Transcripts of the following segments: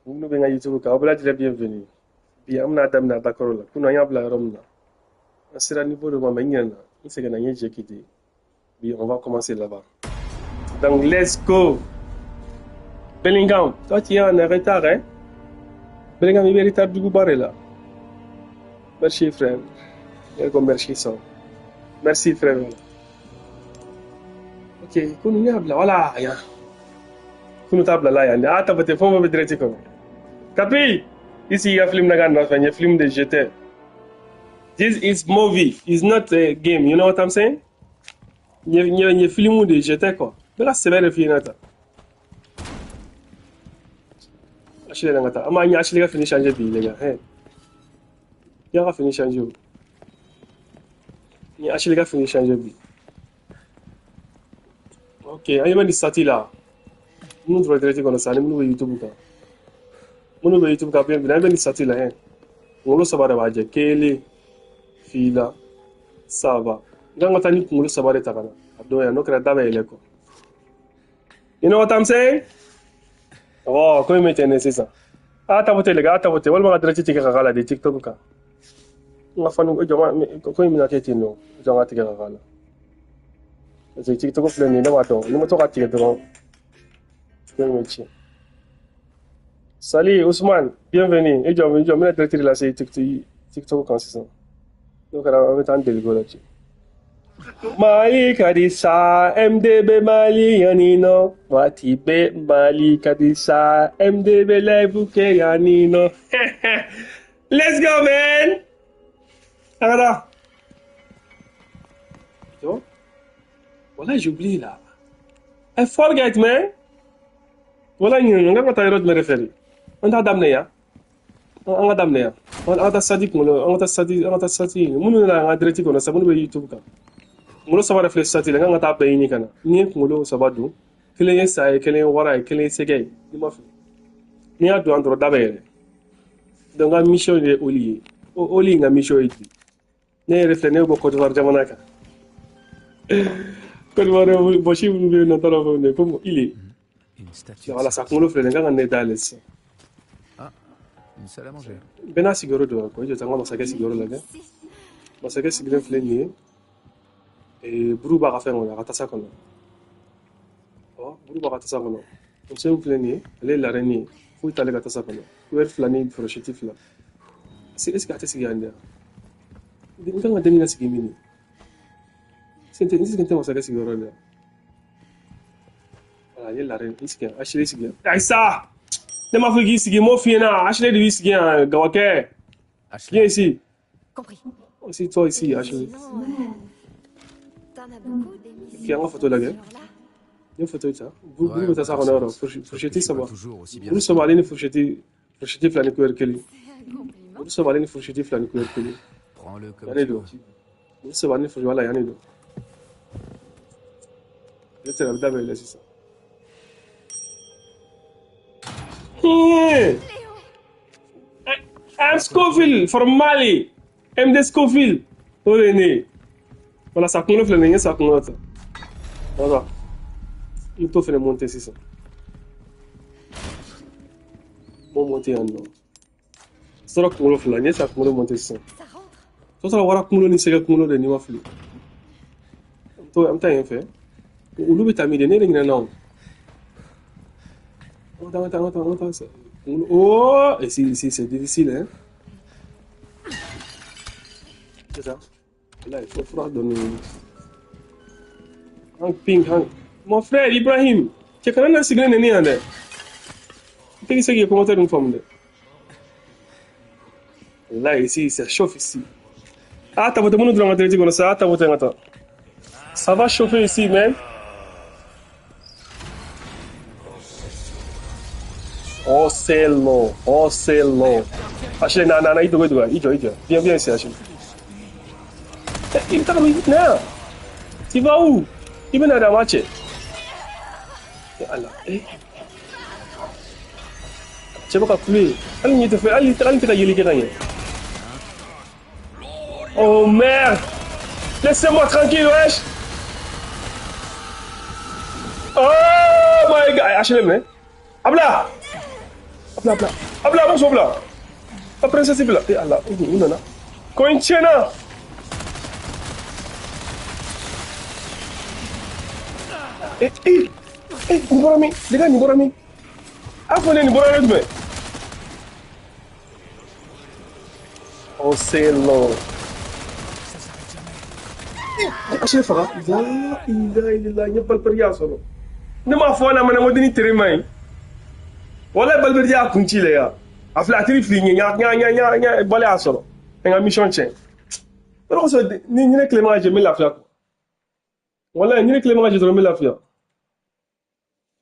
Minnu bɛ n ka YouTube kan, aw bɛɛ lajɛlen bienvenue. Bi an bɛna daminɛ a dakɔrɔ la. Kunun an y'a bila yɔrɔ min na. An sera niveau dɔ ma, mais n ɲinɛna. N seginna, n ye jɛ quitté. Bi on va commencer là-bas. Donc let's go. Bellingham, toi tu es en retard, hein? Bellingham, il est retard du barre là. Merci frère. Merci ça. Merci frère. Ok, kunu y'a bila wala yan. Kunu t'a bila la yan dɛ. A tabote fɛn o fɛn bɛ direct kɔnɔ. Kapi, i sigi i ka film na ka nɔfɛ, n ye film de jeter. This is movie, it's not a game, you know what I'm saying? N ye film de jeter quoi. N bɛ ka sɛbɛ de f'i ɲɛna tan. Ashley na ka taa. An b'a ɲɛ Ashley ka fini changer bi les gars. Hey. I y'a ka fini changer o. N ye Ashley ka fini changer bi. Ok, an ɲɛ bɛ nin sati la. Minnu tora direct kɔnɔ sisan ani minnu bɛ YouTube kan. Minnu bɛ YouTube kan bienvenue, an bɛ nin sati la hein. Kunkolo saba de b'a jɛ. 1, 2, 3. N kan ka taa ni kunkolo saba de ta ka na. A dɔn yan, n'o kɛra da bɛ yɛlɛ quoi. You know what I'm saying? Oh, ko in bɛ ten de sisan. A tabote les gars, a tabote. Walima ka direct tigɛ ka k'a la de TikTok kan. N ka fanu jɔ ko in bɛna kɛ ten nɔ. Jɔ n ka tigɛ ka k'a la. Parce que TikTok filɛ nin ye, ne b'a dɔn. Ni ma to ka tigɛ dɔrɔn, ko in bɛ tiɲɛ. Salut Ousmane, bienvenue. I jɔ, n bɛna direct lase TikTok kan sisan. N'o kɛra an bɛ taa an deli ko la ci. Mali ka di sa, MDB Mali yanni nɔ. Waati bɛɛ Mali ka di sa, MDB live kɛ yanni nɔ. Let's go man. An ka taa. Tu vois? Voilà, j'oublie là. I forget man. Voilà, n kan ka taa yɔrɔ jumɛn de fɛ de? An t'a daminɛ yan. An ka daminɛ yan. An ka taa sati kunkolo, an ka taa sati, an ka taa sati ɲini. Minnu nana an ka direct kɔnɔ sisan, minnu bɛ YouTube kan. Kunkolo saba de filɛ sati la, n kan ka taa bɛɛ ɲini ka na. N'i ye kunkolo saba dun, kelen ye sa ye, kelen ye wara ye, kelen ye sɛgɛ ye, n'i ma fili. N'i y'a don an dɔrɔn da bɛ yɛlɛ. Donc n ka mission de ye Oli ye. Oli n ka mission ye bi. Ne yɛrɛ filɛ, ne bɛ bɔ Côte d'Ivoire jamana kan. Côte d'Ivoire bɔsi minnu bɛ yen nɔ, n t'a dɔn fɛn min komi il est. Voilà, sa kunkolo filɛ nin ye, n kan ka ne dayɛlɛ sisan. Une salle à manger. Bɛɛ n'a sigiyɔrɔ don quoi. I jɔ taa n ka masakɛ sigiyɔrɔ lajɛ. Masakɛ sigilen filɛ nin ye. Buru b'a ka fɛn kɔnɔ, a ka tasa kɔnɔ. Ɔ, buru b'a ka tasa kɔnɔ. Muso in filɛ nin ye, ale ye la reine ye. Foyi t'ale ka tasa kɔnɔ. Cuillère 2 ni fourchette 2. Est-ce que a tɛ sigi yan de? N kan ka denni lasigi min? Est-ce que n tɛ masakɛ sigiyɔrɔ de la? Voilà, n ye la reine, i sigi yan. Ashley sigi yan. Ayisa! Ne m'a fɔ k'i sigi, n m'o f'i ɲɛna. Ashley de b'i sigi yan, gawakɛ. Viens ici. Compris. Aussi toi ici, Ashley. Ok, an ka photo lajɛ. N ye photo ta. Buru bɛ taa sa kɔnɔ yɔrɔ. Fourchette saba. Buru saba ale ni fourchette 2 ni cuillère 1. Buru saba ale ni fourchette 2 ni cuillère 1. Yan de don. Buru saba ni fourchette, voilà, yan de don. Ne tɛ a bɛ da bɛ yɛlɛ sisan. I'm Schofield from Mali. MD Schofield. O de ye ne ye. Voilà, sa kunkolo filɛ nin ye, n ye sa kunkolo ta. Voilà. N t'o fɛnɛ monter sisan. N b'o monter yan nɔ. Sɔrɔ kunkolo fila, n ye sa kunkolo monter sisan. O sɔrɔ wara kunkolo ni sɛgɛ kunkolo de n'i ma fili. An bɛ taa yen fɛ. Olu bɛ taa min de, ne yɛrɛ ɲinɛna o. An ka taa, an ka taa, an ka taa. Oh, et si, c'est difficile, hein. C'est ça. Là, il faut faudra donner. Hank Pink, Hank. Mon frère Ibrahim, tu connais la signe neni ande. Tu sais qui commentaire une femme de. Là, ici, ça chauffe ici. Ah, t'as voté mon nom de ça, t'as voté maintenant. Ça va chauffer ici, man. Oh, c'est long. Oh, c'est long. Ashley, non, non, non, il doit, il doit, il doit. Viens, viens ici, Ashley. Il t'a mis non. Tu vas où? Il m'a donné un match. Allah. Eh. Tu vas pas couler. Allez, il te fait, allez, allez, tu vas y aller. Oh merde. Laissez-moi tranquille, wesh. Oh my god. Ashley, mais. Abla. Bila bila. A bila, a ma sɔn bila. A princesse bila. Eh Ala, u nana. Ko in tiɲɛna. Eh eh eh, nin bɔra min? Les gars, nin bɔra min? A fɔ ne nin bɔra yɔrɔ jumɛn? Oh, c'est long. A faga. La ilaha illallah, n ye balibaliya sɔrɔ. Ne m'a fɔ a ɲɛna n ko denni tere man ɲi. Walayi balibali y'a kun ci la ya. A filɛ a teri fili ɲɛ ɲa ɲa ɲa ɲa bali y'a sɔrɔ. N ka mission tiɲɛ. O de kosɔn ni ne tile ma ka jɛ n bɛ lafiya quoi. Walayi ni ne tile ma ka jɛ dɔrɔn n bɛ lafiya.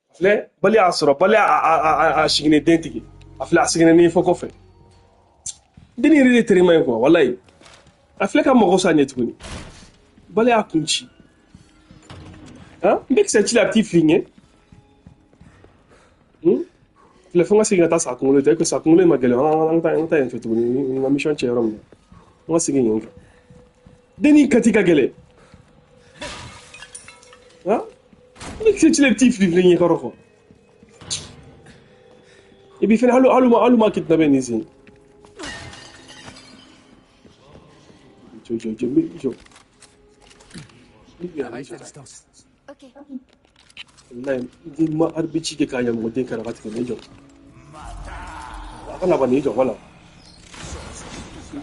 A filɛ bali y'a sɔrɔ, bali a sigilen den tigɛ. A filɛ a sigilen ni fɔ kɔfɛ. Denni yɛrɛ de tere man ɲi quoi, walayi. A filɛ ka mɔgɔ sa ɲɛ tuguni. Bali y'a kun ci. Han? N bɛ kisɛ ci la a bɛ t'i fili ɲɛ. Filɛ fo n ka segin ka taa sa kunkolo tɛ, sa kunkolo in ma gɛlɛn, an ka taa yen fɛ tuguni, n ka mission cɛ yɔrɔ min na. An ka segin yen kan. Denni kati ka gɛlɛn. Han? N bɛ kisɛ ci la i bɛ t'i fili fili ɲɛ kɔrɔ quoi. Et puis fɛnɛ hali ma kidnapper nin sen. Jɔ jɔ jɔ jɔ. Ok. Wallahi ni ma arbitre kɛ k'a ɲɛ mɔgɔ den kɛra ka tigɛ ne jɔ. A kana ban nin jɔ wala.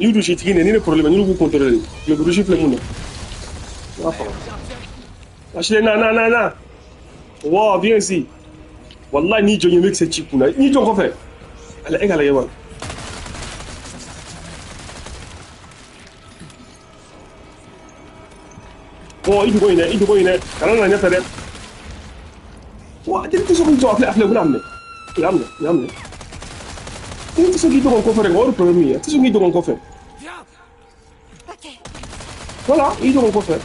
Ni rouge tigi ni ne problème ni b'u contrôler. Le rouge filɛ mun na. N b'a faga. Ashley na na na na. Wow, viens ici. Wallahi ni jɔ ɲɛ bɛ kisɛ ci kunna. Ni jɔ kɔfɛ. Ale e ka lajɛ wa. Bon, i dogo in dɛ, i dogo in dɛ. Kana na ɲɛfɛ dɛ. Wa, den tɛ se k'i jɔ a filɛ, a filɛ, u bɛna minɛ. U y'a minɛ, u y'a minɛ. Den tɛ se k'i dogo n kɔfɛ dɛ, o de problème ye. A tɛ se k'i dogo n kɔfɛ. Voilà, i dogo n kɔfɛ.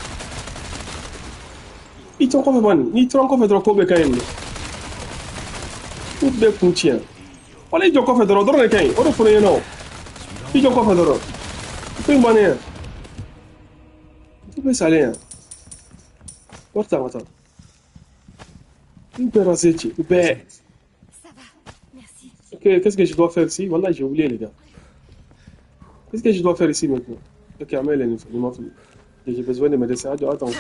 I tɔ kɔfɛ bani, n'i tora n kɔfɛ dɔrɔn ko bɛɛ ka ɲi minɛ. Ko bɛɛ kun tiɲɛ. Wala i jɔ kɔfɛ dɔrɔn, o dɔrɔn de ka ɲi. O de fɔra n ɲɛna o. I jɔ kɔfɛ dɔrɔn. Ko in bannen ya. Ko bɛɛ salen ya. Wari ta ka taa. U bɛɛ rasé ci, u bɛɛ. Ça va, merci. Ok, qu'est-ce que je dois faire ici? Wallah, j'ai oublié les gars. Qu'est-ce que je dois faire ici maintenant? Ok, amel ni ma fili. J'ai besoin de médecin. Attends, attends.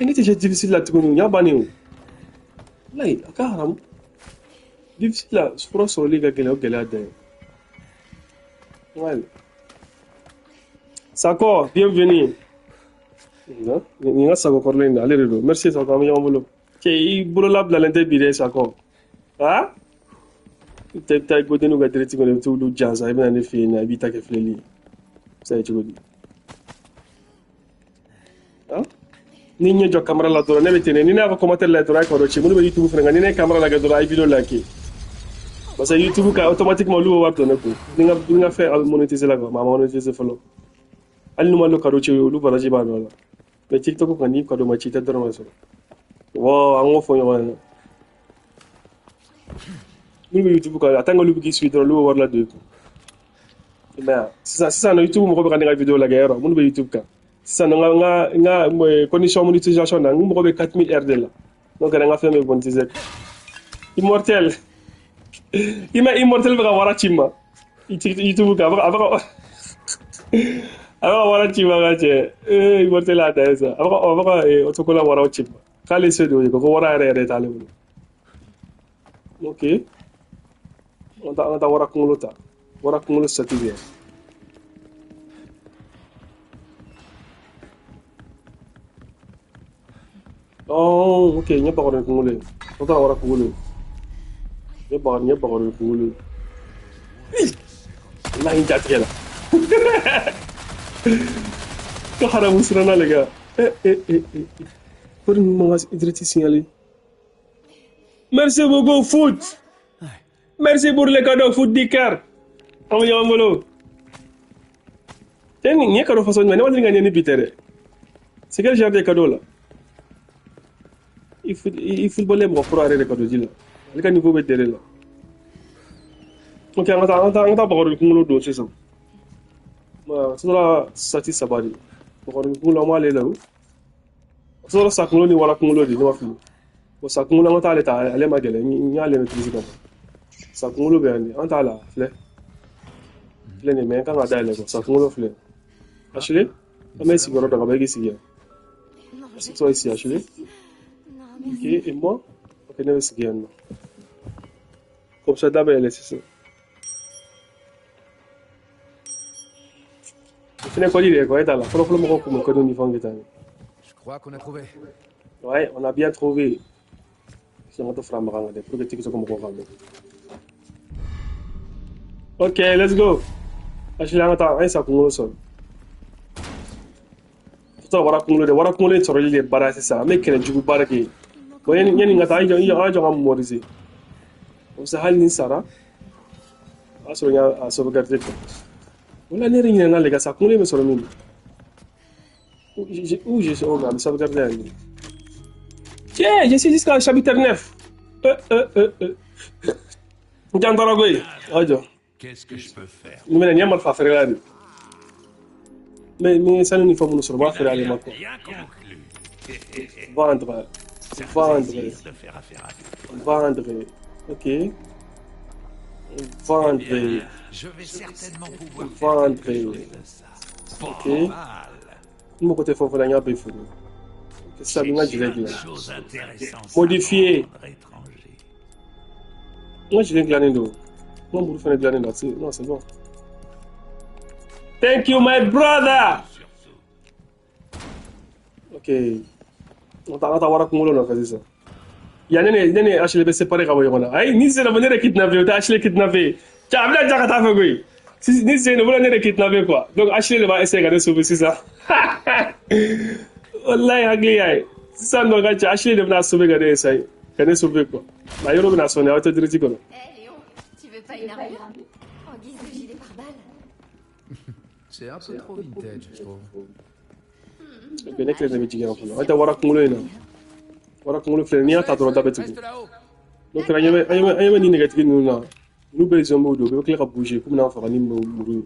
Ne tɛ difficile la tuguni, n y'a bannen o. Wallahi, a ka haram. Difficile la, fura sɔrɔli ka gɛlɛn, o gɛlɛya dan ye. Ouais. Sako, bienvenue. Nin ka sago kɔrɔlen in ale de don. Merci Sako, an bɛ ɲɔgɔn bolo. Cɛ, i bolo labilalen tɛ bi dɛ Sako. Ha? I tɛ taa i godenninw ka direct kɔnɔ, i bɛ t'olu jansa, i bɛ na ne fɛ yen nɔ, i b'i ta kɛ filɛli ye. Se ka kɛ cogo di? Ha? Ni ɲɛ jɔ caméra la dɔrɔn ne bɛ ten de, ni ne y'a ka commentaire lajɛ dɔrɔn a ye kɔrɔ ci, minnu bɛ YouTube fana kan, ni ne ye caméra lajɛ dɔrɔn a ye vidéo like. Parce que YouTube kan automatiquement olu bɛ wari don ne kun. Ni n ka fɛn a bɛ monétiser la quoi, mais a ma monétiser fɔlɔ. Hali n'u ma cadeau ci olu baraji b'a nɔ la. Mais TikTok kan ni cadeau ma ci i tɛ dɔrɔmɛ sɔrɔ. Wow, an k'o fɔ ɲɔgɔn ɲɛna. Minnu bɛ YouTube kan, en tant que olu bɛ k'i suit dɔrɔn olu bɛ wari ladon i kun. I m'a ye wa? Sisan nɔ YouTube mɔgɔ bɛ ka ne ka vidéo lajɛ yɔrɔ minnu bɛ YouTube kan. Sisan nɔ n ka condition monétisation na, n mɔgɔ bɛ 4000 heures de la. N'o kɛra n ka fɛn bɛ monétiser. Immortel. I ma Immortel bɛ ka wara ci n ma. YouTube kan a bɛ ka wara ci n ma ka cɛ. Ee Immortel y'a dan ye sa. A bɛ ka autocollant waraw ci n ma. K'ale se de y'o ye ko wara yɛrɛ yɛrɛ t'ale bolo. Ok. An ka taa wara kunkolo ta. Wara kunkolo sati bɛ yan. Oh, ok, n ye bakɔrɔni kunkolo ye. O taara wara kunkolo ye. N ye bakɔrɔni kunkolo ye. Wallahi n jatigɛ la. Ka haramu siranna les gars. Eh eh eh eh. Pour ni ma ka direct signaler. Merci beaucoup foot. Merci pour le cadeau foot du cœur. An bɛ ɲɔgɔn bolo. Cɛ nin ye cadeau façon jumɛn? Ne ma deli ka ɲɛ ni bi tɛ dɛ. C'est quel genre de cadeau là? I footballeur mɔgɔ kura yɛrɛ de cadeau di la. Ale ka niveau bɛ dere la. Ok, an ka taa bakɔrɔni kunkolo don sisan. Sɔrɔ sati saba de. Bakɔrɔni kunkolo an b'ale la o. Sɔrɔ sa kunkolo ni wara kunkolo de, ne ma fili. Bon, sa kunkolo an ka taa ale ta, ale ma gɛlɛn, n y'ale maîtriser ka ban. Sa kunkolo bɛ yan de, an t'a la filɛ. Filɛ nin ye, mais n kan ka dayɛlɛ quoi. Sa kunkolo filɛ. Ashley, an bɛ sigiyɔrɔ dɔ kan, bɛɛ k'i sigi yan. Assieds-toi ici, Ashley. Ok, et moi? Ok, ne bɛ sigi yan nɔ. Comme ça, da bɛ yɛlɛ sisan. O fɛnɛ kɔdi de ye quoi, e t'a la. Fɔlɔ-fɔlɔ mɔgɔw kun bɛ kɔdiw ni fɛnw kɛ tan de. Je crois qu'on a trouvé. Ouais, on a bien trouvé. Sisan ka dɔ fara makan kan dɛ, pour que TikTok mɔgɔw k'a mɛn. Ok, let's go. Ashley, an ka taa, an ye sa kunkolo sɔrɔ. Tɔ wara kunkolo de, wara kunkolo in sɔrɔli de baara sisan. An bɛ kɛlɛ jugu baara kɛ. Bon, yanni n ka taa, an jɔ ka mémoriser. Comme ça, hali ni n sara, o y'a sɔrɔ n y'a sauvegarder quoi. O la ne yɛrɛ ɲinɛna le ka sa kunkolo in bɛ sɔrɔ min? Où je suis? Oh, mais a bɛ sauvegarder yan de. Tiens, je suis jusqu'à chapitre 9. N jan tɔɔrɔ koyi. A jɔ. Qu'est-ce que je peux faire? Nin bɛna nin ye marifa feerela de. Mais ni sanu ni fɛn minnu sɔrɔ, u b'a feere ale ma quoi. Rien conclu. Vendre. C'est un Vendre. plaisir de faire affaire avec toi. Vendre. Ok. Vendre. Bien, je vais certainement pouvoir faire Vendre. quelque chose de ça. Ok. Pas mal. N mago tɛ fɛn o fɛn na, n y'a bɛɛ feere. Ok, sisan n ka J'ai gilet plein de dilan. choses intéressantes à Modifier. vendre, étranger. N ka gilet dilannen don. N ka muru fɛnɛ dilannen don. A tɛ se. Non, c'est bon. Thank you, my brother. Surtout. Ok. An ka taa wara kunkolo nɔfɛ sisan. Ya ne ni Ashley bɛ séparé ka bɔ ɲɔgɔn na. Ayi, ni sera ne yɛrɛ kidnappé, o tɛ Ashley kidnappé. Cɛ, a bɛna ja ka taa fɛ koyi. Ni sen o bɛna ne yɛrɛ kidnappé quoi. Donc Ashley de b'a essayer ka ne sauver sisan. Wallahi hakili y'a ye. Sisan nɔ ka cɛ Ashley de bɛna sauver ka ne essayer ka ne sauver quoi. A yɔrɔ bɛna sɔn aw tɛ direct kɔnɔ. Hé Léon, tu veux pas une armure? En guise de gilet pare-balles? C'est un peu trop vintage, je trouve. Ok, ne kelen de bɛ jigin yan fɔlɔ. An tɛ wara kunkolo in na. Wara kunkolo filɛ n'i y'a ta dɔrɔn da bɛ tugu. Reste là-haut. N'o kɛra an ɲɛ bɛ nin nɛgɛtigi ninnu na. Ninnu bɛɛ ye zombiw de ye, u bɛɛ bɛ tila ka bouger k'u bɛna an faga ni muru ye.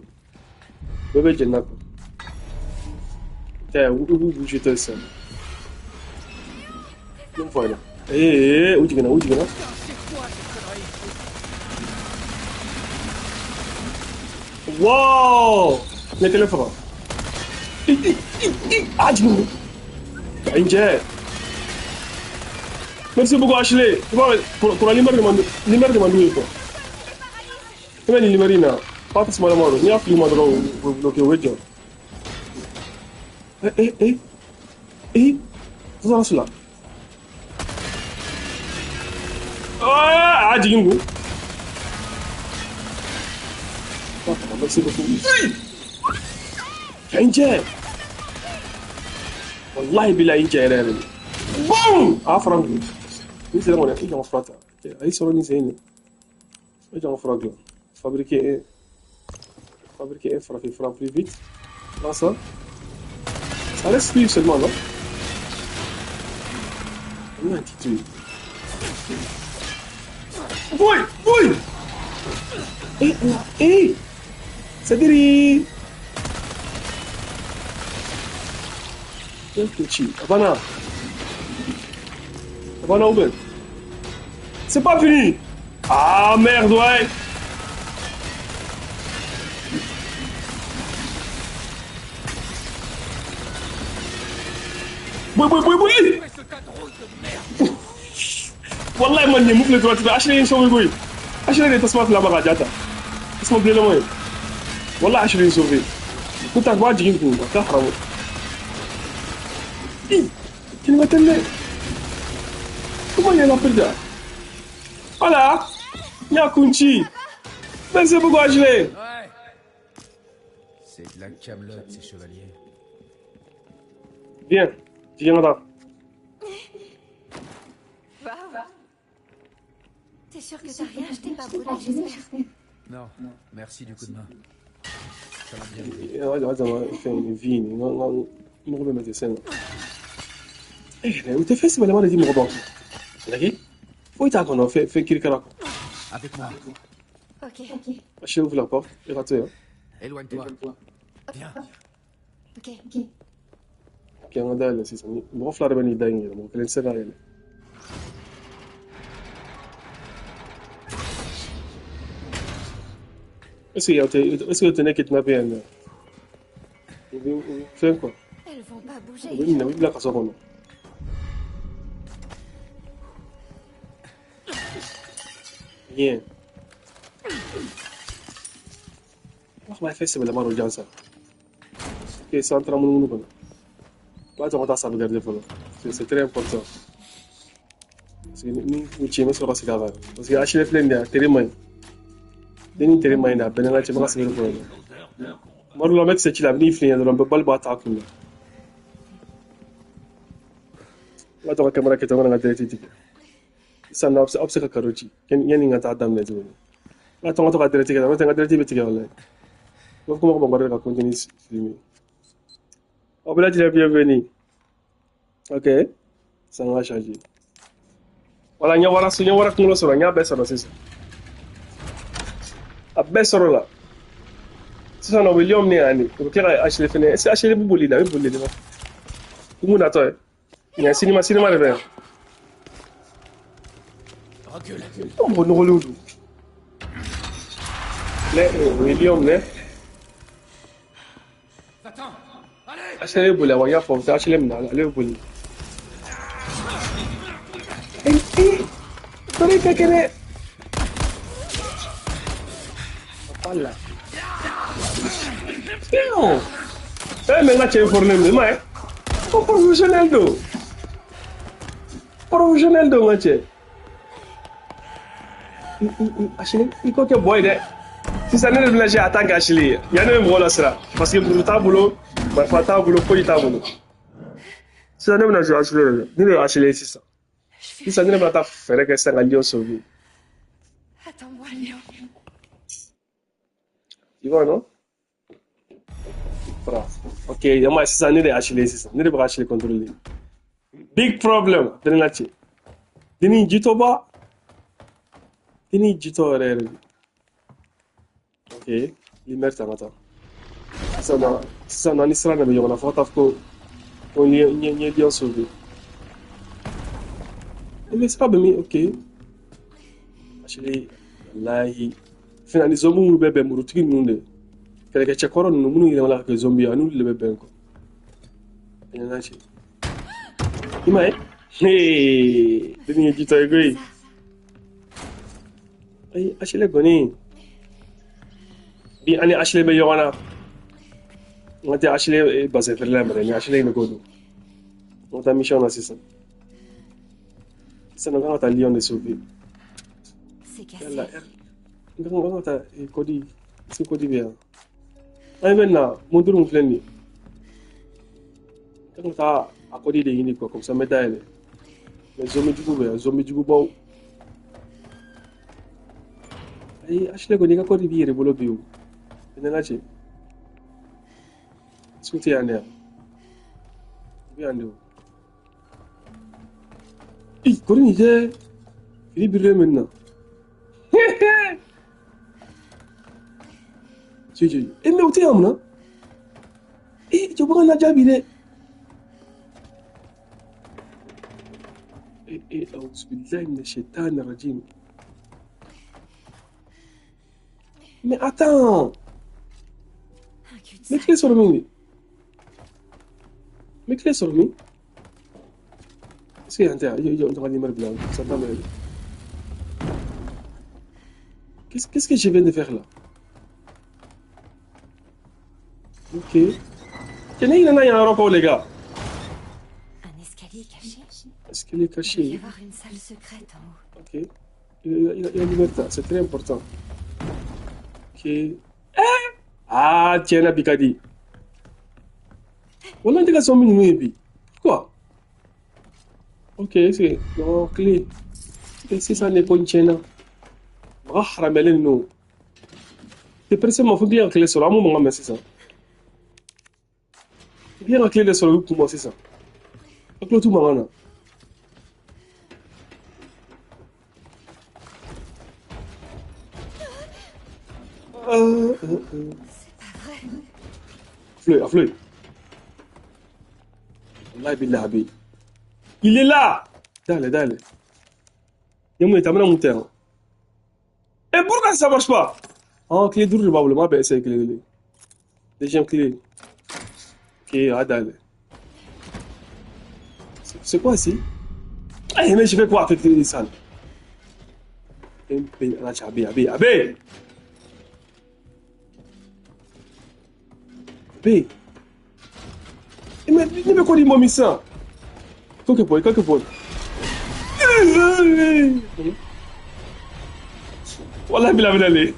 Bɛɛ bɛ jɛn n'a quoi. Tɛ u b'u bouger tɔ sisan. Ne fɔ a ɲɛna. Ee u jiginna u jiginna. Wow! Ne kelen faga. A jiginna. A n cɛ. Merci beaucoup Ashley. I b'a dɔn kuran lumière de man lumière de man d'u ye quoi. I bɛ nin lumière in na. Fa tasuma lama don. N'i y'a fili u ma dɔrɔn u bɛ bloqué u bɛ jɔ. Eh eh eh. Sisan fila. Ah, a jigin kun. Merci beaucoup. Ka n cɛ. Wallahi bilahi n cɛ yɛrɛ yɛrɛ de. Boum! A fara n kun. Ni sera kɔni i jɔ n ka fura ta. A y'i sɔrɔ nin sen in de. I jɔ n ka fura dilan. Fabriquer un farafin fura plus vite. Prends ça. Ça reste suivre seulement, non? On a un petit truc. Oui, oui. Eh, eh. C'est-à-dire. Abana. Abana open. C'est pas fini. Ah merde, ouais. Oui, oui, oui, oui. Wallahi man, mufle droite, Ashley sauvé oui. Ashley est tasma fila baga jata. Tasma blele moy. Wallahi Ashley sauvé. Kuta kwa jigin ku ka haramu. Qu'il m'a tenu. Comment il a perdu? Voilà. Nyakunchi. Merci beaucoup Ashley. Ouais. C'est de la camelote, ces chevaliers. Viens. Viens là. T'es sûr que t'as rien acheté, pas brûlé, j'espère. Non, merci du coup de main. Ça va bien. Avec moi. Ok. Ashley ouvre la porte et raté. Éloigne-toi. Viens. Ok. Ok, on a sisan. Mɔgɔ fila de bɛ n'i da in yɛrɛ, mɔgɔ kelen tɛ se k'a yɛlɛ. Est-ce que tu n'es kidnappé yan? U bɛ fɛn quoi. Elles vont pas bouger. U bɛ minɛ, u bɛ bila kaso kɔnɔ. Bien. Wax ma fɛn sɛbɛlama dɔ jan sa. Ok, sisan an taara munumunu kɔnɔ. B'a to an ka taa sauvegarder fɔlɔ. C'est très important. Parce que ni u ci, n bɛ sɔrɔ ka segin a kan. Parce que Ashley filɛ nin ye, a teri man ɲi. Den ni teri man ɲi dɛ, a bɛɛ n'a ka cɛ, n bɛ ka sɛbɛnni fɔlɔ. Tuma dɔ la, n bɛ kisɛ ci la, a bɛ n'i fili ɲɛ dɔrɔn, bali b'a ta kun na. N b'a to ka caméra kɛ tan, n kana n ka direct tigɛ. Sisan nɔ, aw bɛ se ka karo ci yanni n ka taa daminɛ tuguni. N b'a to n ka to ka direct kɛ tan, n'o tɛ n ka direct bɛ tigɛ walayi. N b'a fɔ ko mɔgɔ bamakɔ de ka continue filmer. Aw bɛɛ lajɛlen bienvenue. Ok, sisan n ka changer. Wala n ye wara n ye wara kunkolo sɔrɔ, n y'a bɛɛ sɔrɔ sisan. A bɛɛ sɔrɔ la. Sisan nɔ, u bɛ lion minɛ yan de. U bɛ tila ka Ashley fɛnɛ. Est-ce que Ashley bɛ boli la? A bɛ boli de wa? I mun natɔ ye? Nin ye cinéma, cinéma de bɛ yan. Recule. Mɔgɔ nɔgɔlenw don. Ne, o ye lion minɛ. Va-t'en. Allez. Ashley bɛ boli awɔ, n y'a fɔ, u tɛ Ashley minɛ, ale bɛ boli. Tɔɔrɔ ka kɛ dɛ. Voilà. Non. Eh, mais n ka cɛ in fɔrilen don, i m'a ye? Ko professionnel don. Professionnel don n ka cɛ. Ashley, i ko kɛ bɔ ye dɛ. Sisan ne de bɛna se en tant que Ashley ye. Yan ne bɛ mɔgɔw lasiran. Parce que muru t'a bolo, marifa t'a bolo, foyi t'a bolo. Sisan ne bɛna jouer Ashley de la. Ne de ye Ashley ye sisan. Sisan ne de bɛna taa fɛɛrɛ kɛ sisan ka lion sauver. Attends-moi, Léon. Tu vois, non? Voilà. Ok, moi, sisan ne de ye Ashley ye sisan. Ne de bɛ ka Ashley contrôler. Big problem. Deni la cɛ. Deni jitɔ ba. Deni jitɔ yɛrɛ yɛrɛ de. Ok, lumière ta n ka taa. Sisan nɔ, sisan nɔ, ni sira de bɛ ɲɔgɔn na fo ka taa fɔ ko n ye lion sauver. Mais sira bɛ min? Ok. Ashley, walahi. Fɛn ni zombie minnu bɛ bɛn murutigi ninnu de. Kɛlɛkɛcɛkɔrɔ ninnu minnu yɛlɛmana ka kɛ zombie ye, a n'olu de bɛ bɛn quoi. A ɲɛna cɛ. I m'a ye? Hey, denni ye jitɔ ye koyi. Ayi, Ashley kɔni. Bi an ni Ashley bɛ ɲɔgɔn na. N ka tɛ Ashley bassin feerela in minɛ, ni Ashley de ko don. N ka taa mission na sisan. Sisan n kan ka taa lion de sauver. C'est cassé. Yala, n kan ka taa kodi. Est-ce que kodi bɛ yan? An bɛ na monturu min filɛ nin ye. N kan ka taa a kodi de ɲini quoi, comme ça n bɛ dayɛlɛ. Mais zombie jugu bɛ yan, zombie jugubaw. Ayi, Ashley kɔni i ka kodi b'i yɛrɛ bolo bi o. I nana cɛ. Est-ce que tɛ yan de yan? U bɛ yan de o. Ih, kori nin tɛ. Fini birilen bɛ nin na. Cɛ cɛ. Eh, mais o tɛ yan mun na? Eh, cɛ bagan na jaabi dɛ. Eh, eh, auzu billahi minash shaitani rajim. Mais attends. Un cul-de-sac. Mais clé sɔrɔ min de? Mais clé sɔrɔ min? Est-ce que yan tɛ yan? I jɔ, n tɔgɔ numéro bila. Ça va me. Qu'est-ce que je viens de faire là? Ok. Cɛ, ne ɲinɛna yan yɔrɔ kɔ, les gars. Un escalier caché? Escalier caché. Il doit y avoir une salle secrète en haut. Ok. Il a liberté, c'est très important. Ok. Eh! Ah, tiens, la Bicadi. On a dit qu'ils sont minuit, Quoi? Ok, c'est. Non, clé. Et si ça n'est pas une chaîne. Ah, ramène nous. C'est précisément, faut bien clé sur la moment, mais c'est ça. Bien clé sur le pour moi, c'est ça. Donc, tout le C'est pas vrai. Fleury, Fleury. Wallahi billah, bi. Il est là. Dale, dale. Et pourquoi ça marche pas? Oh, clé 5 de b'a bolo, m'a bɛɛ essayer clé kelen. Deuxième clé. Ok, a dayɛlɛ. C'est quoi ici? Eh, mais je fais quoi avec ça? A B, A B, A B! B. Mais ne bɛ ko di mɔ min sisan? K'o kɛ bɔ ye, k'o kɛ bɔ ye. Wallahi bila bila le.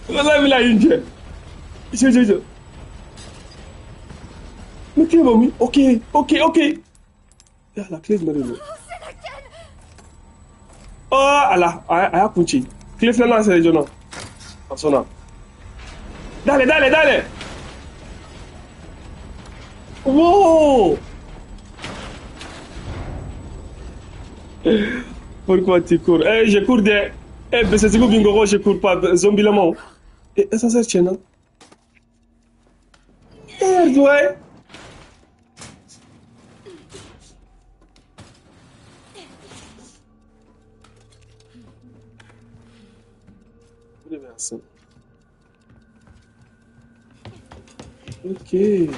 Wallahi bila y'i jɛ. Jɔ jɔ jɔ. Mais clé bɔ min? Ok, ok, ok. La clé jumɛn de don? Oh ala, a y'a kun ci. Clé filanan sɛbɛn joona. A sɔnna. Dayɛlɛ, dayɛlɛ, dayɛlɛ. Wow! Pourquoi tu cours? Eh, je cours de... Eh, c'est quoi bingo, je cours pas. Zombie la main. Eh, ça c'est tiens. Eh, ouais. Ok. Léon!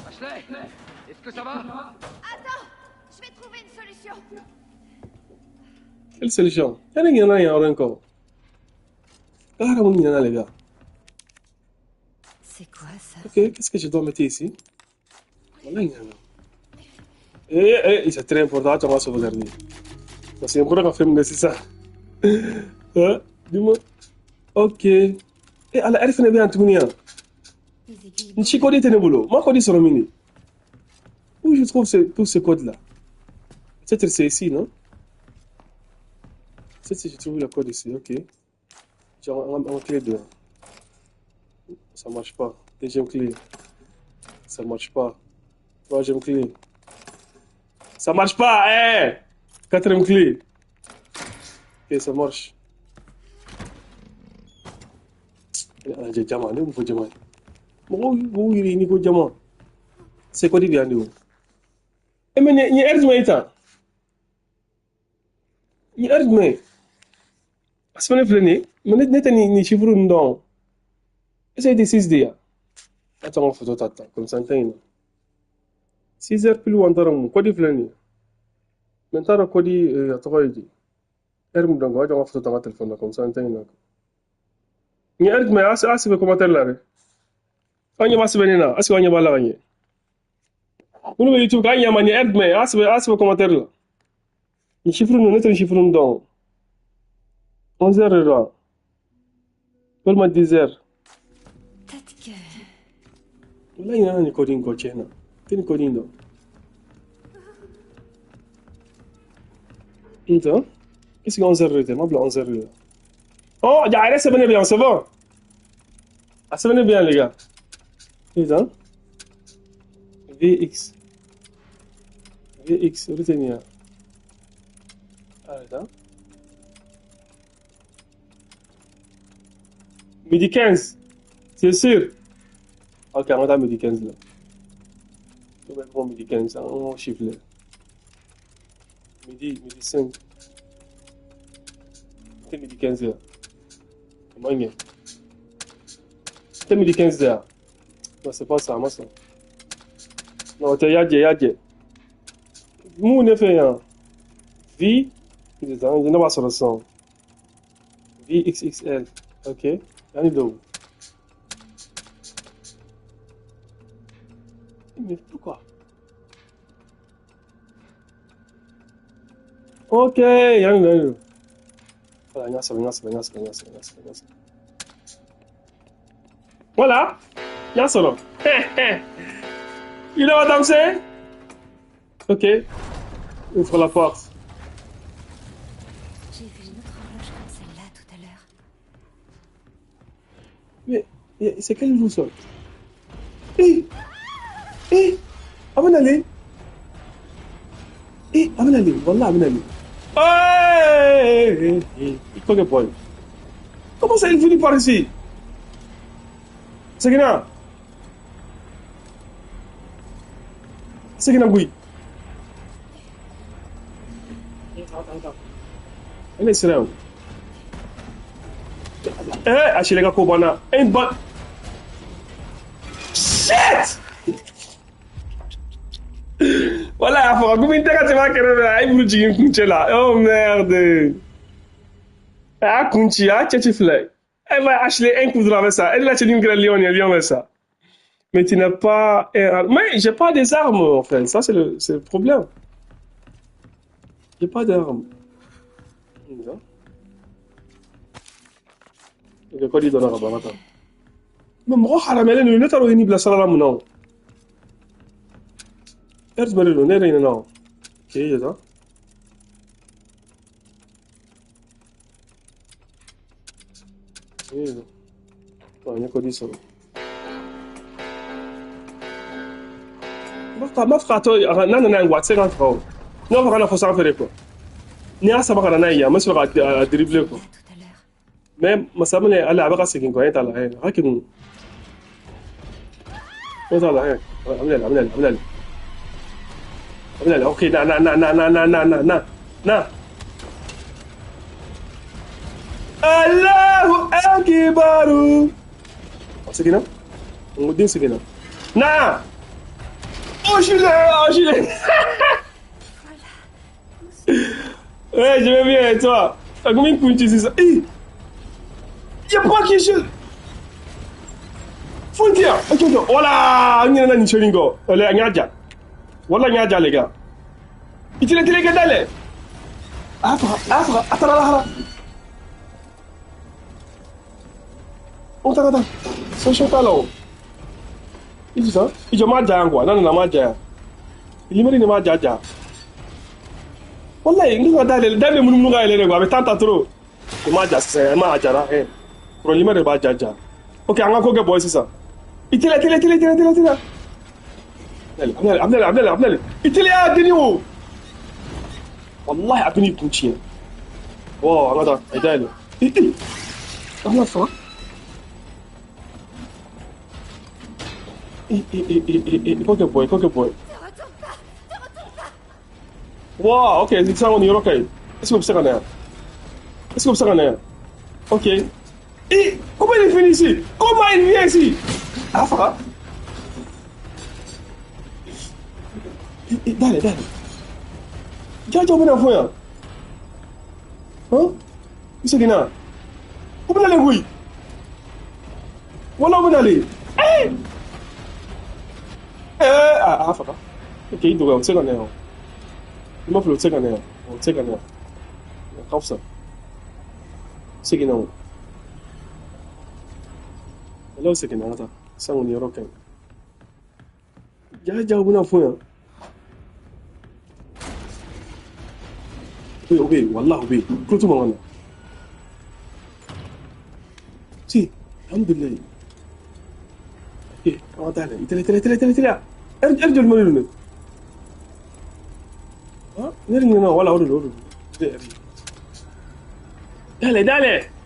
Ashley, est-ce que ça va? Attends, je vais trouver une solution. Quelle solution? Il y en a encore. Les gars. C'est quoi ça? Ok, qu'est-ce que je dois mettre ici? Voilà, il y en a. Eh, eh, c'est très important, on va sauvegarder. Parce qu'il y a encore un film, c'est ça. Hein? Dis-moi. Ok. Eh, ala, elle fait bien tout le Nchi code était boulot. Moi, code sur mini. Où je trouve tous ces codes-là? Peut-être c'est ici, non? Peut-être si je trouve le code ici, ok. Genre, en clé 2. Ça marche pas. Deuxième clé. Ça marche pas. Troisième clé. Ça marche pas, eh! Quatrième clé. Ok, ça marche. J'ai diamant, ne faut diamant. Mɔgɔw yiri ni ko jama. C'est quoi de yan de o? Eh mais nin heure jumɛn ye tan? Nin heure jumɛn ye? A sɛbɛnnen filɛ nin ye, mais ne tɛ nin chiffre ninnu dɔn o. Essaye de 6 de yan. Attends, n ka photo ta tan, comme ça n tɛ ɲinɛ. 6 heures pile wa n taara mun? Code filɛ nin ye. Mais n t'a dɔn code a tɔgɔ ye di. Heure min dɔn quoi, n ka photo ta n ka téléphone na comme ça n tɛ ɲinɛ. Nin heure jumɛn ye? A sɛbɛn commentaire la dɛ. Aw ɲɛ b'a sɛbɛnni na, est-ce que aw ɲɛ b'a la ka ɲɛ? Minnu bɛ YouTube kan, an ɲɛ ma nin heure jumɛn ye? A sɛbɛn commentaire la. Nin chiffre ninnu, ne tɛ nin chiffre ninnu dɔn. 11 heures de don. Walima 10 heures. Walahi ɲinɛna nin code in kɔ tiɲɛ na. N tɛ nin code in dɔn. Attends. Est-ce que 11 heures de tɛ? N m'a bila 11 heures de la. Oh, a yɛrɛ sɛbɛnnen bɛ yan, c'est bon. A sɛbɛnnen bɛ yan, les gars. Putain. VX. VX, retenir. Attends. Midi 15. C'est sûr. Ok, on va midi 15 là. On va prendre midi 15, on va chiffre là. Midi 5. C'est midi 15 là. Comment il est? C'est midi 15 là. Non, c'est pas ça, moi ça. Non, t'es yadje, yadje. Mou ne fait rien. V, je ne pas sur le son. VXXL. Ok. Yanni. Mais pourquoi? Ok, Yanni. Voilà, Yanni. Voilà. Yanni. You know what I'm saying? Ok. Ouvre la porte. J'ai vu une autre horloge comme celle-là tout à l'heure. Mais c'est quel jour ça? Eh! Eh! Avant d'aller! Eh! Avant d'aller! Wallah, avant d'aller! Hey! Quoi que point? Comment ça il finit par ici? Segina! Segina Gui! Attends. Elle est sérieuse. Eh, Achille Kobana. Un bon. Shit! Voilà, il faut que tu là. Oh merde. Ah, Kunchi, ah, tchétiflé. Elle va acheter un coup de avec ça. Elle va acheter une grande lion, avec ça. Mais tu n'as pas. Mais j'ai pas des armes en fait. Ça, c'est le problème. J'ai pas d'armes. Mais moi, je suis Mais masamune ala baka segin ko eta la he hakin ko la he amle amle ok na na na na na na na na na na Allahu akbar segina ngudin segina na oh je l'ai Ouais, je vais bien et toi? Combien de kunchi c'est ça? Y'a pas qui je. Frontier. Ok, ok. Voilà, on y a un cholingo. Allez, on y a déjà. Voilà, on y a déjà les gars. Il tire les gars d'aller. Afra, afra, attends là là. Oh, attends, attends. C'est chaud là. Il dit ça. Il dit ma déjà quoi. Non non, ma déjà. Il m'a dit ma déjà. Wallahi, nous d'aller, d'aller nous nous aller quoi. Mais tant trop. Ma déjà c'est ma déjà là. Problème de bas jaja. Ok, on va go boy c'est ça. Itila tila tila tila tila tila. Allez, allez, allez, allez. Itila adini. Wallahi adini kunchi. Wow, on va aller. Eh. On va faire. Eh eh eh eh eh, go boy, go boy. Wow, ok, c'est ça on est ok. Est-ce que vous savez Est-ce que vous savez Ok. Et comment il est venu ici? Comment il vient ici? Ah, frère. Dale, dale. Jaja, on a fait. Hein? Où c'est qu'il a? Où est-ce qu'il Voilà, où est-ce Eh! Eh! Ah, frère. Ok, il doit être en Il m'a fait le second. Le second. Comme ça. C'est qu'il a. Hello, second, attends. Ça, on y ok. Ja, on a fait. Oui, oui, wallah, oui. Tout le monde. Si, alhamdulillah. Ok, on va aller. Itala, itala, itala, itala. ارجع المريض. ها؟ نرجع ولا ولا ولا. دالي دالي.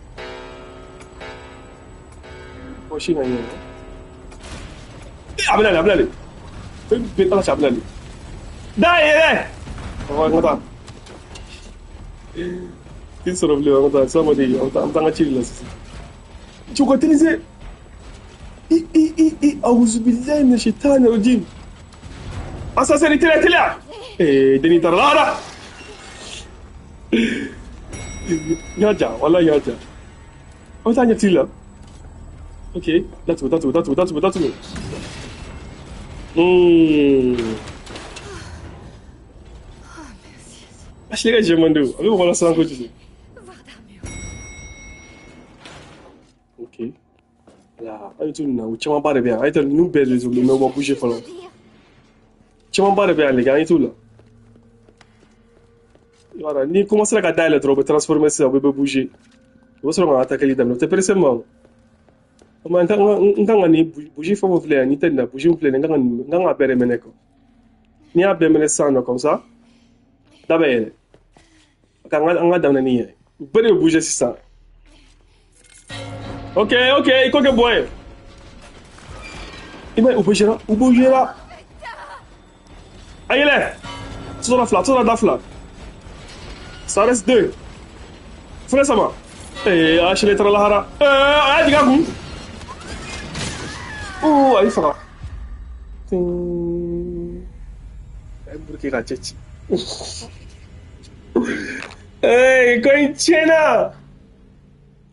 وشي ما هي عملها لي عملها لي بيطلعش عملها لي داي ايه هو تصرف لي مقطع سامدي مقطع تشيل شو قلت لي زي اي اي اي اي اعوذ بالله من الشيطان الرجيم اساسا طلع طلع ايه دني ترى يا والله يا او ثانيه تيلا Ok, datugu, datugu, datugu, datugu, datugu. Ashley ka jɛman don, a bɛ mɔgɔ lasiran kojugu. Ok. Voilà, an ye to nin na, o camanba de bɛ yan. A ye taa ninnu bɛɛ de mais u ma bouger fɔlɔ. Camanba de bɛ yan les gars, an ye t'u la. I b'a dɔn, n'i commencé ka dayɛlɛ dɔrɔn, u bɛ transformer sisan, u bɛ bouger. U bɛ sɔrɔ ka attaquer daminɛ, o tɛ pressé ma o. Mais n kan ka nin bougie fɛn o fɛn filɛ yan, n'i tɛ nin na bougie min filɛ nin ye, n kan ka bɛɛ de minɛ quoi. N'i y'a bɛɛ minɛ sisan nɔ comme ça, da bɛ yɛlɛ. Ok, an ka daminɛ ni yɛrɛ. U bɛɛ de bɛ bouger sisan. Ok, ok, i ko kɛ bɔ ye. I m'a ye u bougera, u bougera. A yɛlɛ. Sɔsɔ fila, sɔsɔ da fila. Ça reste 2. Fula sama. Eh, Ashley taara lahara. Eh, a y'a jigin a kun. Oh, a y'i faga. A ye burukɛ k'a cɛ ci. Eh, ko in tiɲɛna.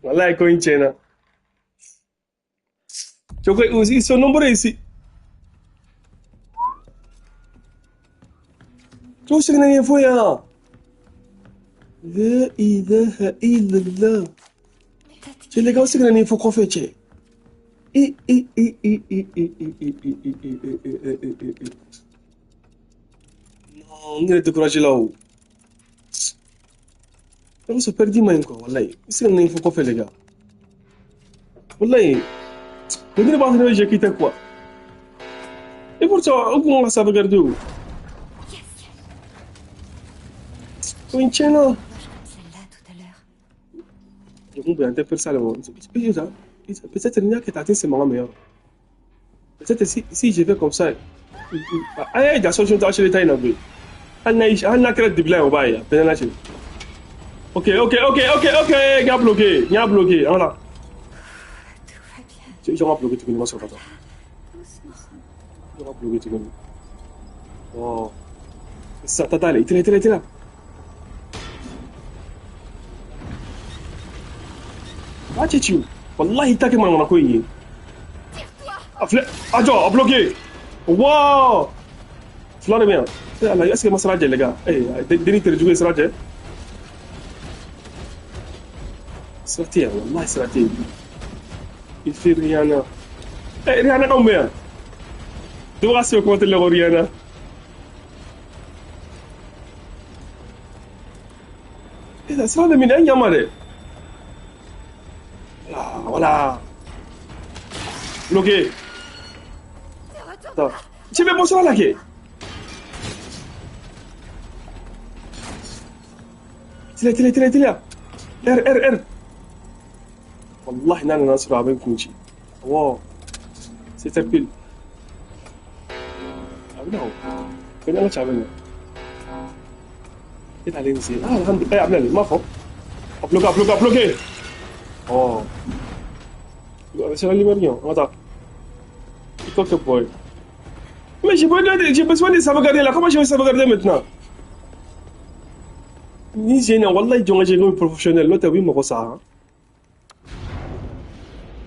Walayi ko in tiɲɛna. Coko, ils sont nombreux ici. Cɛw seginna ɲɛfɔ yan. La ilaha illallah. Cɛ les gars, seginna ɲɛfɔ kɔfɛ cɛ. I i i i i i i i i i i i i i i i. Non, n yɛrɛ découragé la o. On se perdit man quoi, wallahi. Seginna ɲɛfɔ kɔfɛ les gars. Wallahi. Ne b'a fɔ ne j'ai quitté quoi. Et pourtant, on va sauvegarder où? Ko in tiɲɛna. Comme celle-là tout à l'heure. Mun bɛ yan tɛ persa le peut-être il n'y a que ta c'est ma meilleure. Peut-être si je fais comme ça. Ayi ja solution t'a acheté ta in na koyi. Hali n'a kɛra débile ye o b'a ye a bɛɛ n'a cɛ. Ok ok ok ok ok n y'a bloqué n y'a bloqué voilà. Tout va bien. Jɔn ka bloqué tuguni ma sɔrɔ ka taa. Doucement. Jɔn ka bloqué tuguni. Oh. Sisan ta t'ale i teliya teliya teliya. A cɛ ci o. Wallahi ta kɛ manamana ko in ye. A filɛ a jɔ a bloqué. Wow. Fila de bɛ yan. Eh ala est-ce que ma sira jɛ les gars? Eh denni terijugu ye sira jɛ. Sira tɛ yan wallahi sira tɛ yen. Il fait Rihanna. Eh Rihanna kanw bɛ yan. Dɔw ka se commenter la ko Rihanna. Eh sira bɛ min? E ɲɛ ma dɛ. Voilà, voilà. Bloqué. Attends. Tu bɛ bɔ sira la kɛ. Teliya teliya teliya teliya. R R R. Wallahi n'a nana sɔrɔ a bɛ n kun ci. Wow. C'était pile. A bɛ na o. Ko ni ala cɛ a bɛ na. E t'ale nin se. Ah alhamdulilayi a bɛ na de n m'a fɔ. A bloqué a bloqué a bloqué. Oh. A bɛ sira lumière ɲɛ an ka taa. I ko kɛ boy. Mais j'ai besoin de sauvegarder là. Comment je vais sauvegarder maintenant? Ni j'ai un wallahi jɔn ka jɛ komi professionnel n'o tɛ u b'i mago sa.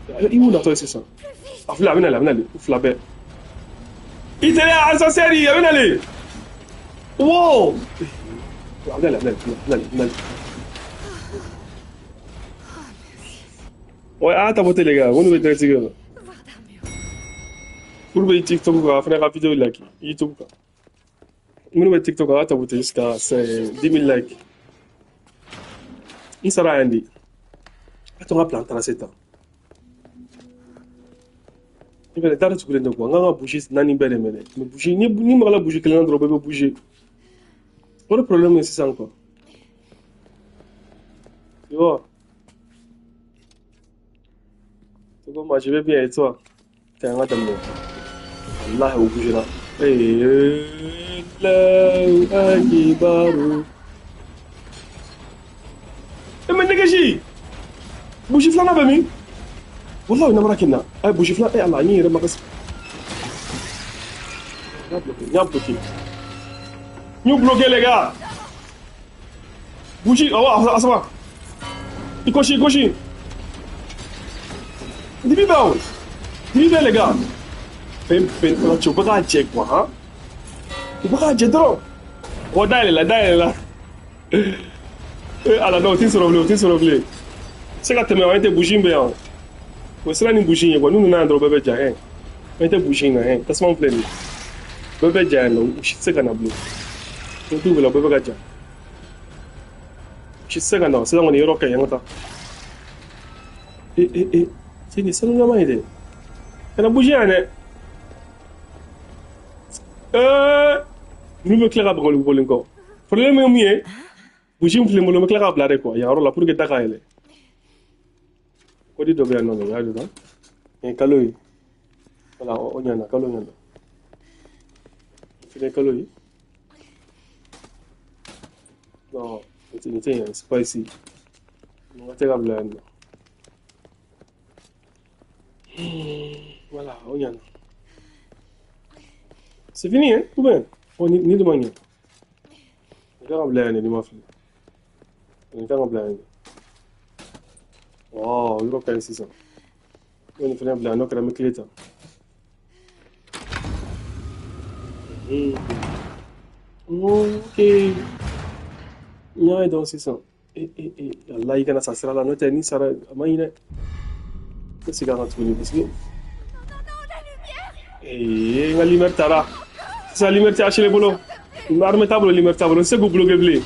I m'u natɔ ye sisan. A filɛ a bɛ nale a bɛ nale u fila bɛɛ. I teliya ascenseur a bɛ nale. Wow. A bɛ nale a bɛ nale a bɛ nale a bɛ nale. Ouais, a tapoter les gars, minnu bɛ direct kɛ la. Voir d'armure. Minnu bɛ TikTok kan a fana ka vidéo like YouTube kan. Minnu bɛ TikTok kan a tapoter jusqu'à 10 000 likes. N sara yan de. A to n ka plan tracé ta. I bɛ da tugulen tɛ quoi. N kan ka bougie naani bɛɛ de minɛ. Mais bougie ni magala bougie kelen na dɔrɔn bɛɛ bɛ bouger. O de problème ye sisan quoi. Tu vois? Togo ma je vais bien et toi? T'es un gars daminɛ. Wallahi o bougera. Eh, Allahu akbar. Eh mais nɛgɛsi. Bougie filanan bɛ min? Wallahi namara kɛ n na. Eh bougie filanan eh ala n yɛrɛ ma ka n y'a bloqué n y'a bloqué. N y'u bloqué les gars. Bougie awɔ a saba. I gosi i gosi. Dibi bɛ o. Dibi bɛ les gars. Fɛn fɛn fana cɛ u bɛ k'a jɛ quoi han. U bɛ k'a jɛ dɔrɔn. Wa dayɛlɛ la dayɛlɛ la. Eh ala non o tɛ sɔrɔ bilen o tɛ sɔrɔ bilen. Se ka tɛmɛ an tɛ bougie in bɛ yan o. O sira ni bougie in ye quoi n'u nana yan dɔrɔn bɛɛ bɛ ja hɛn. An tɛ bougie in na hɛn tasuma filɛ nin ye. Bɛɛ bɛ ja yan nɔ u si tɛ se ka na bilen. Ni t'u wele bɛɛ bɛ ka ja. U si tɛ se ka na sisan kɔni yɔrɔ ka ɲi an ka taa. Eh eh eh cɛ nin ye sanu ɲama ye dɛ. Kana bougie yan dɛ. Eh ninnu bɛ tila ka bɔgɔli bɔlen kɔ. Problème ye mun ye? Bougie in filɛ n bolo n bɛ tila k'a bila de quoi yan yɔrɔ la pour que da ka yɛlɛ. Kodi dɔ bɛ yan nɔ o y'a jira. Nin ye kalo ye. Voilà o ɲɛna kalo ɲɛna. Nin fana ye kalo ye. Non. Nin tɛ yan, c'est pas ici. N ka tɛ ka bila yan nɔ. Voilà, o ɲana. C'est fini, hein? Ou bien? Oh, ni de ma ɲɛ. Nin kan ka bila yan de, n'i ma fili. Nin kan ka bila yan de. Wow, yɔrɔ ka ɲi sisan. N bɛ nin fana bila yan, n'o kɛra n bɛ clé ta. Ok. N y'a ye dɔn sisan. E e e, walahi i kana sa sira la, n'o tɛ n'i sara a man ɲi dɛ. N bɛ segin a kan tuguni parce que ee, n ka lumière taara. Sisan lumière tɛ Ashley bolo. Armée t'a bolo, lumière t'a bolo. N tɛ se k'u bloquer bilen.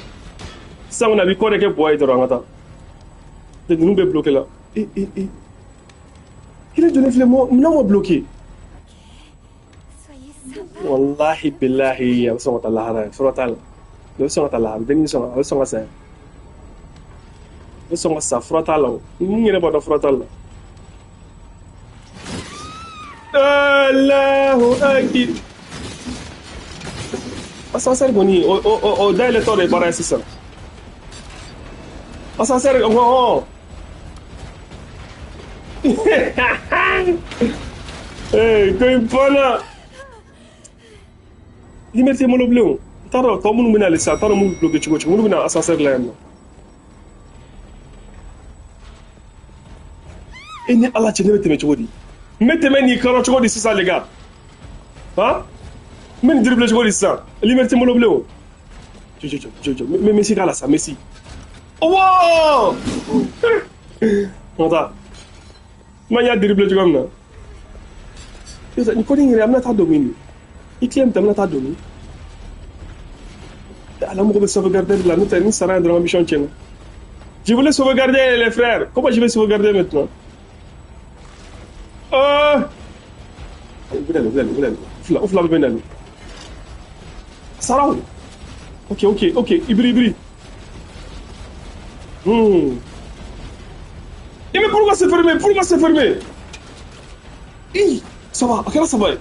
Sisan kɔni a b'i kɔ de kɛ bois ye dɔrɔn an ka taa. Ninnu bɛɛ bloqué la. E e e. Kelen joli filɛ mɔ minɛn ma bloqué. Soyez sympa. Wallahi billahi a bɛ sɔn ka taa lahara ye, fura t'a la. A bɛ sɔn ka taa lahara, denni bɛ sɔn a bɛ sɔn ka sa ye. A bɛ sɔn ka sa, fura t'a la o. N yɛrɛ b'a dɔn fura t'a la. Allahu akbar. Ascenseur kɔni o dayɛlɛtɔ de ye baara ye sisan. Ascenseur ɔ. Ee, ko in banna. Lumière tɛ n bolo bilen o. N t'a dɔn tɔ minnu bɛ nalen sisan, n t'a dɔn minnu bloqué cogo cogo, minnu bɛ na ascenseur la yan nɔ. E ni Ala cɛ, ne bɛ tɛmɛ cogo di? N bɛ tɛmɛ nin kɔrɔ cogo di sisan, les gars? Han? N bɛ nin dribbler cogo di sisan? Lumière tɛ n bolo bilen o. Jɔ jɔ jɔ jɔ, n bɛ Messi k'a la sa, Messi. Wow! N ka taa. N ma ɲa dribbler cogoya min na. Nin kɔni yɛrɛ an bɛna taa don min de? I clé min ta, an bɛna taa don min? Ala mago bɛ sauvegarder de la, n'o tɛ ni sara yan dɔrɔn mission tiɲɛna. Je voulais sauvegarder, les frères. Comment je vais sauvegarder maintenant? Oh! Bɛna bɛna bɛna fila o fila bɛ na. Sara o. Ok, ibiri ibiri. Et mais pourquoi c'est fermé? Pourquoi c'est fermé? Hi, ça va, a kɛra saba ye.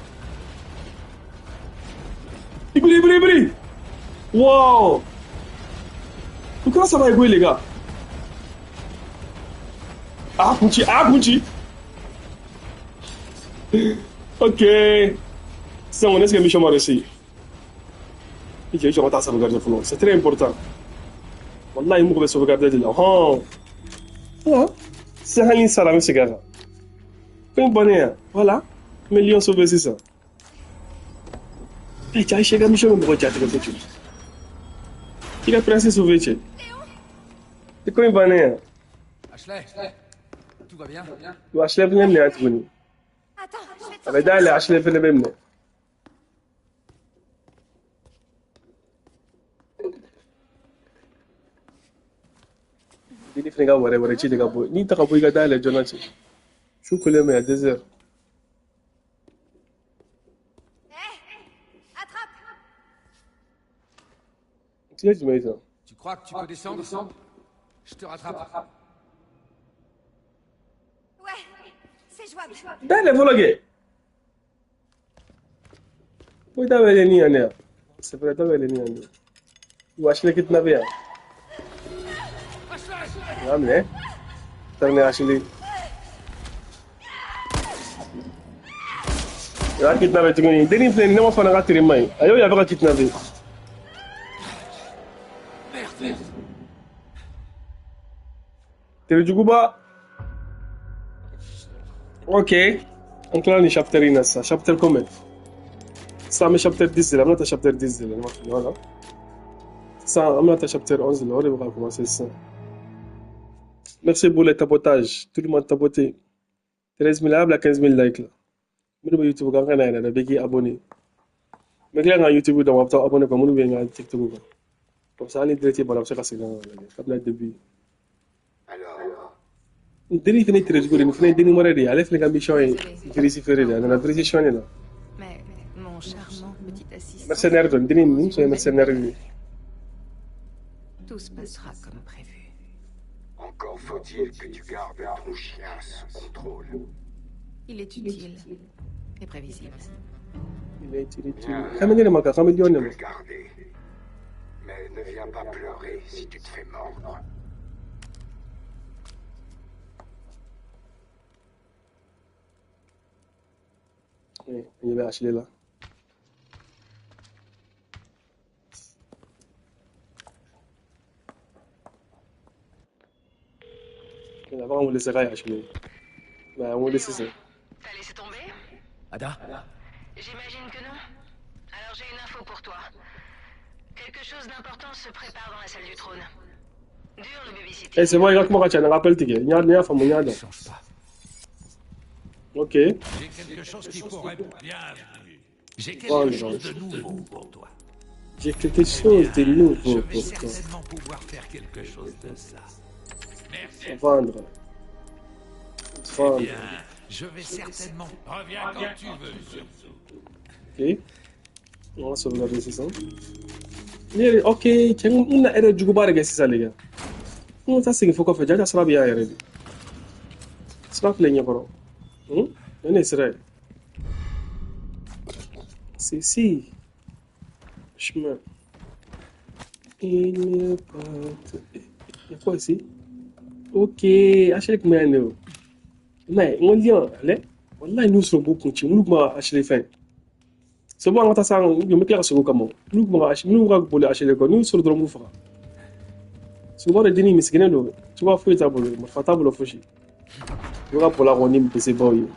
Ibiri ibiri ibiri. Wow! O kɛra saba ye koyi, les gars. A kun ci, a kun ci. Ok. Sisan kɔni, est-ce que mission ma réussi? I jɔ i jɔ ka taa sauvegarder fɔlɔ. C'est très important. Wallahi n mago bɛ sauvegarder de la. Hɔn. Voilà. Sisan hali ni sara n bɛ segin a kan. Ko in bannen yan. Voilà. N bɛ lion sauver sisan. Eh, cɛ, Aïcha ka mission bɛ mɔgɔ jatigɛ kojugu. I ka prince sauver cɛ. I ko in bannen yan. Ashley, tout va bien? Wa Ashley fɛnɛ minɛ yan tuguni. Attends, je vais te A bɛ dayɛlɛ, Ashley fɛnɛ bɛ minɛ. Denni fɛnɛ ka wɛrɛ wɛrɛ ci de ka bɔ. N'i ta ka bɔ i ka dayɛlɛ joona cɛ. Su kolen bɛ yan 2 heures. Hé, attrape. Tile jumɛn ye sisan? Tu crois que tu peux descendre? Je te rattrape. Ouais, c'est jouable. Dayɛlɛ fɔlɔ kɛ. Ko i ta bɛ yɛlɛ ni yan de yan. C'est vrai, ta bɛ yɛlɛ ni yan de. Wa Ashley kidnappé yan. N y'a minɛ. Taa ni Ashley. I y'a kidnappé tuguni. Denni filɛ nin ye, ne ma fana ka teri man ɲi. A y'o yafa ka kidnappé. Merde. Terijuguba. Ok. An tilala nin chapter in na sisan. Chapter combien? Sisan an bɛ chapter 10 de la. An bɛna taa chapter 10 de la. Ne ma fili, voilà. Sisan an bɛna taa chapter 11 de la. O de bɛ ka commencer sisan. Merci pour les tapotages. Tout le monde tapoté. 13 000, a bila 15 000 likes la. Minnu bɛ YouTube kan, ka na yɛrɛ dɛ, bɛɛ k'i abonné. N bɛ tila ka YouTube dɔn, a bɛ taa abonné quoi, minnu bɛ n ka TikTok kan. Comme ça, hali direct banna, a bɛ se ka segin ka lajɛ kabini début. Alors, N denni fɛnɛ ye tere jugu de ye, nin fɛnɛ ye denni wɛrɛ de ye. Ale fɛnɛ ka mission ye virus feere de ye. A nana virus sɔn de la. Mais mon charmant petit assistant, Mercenaire don, denni nin muso ye mercenaire de ye. tout se passera comme prévu. Encore faut-il que tu gardes ton chien sous contrôle. Il est utile et prévisible. Il est utile, utile. Caméléon de ma, caméléon Tu de peux ma. le garder. Mais ne viens pas pleurer si tu te fais mordre. Oui, il y avait Ashley là. Avant, on laisserait Ashley. Ben, on laisse ça. T'as laissé tomber? Ada? J'imagine que non. Alors j'ai une info pour toi. Quelque chose d'important se prépare dans la salle du trône. Dur le babysitting. Eh, c'est bon, il y a comment tu as un rappel, ticket. Il y a un il y a. Ok. J'ai quelque chose qui pourrait bien. J'ai quelque chose de nouveau pour toi. J'ai quelque chose de nouveau pour toi. Je vais certainement pouvoir faire quelque chose de ça. Merci. Vendre. Vendre. Bien, je vais certainement. Reviens quand tu veux, surtout. Ok. On va sauvegarder c'est ça. Ok, on a erreur du goût de c'est ça les gars. On ça c'est qu'il faut qu'on fasse. Déjà ça va bien erreur. Ça va plein bro. On est sérieux. C'est si. Chemin. Il n'y a pas. Il y a quoi ici? Ok, Ashley Kumano. Mais on dit, allez, on nous sommes beaucoup, nous sommes Ashley fin. C'est bon, on a ça, on met clair sur comment. Nous sommes Ashley, nous sommes Ashley, nous sommes le droit. C'est bon, le déni, mais c'est que tu vas fouiller ta boule, ma fata boule fouiller. Tu vas pour la ronim, c'est bon.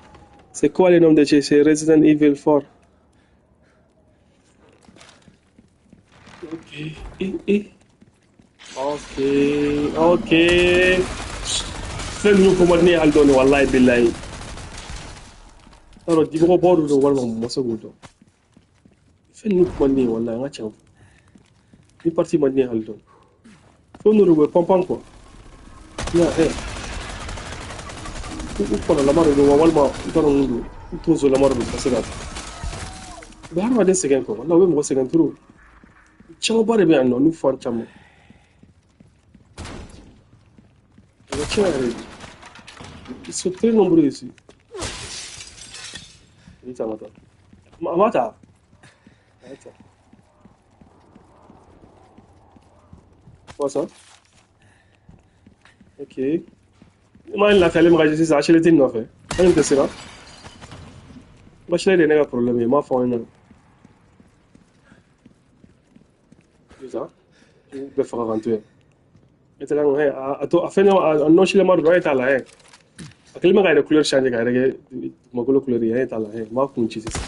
C'est quoi le nom de chez Resident Evil 4? Ok, et. Ok, ok. Fɛn ninnu ko man di ne ye hali dɔɔni walayi bilayi. Yarɔ dimɔgɔbaw de don walima mɔgɔ ma se k'o dɔn. Fɛn ninnu ko man di ne ye walayi an ka tiɲɛ fɔ. Ni parti man di ne ye hali dɔɔni. Fɛn dɔ de u bɛ panpan quoi. Ya ɛ. U kɔnɔlama de don wa walima u t'a dɔn mun don. U tonsolama de don ka se ka. U bɛ hadamaden sɛgɛn quoi walayi u bɛ mɔgɔ sɛgɛn trop. Camanba de bɛ yan nɔ n'u fan caman. Ils sont très nombreux ici. Mata. Quoi ça? Ok. Moi, il a fait aller me rager ça. Acheter une affaire. Je ne sais pas. Moi, je n'ai pas de problème. Moi, je fais un. Ça. Je vais faire rentrer. A fɛn a nɔsilama dɔrɔn e t'a la ɛ a kɛlen bɛ ka yɛrɛ couleur changer ka yɛrɛ kɛ dugumakolo couleur ye e t'a la ɛ n b'a kun ci sisan.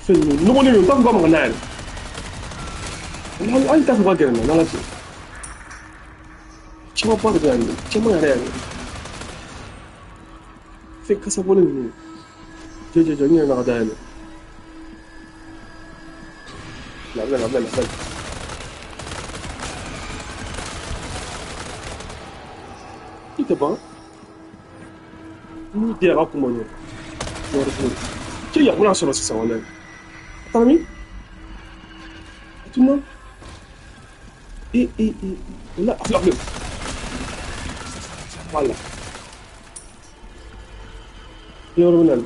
Fɛn ninnu nɔgɔlen don n t'a fɔ k'a maga n'a yɛrɛ hali t'a fɔ k'a gɛrɛ n na n'Ala cɛ camanba de bɛ yan nɔ caman yɛrɛ yɛrɛ fɛn kasabɔlen ninnu jɔ jɔ jɔ n yɛrɛ na ka dayɛlɛ. La. Il te bat. Nous dira comment nous. Tu y a un sur ça on T'as mis? Tout le monde. Et là, voilà. Et on revient.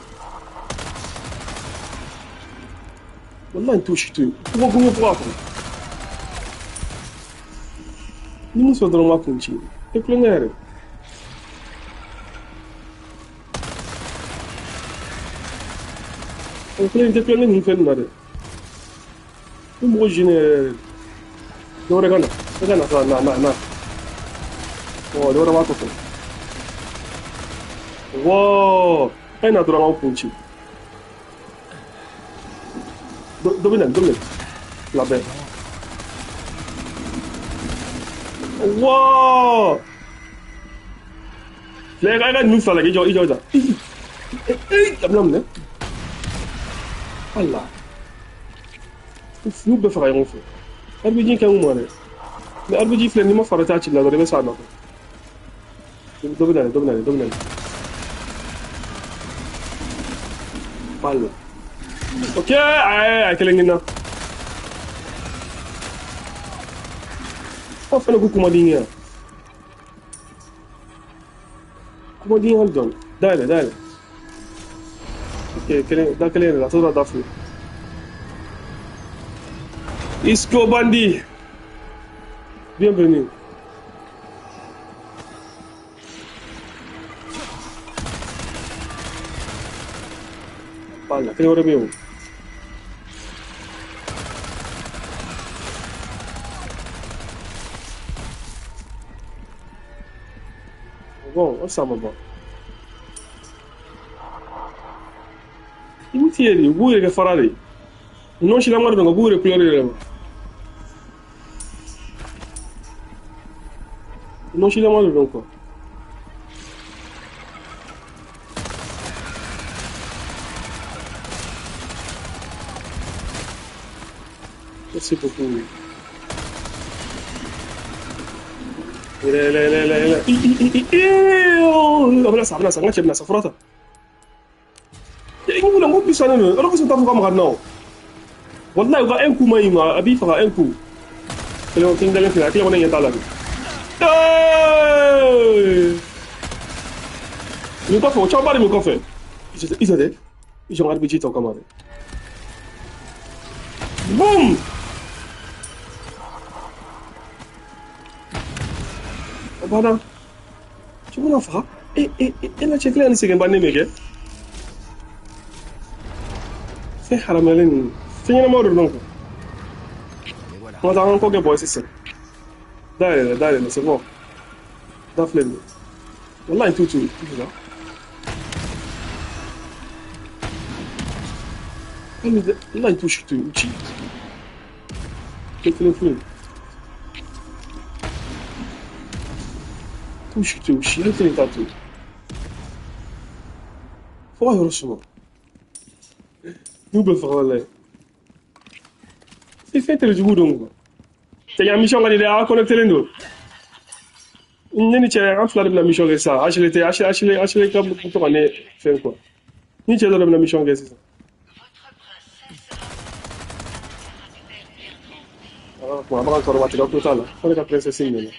والله انتو شتو هو فوقكم ni muso dɔrɔn ma kun ci e kulonkɛ yɛrɛ o kelen tɛ kulonkɛ ninnu fɛn ninnu na dɛ ni mɔgɔ jeune yɛrɛ dɔ wɛrɛ ka na e ka na sa na na na ɔ dɔ wɛrɛ b'a kɔfɛ wɔɔ a ye na dɔrɔn k'aw kun ci. Domine, domine. La belle. Wow! Les gars, nous faisons la gueule, ils ont Allah. Nous devons faire un feu. RPG quand on mais RPG flemme, il m'a fait rater la dorée ça non. Domine, domine, domine. Voilà. Ok, aïe, quel est le Oh, fais le coup, comment dire? Comment dire, hold on. Dale, dale. Ok, kelen da kelen de la, tɔ da fila. Isco Bandi. Bienvenue. Palla, kelen wɛrɛ bɛ yen o. Bon, o sa ma ban. I mu ti ye de, u b'u yɛrɛ kɛ fara de. Non silama de don, u b'u yɛrɛ couleur yɛlɛma. Non silama de don quoi. Merci beaucoup. لا لا لا لا لا. A bɛna sa, n ka cɛ bɛna sa, fura ta. I ko ko puissant don, yɔrɔ ko t'a fɔ ka maga na o. Wallahi u ka un coup ma ɲi ma, a b'i faga un coup. Kelen kelen dalen filɛ, a kelen kɔni ɲɛ t'a la bi. Nin kɔfɛ, o camanba de bɛ kɔfɛ. I jɔ dɛ, i jɔ n ka RPG tɔ kama dɛ. Boum! O banna. Cogo na faga. E e e na cɛ kelen ni sɛgɛnba ne bɛ kɛ. Fɛn haramuyalen ninnu. Fɛn ɲɛnamaw de don quoi. An ka taa an ka kɔ kɛ bɔ ye sisan. Dayɛlɛ dayɛlɛ, c'est bon. Da filɛ nin ye. Wallahi t'u tu la. Wallahi t'u si to yen, u ci. Kelen filɛ nin ye. T'u si to yen, u si hali kelen t'a to yen. Fo ka yɔrɔ suma. N'u bɛ faga wallahi. I fɛn tɛrɛ jugu don quoi. Cɛ yan mission ka di dɛ, a connecté len don. Ne ni cɛ an fila de bɛna mission kɛ sisan. Ashley tɛ, Ashley ka to ka ne fɛn quoi. Ni cɛ dɔ de bɛna mission kɛ sisan. A b'a ka kɔrɔba tigɛ ko t'a la. Fo ne ka princesse minɛ.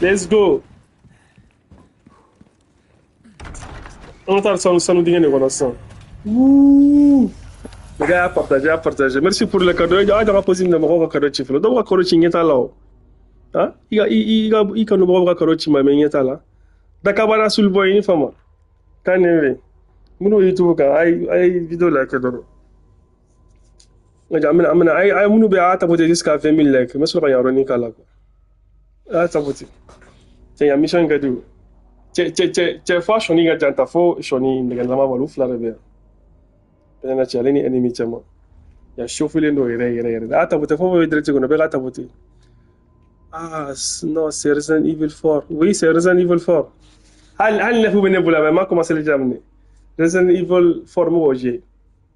Let's go. An ka taa sanu dingɛ de kɔnɔ sisan. Wouh! Les gars, partagez, partagez. Merci pour le cadeau. Ah, j'ai posé une mɔgɔw ka cadeau ci fɔlɔ. Dɔw ka cadeau ci ɲɛ t'a la o. Ah, i kanubagaw ka cadeau ci ma mais ɲɛ t'a la. Dakabara Sulboy ni fama. K'a ne bɛ. Minnu bɛ YouTube kan, a ye vidéo like dɔrɔn. Nka an bɛna a ye minnu bɛ a tapoter jusqu'à 20 000 likes. N bɛ sɔrɔ ka yan yɔrɔnin k'a la quoi. A tapoter. Cɛ yan mission in ka di o. Cɛ fo a sɔnni ka jan ta fo sɔnni nɛgɛlama b'a la, u fila de bɛ yan. Bɛna cɛ ale ni ennemi caman. Yan chauffelen don yɛrɛ yɛrɛ yɛrɛ. A tapoter fo bɛ direct kɔnɔ, bɛɛ ka tapoter. Ah non, c'est Resident Evil 4. Oui, c'est Resident Evil 4. Hali neuf bɛ ne bolo mais ma commencé le daminɛ. Resident Evil 4 mɔgɔ j'ai.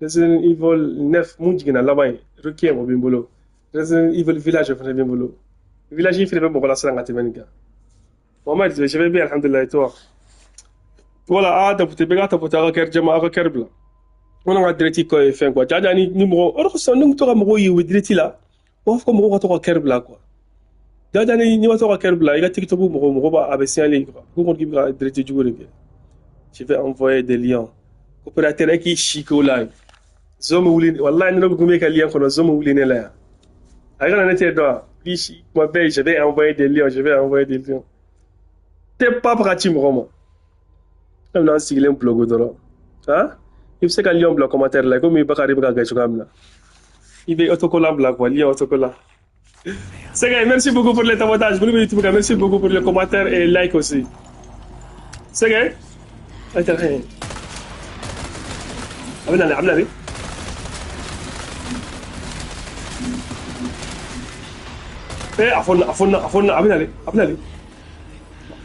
Resident Evil 9 mun jiginna laban ye. Requiem o bɛ n bolo. Resident Evil Village o fana bɛ n bolo. Village in fana bɛ mɔgɔ lasiran ka tɛmɛ nin kan. Mohamed, je vais bien, alhamdulillah, et toi? Voilà, a tapoter, bɛɛ ka tapoter a ka kɛri jama, a ka kɛri bila. On a direct ko ye fɛn quoi. Jaja ni mɔgɔ, o de kosɔn ni to ka mɔgɔw ye u bɛ direct la, u b'a fɔ ko mɔgɔw ka to ka kɛri bila quoi. Jaja ni ma to ka kɛri bila, i ka TikTok mɔgɔ b'a a bɛ signaler quoi. Ko kɔni k'i bɛ ka direct jugu de kɛ. Je vais envoyer des liens. Opérateur e k'i si k'o la. Zon bɛ wuli, wallahi ni ne kun bɛ ka lien kɔnɔ, zon bɛ wuli ne la yan. A kana ne tɛ dɔn wa? Kuma bɛɛ, je vais envoyer des liens, je vais envoyer des liens. Tɛ pa ka ci mɔgɔ ma. Ne bɛna n sigilen blogo dɔrɔn. Han? I bɛ se ka lien bila commentaire la komi Bakari bɛ ka kɛ cogoya min na. I bɛ autocollant bila quoi, lien autocollant. Sega, merci beaucoup pour les tapotages. Minnu bɛ YouTube kan, merci beaucoup pour les commentaires et like aussi. Sega, attends, a bɛ na a bɛ na de. Eh, a fɔ a fɔ a fɔ a bɛ na de, a bɛ na de.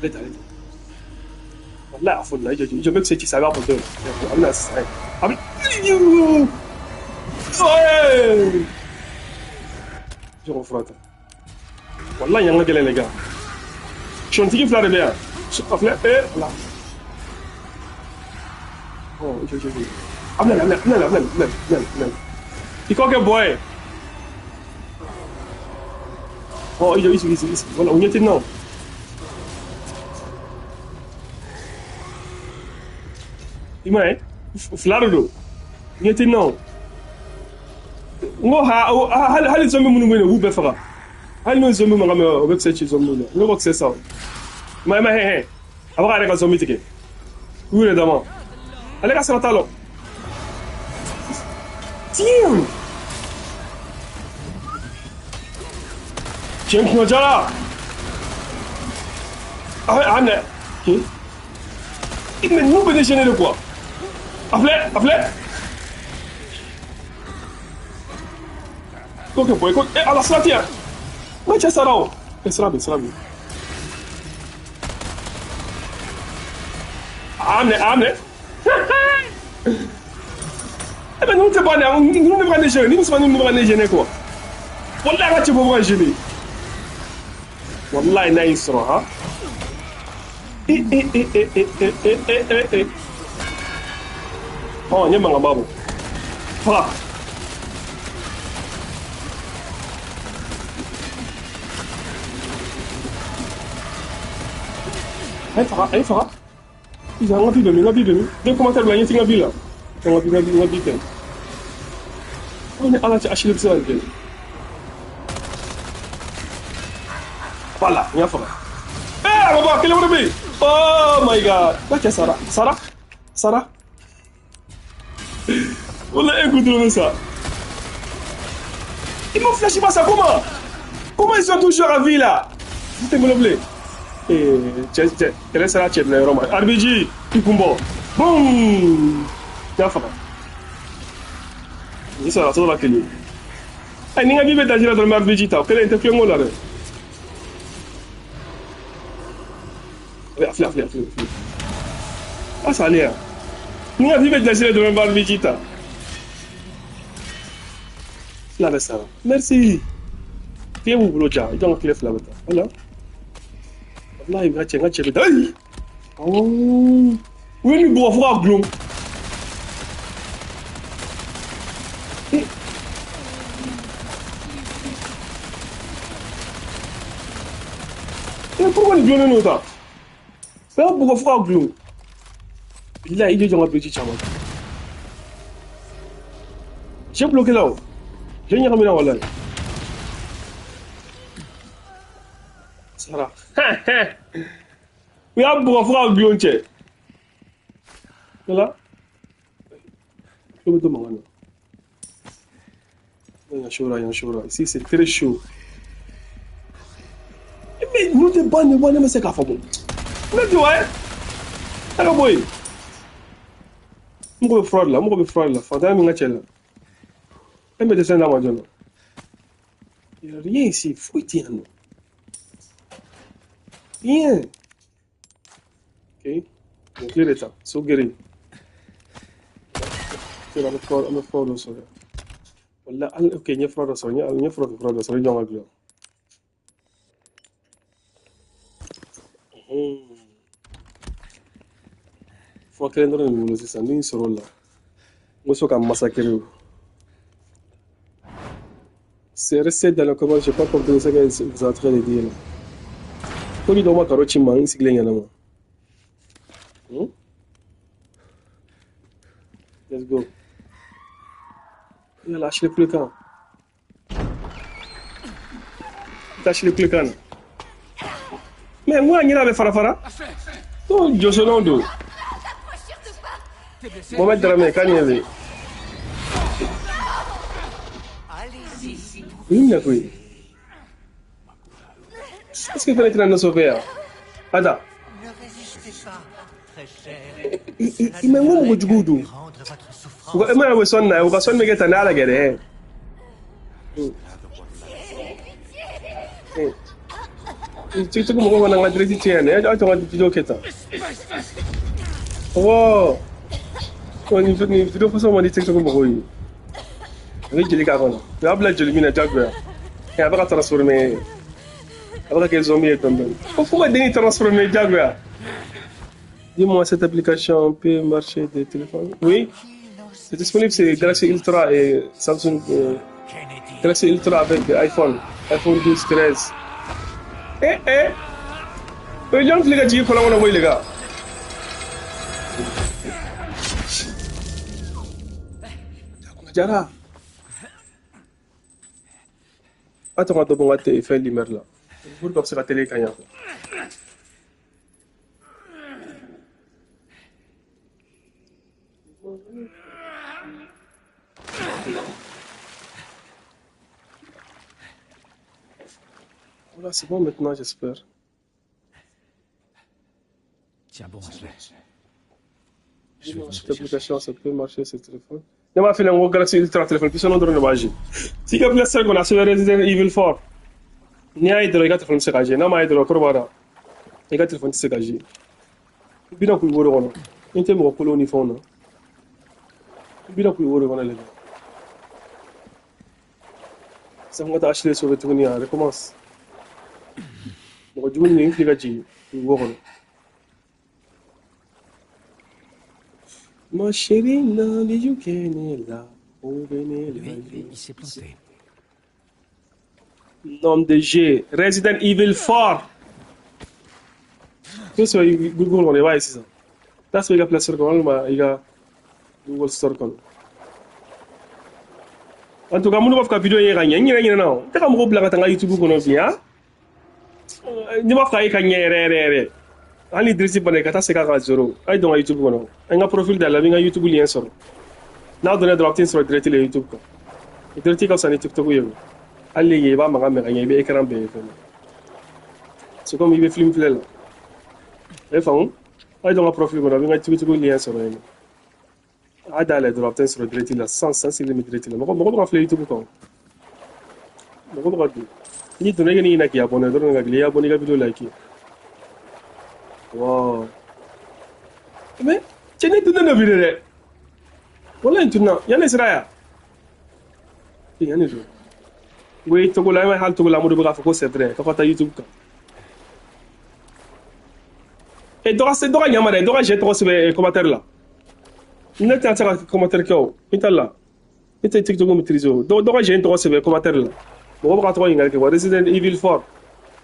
Ale ta ale ta. Wallahi a fɔ na, i jɔ bɛ se ci sa a b'a fɔ dɔrɔn. A bɛ na sisan. A bɛ. Jɔn fura ta. Wallahi yan ka gɛlɛn les gars. Sɔntigi fila de bɛ yan. A filɛ, eh la. Oh, jɔ jɔ jɔ. A bɛ na a bɛ na a bɛ na a bɛ na a bɛ na. I k'o kɛ bɔ ye. Oh, i jɔ i sigi i sigi. Voilà, o ɲɛ tɛ n na o. I m'a ye fila de don ɲɛ tɛ n na o n ko ha hali zombie minnu bɛ yen u b'u bɛɛ faga hali n'o zombie mankan mɛn o bɛ kisɛ ci zombie la ne ko kisɛ sa o i ma hɛn a bɛ k'a yɛrɛ ka zombie tigɛ u yɛrɛ dama ale ka sira t'a la. Damn! Cɛ kunna jara a minɛ ok mais ninnu bɛ ne gêner de quoi. A filɛ ko kɛ bɔ ko ala sira tɛ yan n ka cɛ sara o sira bɛ a minɛ eh ben ninnu tɛ ban dɛ ninnu de bɛ ka ne gêner ni musomanin ninnu bɛ ka ne gêner quoi. Wallahi a ka cɛ bɔ bɛ ka gêner wallahi n'a y'i sɔrɔ han e n ye mankanba bɔ faga a ye faga n ka bi bɛ min n ka bi bɛ min den commentaire bila n ɲɛ tɛ n ka bi la n ka bi kɛ aw ni ala cɛ Ashley bɛ se ka nin kɛ voilà n y'a faga a ma bɔ a kelen wɛrɛ bɛ yen oh my god n ka cɛ sara wala e kun dɔrɔn bɛ sa ils m'ont flashé pas ça comment ils sont toujours à vie là n tɛ bolo bilen cɛ kɛlɛ sera cɛ bila yɔrɔ ma RPG i kun bɔ boum n y'a faga ni sara tɔ la kelen ni n ka bi bɛ danger la dɔrɔn n bɛ RPG ta o kelen tɛ kulonkɛ la dɛ. A filɛ a salen yan ni n ka bi bɛ danger la dɔrɔn n bɛ RPG ta fila bɛ sara merci tile b'u bolo ja i jɔn ka tile fila bɛ taa voilà. Wallahi n ka cɛ bɛ taa ayi u ye nin bugɔ fo k'a gulon. Pourquoi nin gulonnen don tan u y'a bugɔ fo k'a gulon bilahi i jɔ n ka biriki caman cɛ bloqué la o cɛ ɲagamina wallahi sara u y'a bugɔ fo k'a gulon cɛ voilà tulo bɛ to mankan na yan chaud là ici c'est très chaud. Mais ninnu tɛ ban nin ne ma se k'a fɔ bɔ ne tɛ wa a ka bɔ yen n mɔgɔ bɛ fura de la n mɔgɔ bɛ fura de la fantanya min ka cɛ la e bɛ dɛsɛ n'a ma joona. Il y a rien ici foyi tɛ yan nɔ rien. Ok nin tile de ta so gere an bɛ fura dɔ sɔrɔ yan wala ok n ye fura dɔ sɔrɔ n ye fura dɔ sɔrɔ i jɔn ka dilan. Fura kelen dɔrɔn de bɛ n bolo sisan ni n sɔrɔ o la n bɛ se ka massacrer o. C'est resté dans le comment, je n'ai pas compris ce que vous êtes en train de dire là. Ko ni dɔw ma karo ci n ma n sigilen ɲɛna ma. Let's go. Yala Ashley kulekan. Ashley kulekan. Mais n ko a ɲɛna bɛ fara fara. Ko jɔsɔnnaw don. Mohamed Dramé k'a ɲɛ bɛ. U y'i minɛ koyi. Est-ce que fɛnɛ tɛna ne sauver yan? Ada. I ma n ko mɔgɔ juguw don. E ma ye u bɛ sɔnni na u ka sɔnni bɛ kɛ tan ni ala gɛrɛ. TikTok mɔgɔw kana n ka direct tiɲɛ dɛ aw tɛ n ka vidéo kɛ tan. Wow. Nin vidéo fasɔn man di TikTok mɔgɔw ye. A bɛ jeli k'a kɔnɔ. U y'a bila jeli min na diyagoya. A bɛ ka transformer. A bɛ ka kɛ zombie ye dɔɔni dɔɔni. Ko fo ka den transformer diyagoya. Dis-moi, cette application peut marcher des téléphones? Oui. C'est disponible, c'est Galaxy Ultra et Samsung Galaxy Ultra avec iPhone, iPhone 12, 13. Eh eh! Les gens qui les gars, les gars. Jara. Attends, on va te faire lumière là. Pour que ça télé quand. Voilà, c'est bon maintenant, j'espère. Tiens bon, Ashley. Cette application, ça peut marcher, ce téléphone. Ne m'a fait un Galaxy Ultra téléphone, puis sinon, on va agir. Si tu as qu'on a sur Resident Evil 4, ni a été le téléphone, c'est gagé. Non, mais il y a le téléphone, c'est gagé. Bien que vous ayez un téléphone, ni phone. Bien que vous ayez un ça va acheter sur le tournier, recommence. Mɔgɔ jugu ni fili ka jigin wo kɔnɔ. Ma chérie na bijou kɛ ne la, o bɛ ne la. Il s'est planté. Nom de G, Resident Evil 4. Tout ça Google kɔnɔ i b'a ye sisan. Taa sɔrɔ i ka Play Store kɔnɔ walima i ka Google Store kɔnɔ. En tout cas, minnu b'a fɛ ka vidéo ye ka ɲɛ, n yɛrɛ ɲinɛna o. N tɛ ka mɔgɔw bila ka taa n ka YouTube kɔnɔ bi han. N'i b'a fɛ a ye ka ɲɛ yɛrɛ yɛrɛ yɛrɛ hali Idrisi bana i ka taa segin a kan zéro a ye don n ka YouTube kɔnɔ an ka profil dayɛlɛ a bɛ n ka YouTube lien sɔrɔ n'a donna dɔrɔn a bɛ t'i sɔrɔ direct la YouTube kan direct ka fisa ni TikTok ye o hali ni yen i b'a mankan mɛn ka ɲɛ i bɛ écran bɛɛ ye fɛnɛ c'est comme i bɛ film filɛ la a ye faamu a ye don n ka profil kɔnɔ a bɛ n ka TikTok lien sɔrɔ yen nɔ a dayɛlɛ dɔrɔn a bɛ t'i sɔrɔ direct la sans sigilen bɛ direct la mɔgɔ mɔgɔ bɛ ka filɛ YouTube kan mɔgɔ bɛ ka don. Ni donna i ka ɲina k'i abonné dɔrɔn ka i abonné i ka vidéo like. Wow. Mais cɛ ne tunna bi dɛ. Wala n tunna yan ne sera yan. Yan ne don. Oui Togo la ma hali Togo la mo bɛ k'a fɔ ko c'est vrai k'a ka taa YouTube kan. E dɔ ka se dɔ ka ɲa ma dɛ dɔ ka jɛ tɔgɔ sɛbɛn commentaire la. Ne tɛna se ka commentaire kɛ o n t'a la. Ne tɛ TikTok maîtriser o. Dɔ ka jɛ tɔgɔ sɛbɛn commentaire la. Mɔgɔ bɛ ka tɔgɔ ɲininkali kɛ wa Resident Evil 4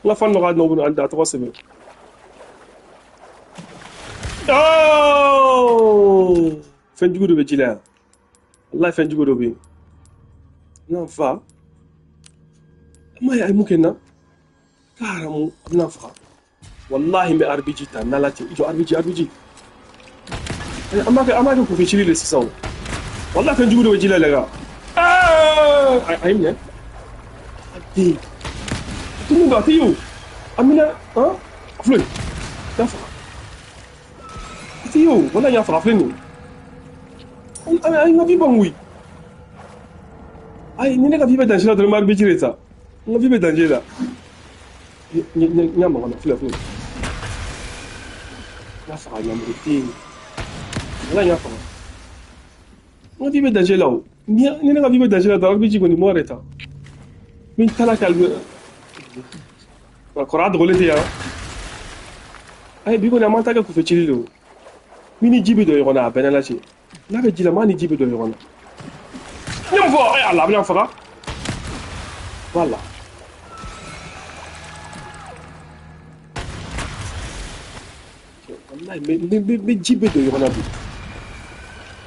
n ka fan dɔ ka nɔ a tɔgɔ sɛbɛn. Oh! Fɛn jugu dɔ bɛ ji la yan. Walahi fɛn jugu dɔ bɛ yen. N fa. Ma ye a ye mun kɛ n na? Ka haramu a bɛna n faga. Walahi n bɛ RPG ta n'Ala cɛ i jɔ RPG RPG. An b'a kɛ kunfɛ cili de sisan o. Walahi fɛn jugu dɔ bɛ ji la les gars. A ye minɛ. Tout le monde a fait. Amina, hein? Fleury. Y'a faga. Yo, voilà, y'a faga filɛ nin ye. Ayi, n ka vie ban koyi. Ayi, ni ne ka vie bɛ danger la dɔrɔn n bɛ RPG de ta. N ka vie bɛ danger la. N y'a maga na, filɛ filɛ. N y'a faga ɲamuru den. Voilà, n y'a faga. N ka vie bɛ danger la o. Ni ne ka vie bɛ danger la dɔrɔn RPG kɔni n b'o de ta. Min taara ka kɔrɔ a dogolen tɛ yan. Ayi bi kɔni an m'an ta kɛ kunfɛ cili de o. Min ni ji bɛ don ɲɔgɔn na a bɛɛ n'Ala cɛ. N'a bɛ ji la m'a ni ji bɛ don ɲɔgɔn na. N ye mun fɔ ɛ Ala a bɛna n faga. Voilà. Walayi n bɛ ji bɛ don ɲɔgɔn na bi.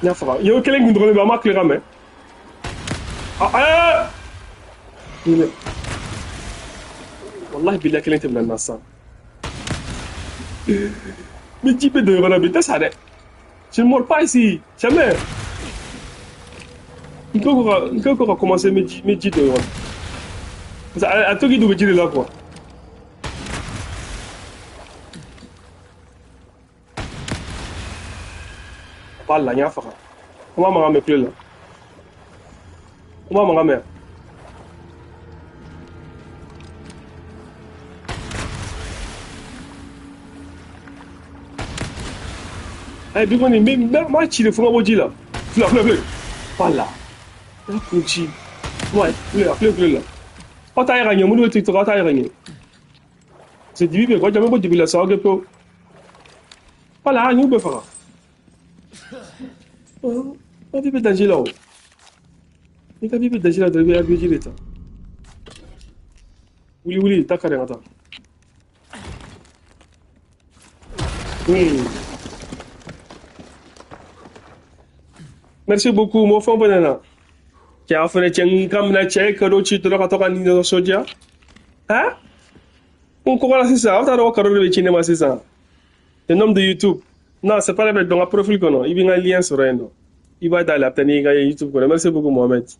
N y'a faga. Ye o kelen kun dogolen bɛ an m'a tile ka mɛn. Ah ɛɛ. Wallahi billahi kelen tɛ bila n na sisan. Mais ji bɛ don ɲɔgɔn na bi n tɛ sa dɛ. Je ne mords pas ici, jamais. N ko ka commencer n bɛ ji don ɲɔgɔn na. Parce que a to k'i dogo ji de la quoi. A b'a la n y'a faga. An b'a mankan mɛn kule la. An b'a mankan mɛn. Ayi bi kɔni n b'a ci de fo n ka bɔ ji la. Filɛ filɛ filɛ. Voilà. N kun ci. Ouais, filɛ filɛ filɛ la. Aw t'a ye ka ɲɛ minnu bɛ TikTok aw t'a ye ka ɲɛ. Parce que dibi bɛ yen quoi jama bɔ dibi la sa aw kɛ pewu. Voilà n y'u bɛɛ faga. Aw vie bɛ danger la o. N'i ka vie bɛ danger la dɔrɔn i bɛ RPG de ta. Wuli wuli taa kari ka taa. Merci beaucoup, mon frère Banana. Cɛ aw fɛnɛ cɛ n ka minɛ cɛ ye cadeau ci dɔrɔn ka to ka nisɔndiya. Hein? N kɔgɔla sisan, aw t'a dɔn ko cadeau de bɛ ci ne ma sisan. Le nom de YouTube. Non, c'est pas la peine. Dans profil kɔnɔ, i bɛ n ka lien sɔrɔ yen nɔ. I b'a dayɛlɛ a bɛ taa n'i ka YouTube kɔnɔ. Merci beaucoup Mohamed.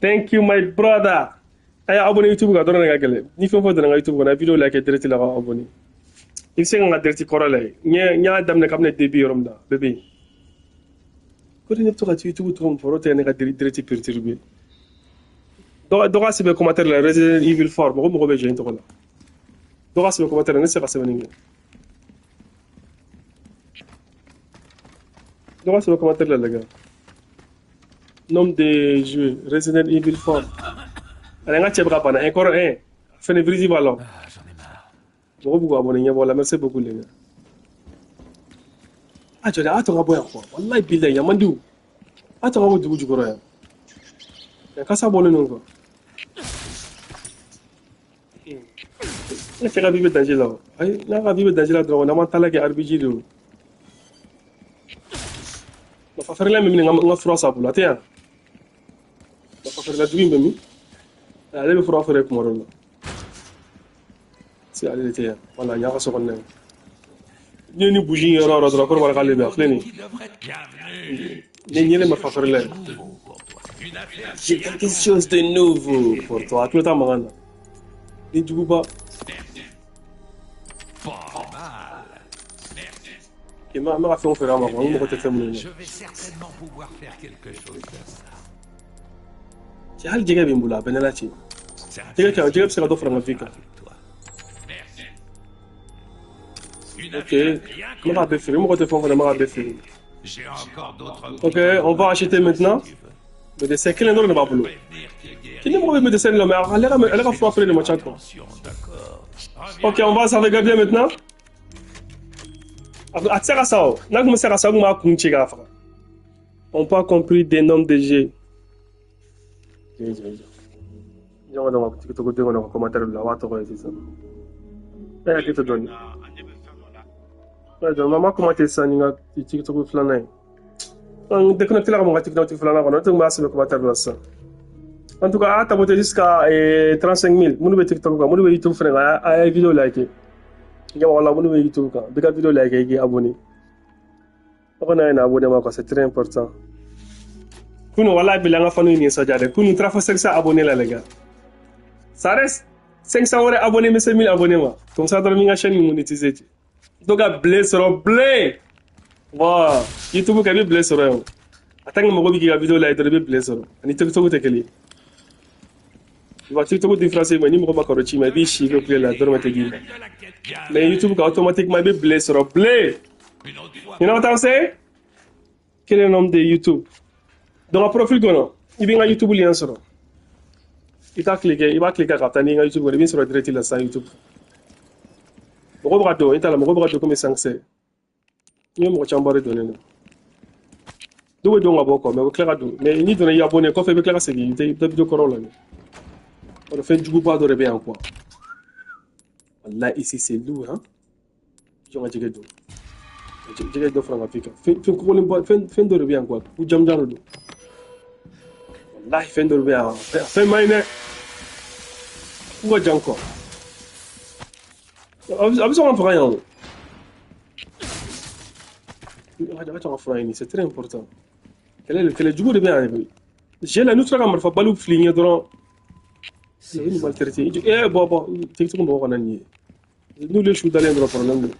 Thank you my brother. A y'a abonné YouTube kan dɔrɔn de ka gɛlɛn. Ni fɛn fɛn donna n ka YouTube kɔnɔ, a ye vidéo like direct la ka abonné. I bɛ se ka n ka direct kɔrɔ lajɛ. N y'a daminɛ kabini début yɔrɔ min na, bɛɛ bɛ yen. Ko ne bɛ to ka YouTube tɔgɔ min fɔ, o tɛ ne ka direct perturbé. Dɔ ka sɛbɛn commentaire la Resident Evil 4, mɔgɔ mɔgɔ bɛ jɛ n tɔgɔ la. Dɔ ka sɛbɛn commentaire la, ne tɛ se ka sɛbɛnni kɛ. Dɔ ka sɛbɛn commentaire la les gars. Nom de jeu Resident Evil 4. Allez, n ka cɛ bɛ ka bana encore un. Fɛnɛ virus b'a la. Mɔgɔ b'u ka abonné ɲɛbɔ la, merci beaucoup les gars. A jɔ dɛ, a tɔ ka bɔ yan quoi. Wallahi bilahi yan man di o. A tɔ ka bɔ dugu jukɔrɔ yan. Yan kasa bɔlen don quoi. Ne cɛ ka vie bɛ danger la o. Ayi, n'a ka vie bɛ danger la dɔrɔn, n'an m'an taala kɛ RPG de o. Nafa feerela min bɛ n ka fura san a bolo, a tɛ yan. Nafa feerela jugu in bɛ min? Ale bɛ fura feere kuma dɔ la. Si ale de tɛ yan. Wala, n y'a ka so kɔnɔna ye. N'i ye ni bougie in yɔrɔ o yɔrɔ dɔrɔn, kɔrɔ b'a la k'ale bɛ yan. Filɛ nin ye. Ni ye ne marifa feerela ye. J'ai quelque chose de nouveau pour toi. A tulo t'a mankan na. Ni juguba. I ma ka fɛnw feere a ma quoi, n mago tɛ fɛn minnu na. Cɛ hali jɛgɛ bɛ n bolo, a bɛ ne la cɛ. Jɛgɛ kɛ, jɛgɛ bɛ se ka dɔ fara n ka vie kan. Ok, n bɛ k'a bɛɛ feere, n mago tɛ fɛn o fɛn na, n bɛ k'a bɛɛ feere. Ok, on va acheter maintenant. Médecin kelen dɔrɔn de b'a bolo. Ni mɔgɔ bɛ médecin la, mais ale ka fura feere de man ca quoi. Ok, on va sauvegarder maintenant. A tɛ se ka sa o. N'a tun bɛ se ka sa, o tun b'a kun ci k'a faga. On pas compris des noms de G. Jɔn ka dɔn ka TikTok den kɔnɔ ka commentaire bila, a b'a tɔgɔ ye sisan. E hakili to dɔɔni. Jɔn, ma commenter sisan ni n ka TikTok filanan ye. N déconnecté la ka bɔ n ka TikTok filanan kɔnɔ, ne tun b'a sɛbɛn commentaire la sisan. En tout cas, a y'a tapoter jusqu'à 35 000. Minnu bɛ TikTok kan, minnu bɛ YouTube fɛnɛ kan, a ye vidéo like. Wala minnu bɛ YouTube kan, bɛɛ ka vidéo like i k'i abonné. Aw kana ɲinɛ abonné ma quoi, c'est très important. Kunu wala bila an ka fanu nisɔndiya dɛ. Kunu taara fo 500 abonnés la les gars. Ça reste 500 wɛrɛ abonné bɛ se 1000 abonnés ma. Comme ça dɔrɔn n ka chaîne monétiser. Dɔ ka blé sɔrɔ blé. Bon, YouTube kan i bɛ blé sɔrɔ yen o. A tant que mɔgɔ bɛ k'i ka vidéo like dɔrɔn i bɛ blé sɔrɔ. Ani TikTok tɛ kelen ye. I b'a TikTok différencier mais ni mɔgɔ ma kɔrɔ ci ma i b'i si kɛ tile la dɔrɔmɛ tɛ d'i ma. Mais YouTube kan automatiquement i bɛ blé sɔrɔ blé. You know what I'm saying? Quel est le nom de YouTube? Dans ma profil kɔnɔ, i bɛ n ka YouTube lien sɔrɔ. I t'a cliquer, i b'a cliquer ka taa n'i ka YouTube kɔnɔ, i bɛ sɔrɔ direct la sisan YouTube. Mɔgɔ bɛ ka don, i t'a la mɔgɔ bɛ ka don komi 5 N ye mɔgɔ camanba de donnen don. Dɔw bɛ don ka bɔ quoi, mais u bɛ tila ka don. Mais n'i donna i abonné kɔfɛ i bɛ tila ka segin i tɛ vidéo kɔrɔw lajɛ. O fɛn juguba dɔ de bɛ yan quoi. Wallahi ici c'est lourd hein. Jɔn ka jɛgɛ don. Jɛgɛ dɔ fara n ka vie kan. Fɛn kɔgɔlenba fɛn dɔ de bɛ yan quoi. Ko jamujan de don. Wallahi fɛn dɔ de bɛ yan. Fɛn man ɲi dɛ. K'u ka jan quoi. A bɛ se ka n faga yan o. A ka fura ɲini, c'est très important. Kɛlɛ jugu de bɛ yan. Jɛ la n'u sera ka marifa baliw fili ɲɛ dɔrɔn. C'est une maltraité. Eh bon bon, TikTok mɔgɔ kana nin ye. N'olu ye su dalen dɔrɔn problème don.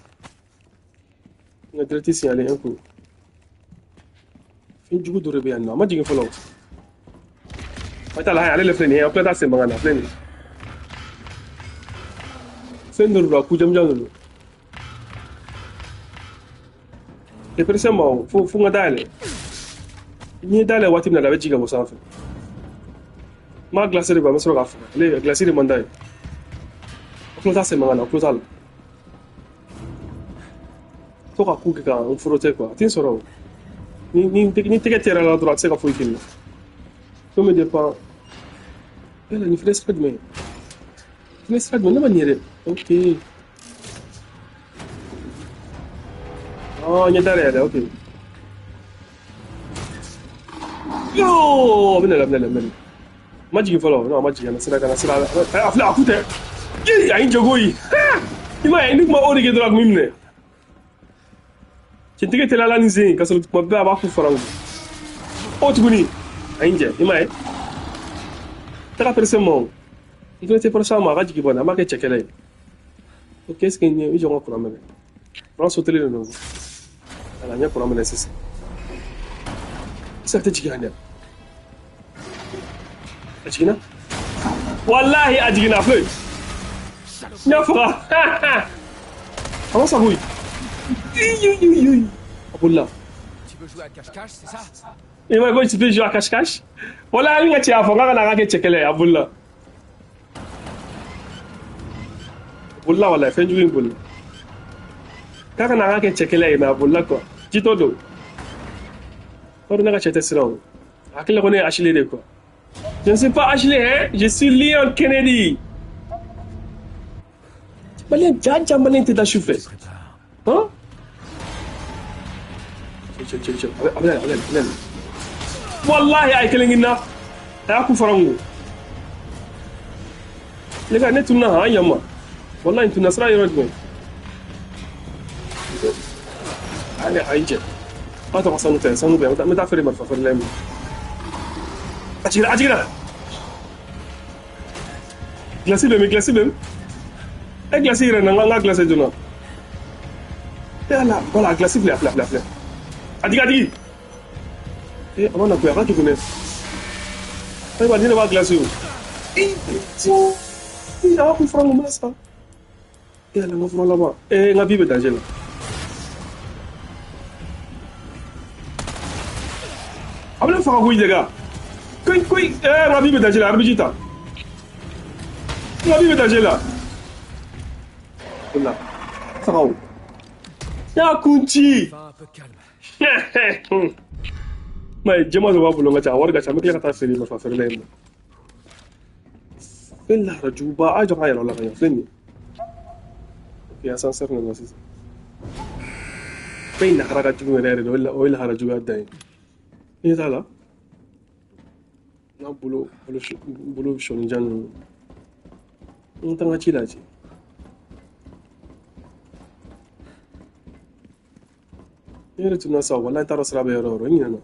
N ka direct signalé un coup. Fɛn jugu dɔ de bɛ yan nɔ, a ma jigin fɔlɔ. A t'a la, ale de filɛ nin ye, a filɛ t'a sen mankan na, a filɛ nin ye. Fɛn dɔ de don, a ku jamujan de don. Dépression ma o, fo n ka dayɛlɛ. N'i ye dayɛlɛ waati min na, a bɛ jigin ka bɔ sanfɛ. N b'a glacé de quoi, n bɛ sɔrɔ k'a faga. Ale glacé de man d'a ye. A tulo t'a sen mankan na, a tulo t'a la. To ka ku kɛ ka n frotter quoi, a tɛ n sɔrɔ o. Ni tɛgɛ tɛra la dɔrɔn a tɛ se ka foyi kɛ n na. Tout me dépend. Yala nin fɛnɛ sira jumɛn ye? Fɛnɛ sira jumɛn? Ne ma nin ye dɛ. Ok. Oh, n ye da yɛlɛ, ok. Yo, bɛna bɛna bɛna. Ma jigin fɔlɔ, non, a ma jigin, a na sira ka na sira. A filɛ, a ku tɛ. Yi, a ye n jɔ koyi. I m'a ye, ni kuma o de kɛ dɔrɔn a kun b'i minɛ. Cɛntigi teliyala ni sen ka sɔrɔ tuma bɛɛ a b'a ku fara n kun. O tuguni, a ye n jɛ, i m'a ye. Taga pressé ma o. N fɛnɛ tɛ pressé a ma, a ka jigin bani, a m'a kɛ cɛ kɛlɛ ye. Ok, est-ce que n ye i jɔ n ka kuran minɛ? Kuran sotelen de don. Voilà, n ye kuran minɛ sisan. Est-ce que a tɛ jigin yan dɛ? A jiginna? Walahi a jiginna, a filɛ. N y'a faga. A ma sa koyi. A bolila. Tu veux jouer à cache-cache, c'est ça? I ma ko tu peux jouer à cache-cache? Walahi hali n ka cɛ y'a fɔ n k'a ka na a ka kɛ cɛ kɛlɛ ye, a bolila. A bolila walahi, fɛn jugu in bolila. K'a ka na a ka kɛ cɛ kɛlɛ ye, mais a bolila quoi. Jitɔ don. Kɔri ne ka cɛ tɛ siran o. A hakili la ko ne ye Ashley de ye quoi. Je ne suis pas Ashley, hein? Je suis Leon Kennedy. Malien, ja ja malien tɛ da su fɛ. Hein? Cɛ cɛ cɛ, a bɛ a bɛ a bɛ. Wallahi a ye kelen na. A y'a ku fara n kun. Ne ka ne tununa han yan ma. Wallahi n tununa sira yɔrɔ jumɛn? Ale a y'i jɛ. Ba tɔgɔ sanu tɛ, sanu bɛ yan. N bɛ taa feere marifa feerela in ma. A jiginna, a jiginna. Glace bɛ min, glace bɛ min? E glace yɛrɛ na, n ka glace joona. E ala, voilà, glace filɛ, a filɛ, a filɛ, a filɛ. A jigin, a jigin. E a ma na koyi, a ka jugu dɛ. Ayiwa, ni ne b'a glace o. E, a b'a kun fura n kun bɛna sa. E ala, n ka fura laban. E, n ka vie bɛ danger la. A bɛ ne faga koyi, les gars. Koyi, koyi, n ka vie bɛ danger la, RPG ta. N ka vie bɛ danger la. Ola, faga o. Y'a kun ci. Enfin, un peu calme. Mais jɛman dɔ b'a bolo n ka ca, a wari ka ca, n bɛ tila ka taa feere marifa feerela in ma. Fɛn lahara juguba, a jɔ k'a yɛrɛ la ka ɲɛ, filɛ nin ye. Ok, ascenseur nana sisan. Fɛn in lahara ka jugu yɛrɛ yɛrɛ de, o ye lahara juguya dan ye. I ɲɛ t'a la? N'a bolo bolo bolo sɔnnijan ninnu. N taa n ka ci lajɛ. Ne yɛrɛ tununa sa, walahi n t'a dɔn sira bɛ yɔrɔ o yɔrɔ, n ɲinɛna.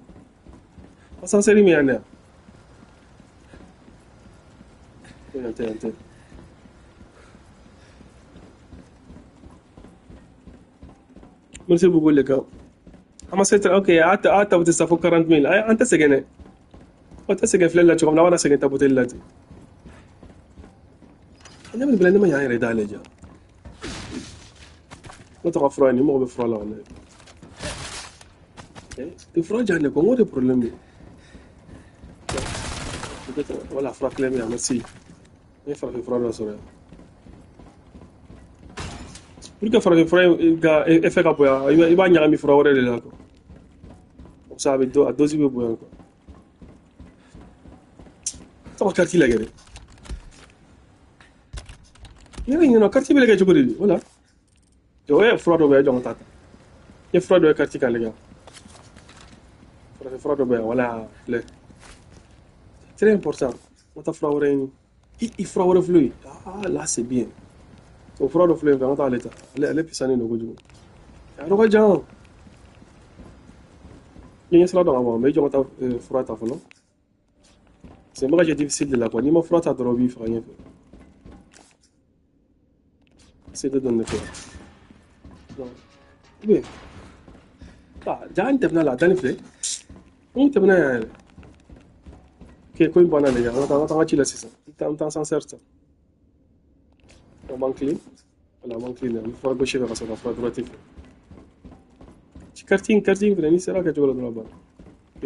Ascenseur min yan dɛ. Yan tɛ, yan tɛ. Merci beaucoup les gars. An ma se ok, a ta tapoter sa fo 40 000. Ay, an tɛ sɛgɛn dɛ. O tɛ sɛgɛn filɛli la cogo min na, an bɛna sɛgɛn tapoteli la ten. Ne bɛ bila ne ma yan yɛrɛ dayɛlɛ ja. Ne tɔgɔ fura ye nin, mɔgɔ bɛ fura la walahi. Tɛ fura diyan dɛ, ko n ko de problème ye. Peut-être, voilà, fura kelen bɛ yan, merci. N ye farafin fura dɔ sɔrɔ yan. Pour que farafin fura in ka effet ka bonya, i b'a ɲagami fura wɛrɛ de la quoi. Comme ça, a bɛ a dose bɛ bonya quoi. Tɔgɔ carte lajɛ dɛ. Ne bɛ ɲinɛ carte bɛ lajɛ cogo di? Voilà. Jɔ, e fura dɔ bɛ yan, jɔ n ka taa ta. I ye fura dɔ ye carte kan lajɛ. Farafin fura dɔ bɛ yan, voilà, filɛ. C'est très important. N ka taa fura wɛrɛ ɲini. I fura wɛrɛ filɛ yen. Ah, là c'est bien. O fura dɔ filɛ yen fɛ, an ka taa ale ta. Ale pisanen don kojugu. A yɔrɔ ka jan. N ye sira dɔn ka ban, mais i jɔ n ka taa fura ta fɔlɔ. C'est un bagage difficile de la quoi. N'i ma fura ta dɔrɔn, o b'i faga ɲɛfɛ. C'est de donner quoi. Non. Oui. Ah, ja an tɛmɛna la, a dani filɛ. N tɛmɛna yan yɛrɛ. Ok, ko in banna de, an ka taa an ka ci la sisan. An taa ascenseur ta. On b'an kilen. Voilà, an b'an kilen. An bɛ fura gauche fɛ ka sɔrɔ ka fura droite fɛ. Carte in, carte in filɛ, n'i sera a kɛcogo la dɔrɔn a banna. Ok.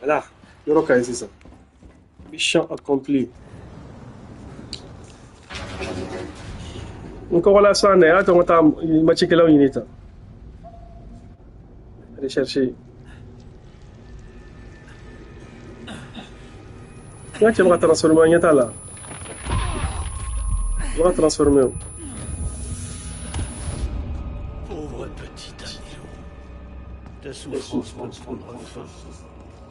Voilà, yɔrɔ ka ɲi sisan. Mission accomplie. N kɔgɔla san dɛ, y'a to n ka taa macikɛlaw ɲini tan. Rechercher. N ka cɛ bɛ ka transformer, an ɲɛ t'a la. A bɛ ka transformer o. Pauvre petit Danilo. Ta souffrance peut prendre fin.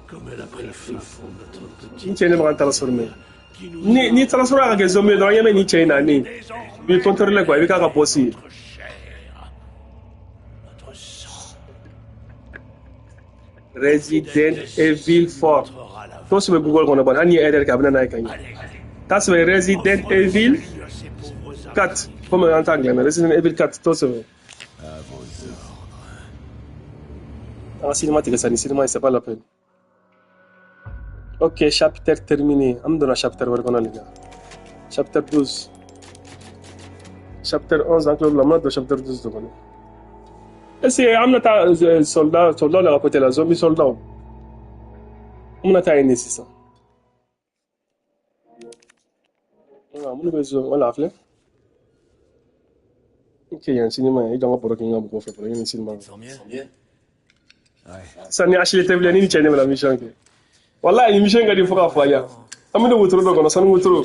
Comme elle a pris fin pour notre petit. Ni cɛ ne bɛ ka n transformer. Ni transformer ka kɛ zombie dɔrɔn, an ɲɛ bɛ nin cɛ in na, ni i bɛ contrôler quoi, i bɛ k'a ka boss ye. Resident Evil 4. T'o sɛbɛn Google kɔnɔ bani, hali n'i ye erreur kɛ, a bɛ na n'a ye ka ɲɛ. Taa sɛbɛn Resident Evil 4, komi an t'a anglais mɛn, Resident Evil 4, t'o sɛbɛn. An ka cinéma tigɛ sa, ni cinéma c'est pas la peine. Ok, chapitre terminé. An bɛ donna chapitre wɛrɛ kɔnɔ, les gars. Chapitre 12. Chapitre 11, an tilal'o la, an bɛna don chapitre 12 de kɔnɔ. Est-ce que an bɛna taa soldat la ka côté la, zombie soldat? An bɛna taa yen de sisan. Nka minnu bɛ zo, wala a filɛ. Ok, yan cinéma ye, i jɔ n ka baro kɛ n ka mɔgɔw fɛ fɔlɔ, yanni cinéma. Sisan ni Ashley tɛ bilen, ni cɛ ne bɛna mission kɛ. Wallahi ni mission ka di fo k'a fɔ a ɲɛna. An bɛ don wotoro dɔ kɔnɔ, sanu wotoro.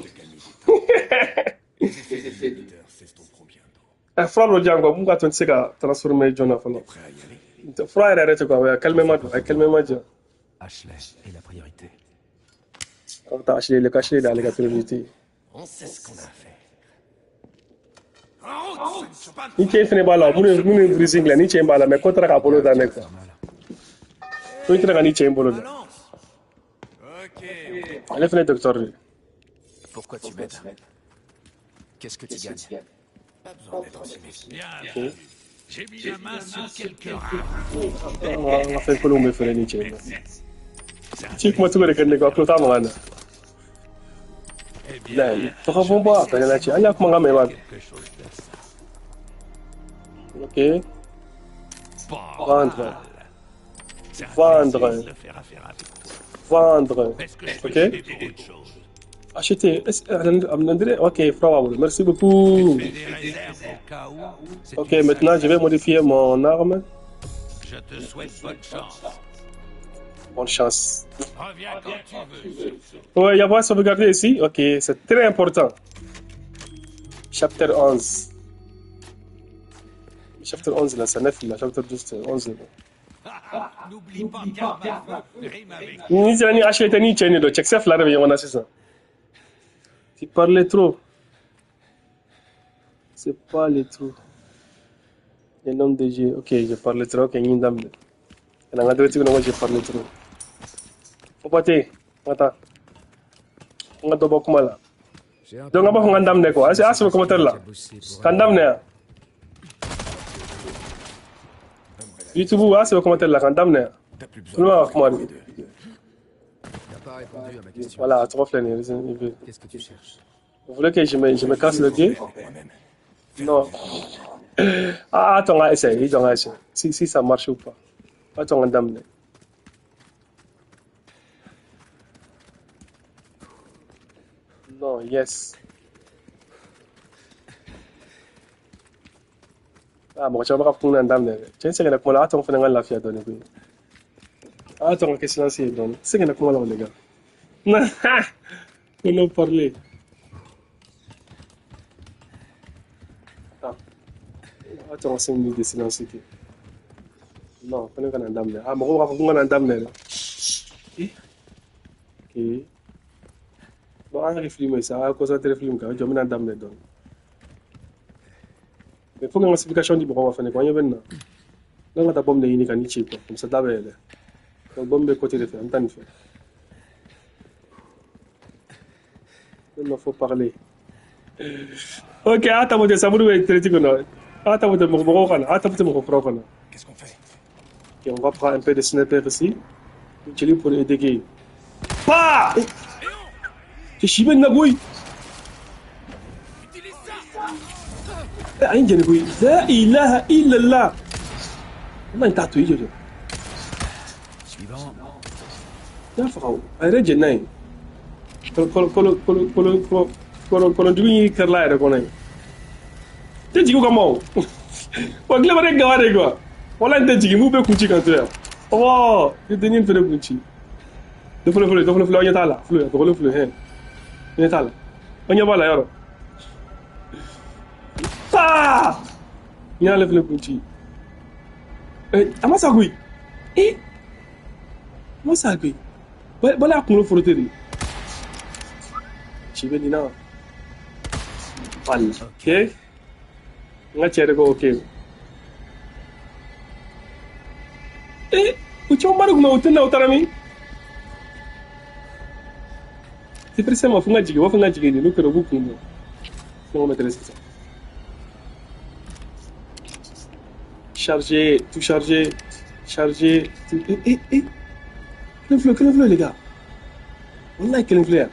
Fura dɔ di yan quoi, mun k'a to n tɛ se ka transformer joona fɔlɔ. Fura yɛrɛ yɛrɛ tɛ quoi, a calmement don, a calmement di yan. Ashley est la priorité. An bɛ taa Ashley, le Ashley de y'ale ka priorité. On sait ce qu'on a fait. Ni cɛ in fɛnɛ b'a la, minnu ye virus in dilan, ni cɛ in b'a la, mais ko taara k'a bolo da ne quoi. Ko i taara ka ni cɛ in bolo da. Ale fɛnɛ ye docteur de ye. Pourquoi tu m'aides? Qu'est-ce que tu gagnes? Pas besoin d'être aussi méfiant. J'ai mis la main sur quelques rats. An ka fɛn kolonw bɛ feere ni cɛ in na. Ci kuma cogo de ka di ne quoi, tulo t'a mankan na. Bilahi, tɔgɔ fɔ bɔ a fɛnɛ la cɛ, an y'a kumakan mɛn i b'a dɔn. Ok. Vendre. Vendre. Vendre. Ok. Acheter. Ok, frère, merci beaucoup. Ok, maintenant je vais modifier mon arme. Je te souhaite bonne chance. Bonne chance. Reviens quand tu veux. Ouais, il y a pas sauvegarder ici. Ok, c'est très important. Chapitre 11. Chapitre 11 là, c'est 9 là. Chapitre 12, c'est 11 là. N'oublie pas qu'un rime avec. Ni ni Ashley ni cɛ ni dɔ cɛkisɛ fila de bɛ ɲɔgɔn na sisan. Tu parlais trop. C'est pas les trous. Le nom de Dieu. Ok, je parlais trop. Ok, n daminɛ. Ka na n ka direct kɔnɔ ko je parlais trop. Faut pas te. N ka taa. N ka dɔ bɔ kuma la. Donc an b'a fɔ n ka n daminɛ quoi. A sɛbɛn commentaire la. Ka n daminɛ yan. YouTube a sɛbɛn commentaire la ka n daminɛ yan. Tout le monde ka kuma de. T'as pas répondu à ma question. Voilà, a tɔgɔ filɛ nin ye, Resident Evil. Qu'est-ce que tu cherches? Vous voulez que je me casse le pied? Non. Ah, attends, on va essayer. On va essayer. Si ça marche ou pas. Attends, on va daminɛ. Non, yes. Ah, mɔgɔ caman bɛ ka fɔ ko n daminɛ dɛ. Cɛ n sɛgɛnna kuma la, a tɔ fana ka lafiya dɔɔni koyi. Ah, attends, ka kɛ silence ye dɔɔni. N sɛgɛnna kuma la o, les gars. Faut non parler. Attends. Attends, 5 minutes de silence kɛ. Non, fana ka na n daminɛ. Ah, mɔgɔw b'a fɔ ko n ka na n daminɛ dɛ. Ok. Bon, an ka kɛ film ye sa, a concentré film kan, jɔ n bɛna n daminɛ dɔɔni. Mais faut que n ka explication di mɔgɔw ma fɛnɛ quoi, an ɲɛ bɛ nin na. N'an ka taa bombe de ɲini ka nin ci quoi, comme ça da bɛ yɛlɛ. Donc bombe bɛ côté de fɛ, an bɛ taa nin fɛ. Il faut parler. Ok, a tapoter Samuru bɛ traité kɔnɔ. A tapoter mɔgɔ mɔgɔw kana, a tapoter mɔgɔ kuraw kana. Qu'est-ce qu'on fait? Ok, on va prendre un peu de sniper ici. Utilise pour aider. Pa! C'est Chimène Nagoui. A ye n jɛni koyi. La ilaha illallah. Wallahi n t'a to i jɔ jɔ. Suivant. N y'a faga o. A yɛrɛ jɛn n'a ye. Kɔlɔ kɔlɔ kɔlɔ kɔlɔ kɔlɔ kɔlɔ kɔlɔnjugu in kɛrila a yɛrɛ kɔnɔ yen. Tɛ jigin o kama o. Wa tile ne gawa de quoi. Wallahi n tɛ jigin, mun bɛ kun ci kan to yan. Ɔwɔ, i dennin fɛnɛ kun ci. Dɔ fɔlɔ fɔlɔ, dɔ fɔlɔ fɔlɔ, aw ɲɛ t'a la. Fɔlɔ, dɔgɔlen fɔlɔ, hɛn. Ɲɛ t'a la. Aw ɲɛ b'a la yɔrɔ. Paa! N y'ale fɛnɛ kun ci. Eh, a ma sa koyi. Eh, ma sa koyi. Bala y'a kunkolo forote de. Ci bɛ nin na. Wala. Ok. N ka cɛ de ko ok. Eh, u camanba de kun bɛ u tɛ na u taara min? Tɛ pressé ma fo n ka jigin, u b'a fɔ n ka jigin de, n'o kɛra u b'u kun bɔ. Fɛn bɛ sisan. Charger, tout charger, charger, tout. Eh, eh, eh. Kelen filɛ les gars. Wallahi kelen filɛ yan.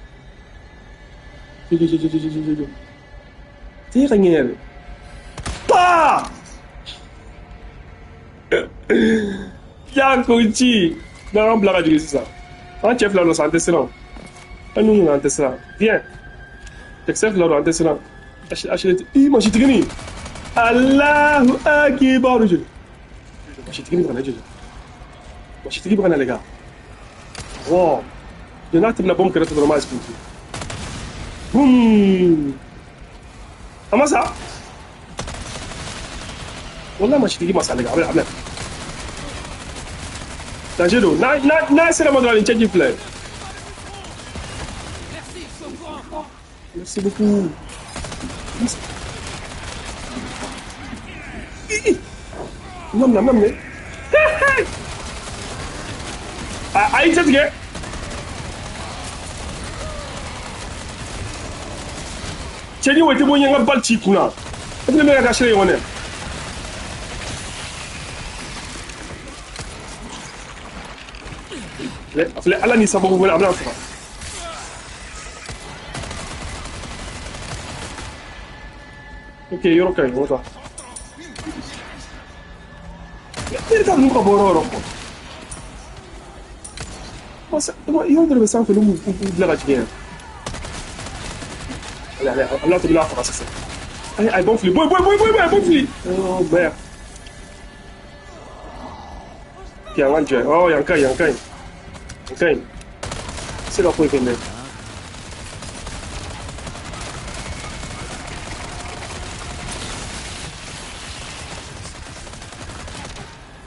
Jo, jo, jo, jo, jo, jo, jo. Tɛ ka ɲɛ yɛrɛ. Pa! Ya ko ci. N'an bila ka jigin sisan. An cɛ fila don sa, an tɛ siran. An n'u nana an tɛ siran. Viens. Cɛkisɛ fila don, an tɛ siran. Achille, ih, masitigini. Allahu akbar. Masitigini bɛ ka na jɔ. Masitigi bɛ ka na les gars. Wow. N'a tɛmɛna bombe kɛrɛfɛ dɔrɔn n b'a expliquer. Boum. A ma sa. Wallahi masitigi ma sa les gars. A bɛ na. Danger don. N'a sera ma dɔrɔn nin cɛji filɛ. Merci beaucoup. Merci. Non, non, non, mais. A y'i cɛtigɛ. Cɛni o tɛ bɔ n ye n ka bali ci kunna. E fɛnɛ bɛ ka ka sira in kɔnɔ. Filɛ ala ni sababu wɛrɛ a bɛna faga. Ok, yɔrɔ ka ɲi, o ta. Ne yɛrɛ t'a ninnu ka bɔ yɔrɔ o yɔrɔ kɔ. Masa, yɔrɔ dɔ de bɛ sanfɛ n'u b'u bila ka jigin yan. Allez, allez, ala tɛ bɛna faga sisan. Allez, a ye bɔn fili, bɔ, bɔ, bɔ, bɔ, a ye bɔn fili. Oh, merde. Ok, an ka jɛ. Oh, yan ka ɲi, yan ka ɲi. Yan ka ɲi. Se ka foyi kɛ n dɛ.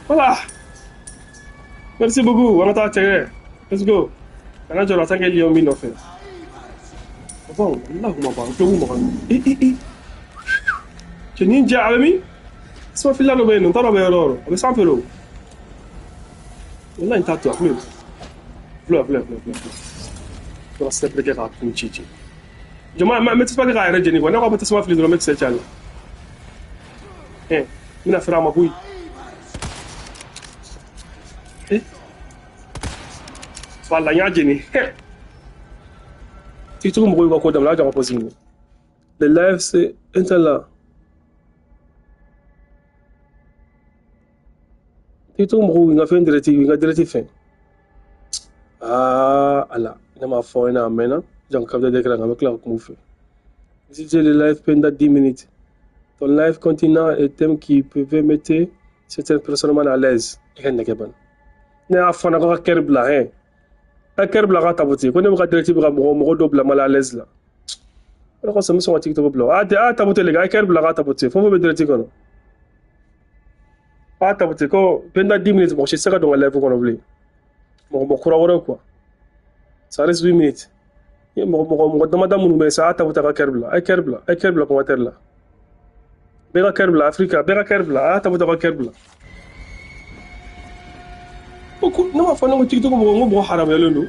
Voilà. Merci beaucoup. On ka taa cɛ. Let's go. Kana jɔrɔ tant que lion b'i nɔfɛ. Bon, Allahumma ban, tulo b'u mɔgɔ. Eh, eh, eh. Cɛ nin ja a bɛ min? Tasuma filila dɔ bɛ yen nɔ, n t'a dɔn a bɛ yɔrɔ o yɔrɔ. A bɛ sanfɛ de o. Wallahi n t'a to a kun bɛ. Filɛ, filɛ, filɛ, filɛ. Dɔ ka sniper kɛ k'a kun ci ci. Jama, n bɛ tasuma kɛ k'a yɛrɛ jeni quoi. Ne ko a bɛ tasuma fili dɔrɔn n bɛ kisɛ ci a la. Eh, n bɛna fɛrɛ a ma koyi. Eh. Voilà, n y'a jeni. TikTok mɔgɔw y'u ka ko daminɛ, a jɔ ka pause ɲini. Le live c'est Intala. TikTok mɔgɔw n ka fɛn direct, n ka direct fɛn. Ah, ala, ne m'a fɔ aw ɲɛna a mɛnna. Jango capture d'écran, an bɛ tila ka kuma u fɛ. Visiter le live pendant 10 minutes. Ton live contenant un thème qui peuvent mettre certaines personnes mal à l'aise. I ka nɛgɛ ban. Ne y'a fɔ n ko ka kɛri bila hɛn. Ka kɛri bila ka tapoter. Ko ne bɛ ka direct bɛ ka mɔgɔ dɔw bila mal à l'aise la. O de kosɔn n bɛ sɔn ka TikTok bila. A tɛ a tapoter les gars, a ye kɛri bila ka tapoter. Fɛn fɛn bɛ direct kɔnɔ. A tapoter ko pendant 10 minutes mɔgɔ si tɛ se ka don ka live kɔnɔ bilen. Mɔgɔ kura wɛrɛw quoi. Ça reste 8 minutes. Mɔgɔ damada minnu bɛ yen sa, a tapoter ka kɛri bila. A ye kɛri bila, a ye kɛri bila commentaire la. Bɛɛ ka kɛri bila Afrika, bɛɛ ka kɛri bila, a y'a tapoter ka kɛri bila. Ne m'a fɔ ne ko TikTok mɔgɔ n ko mɔgɔ haramuyalen don.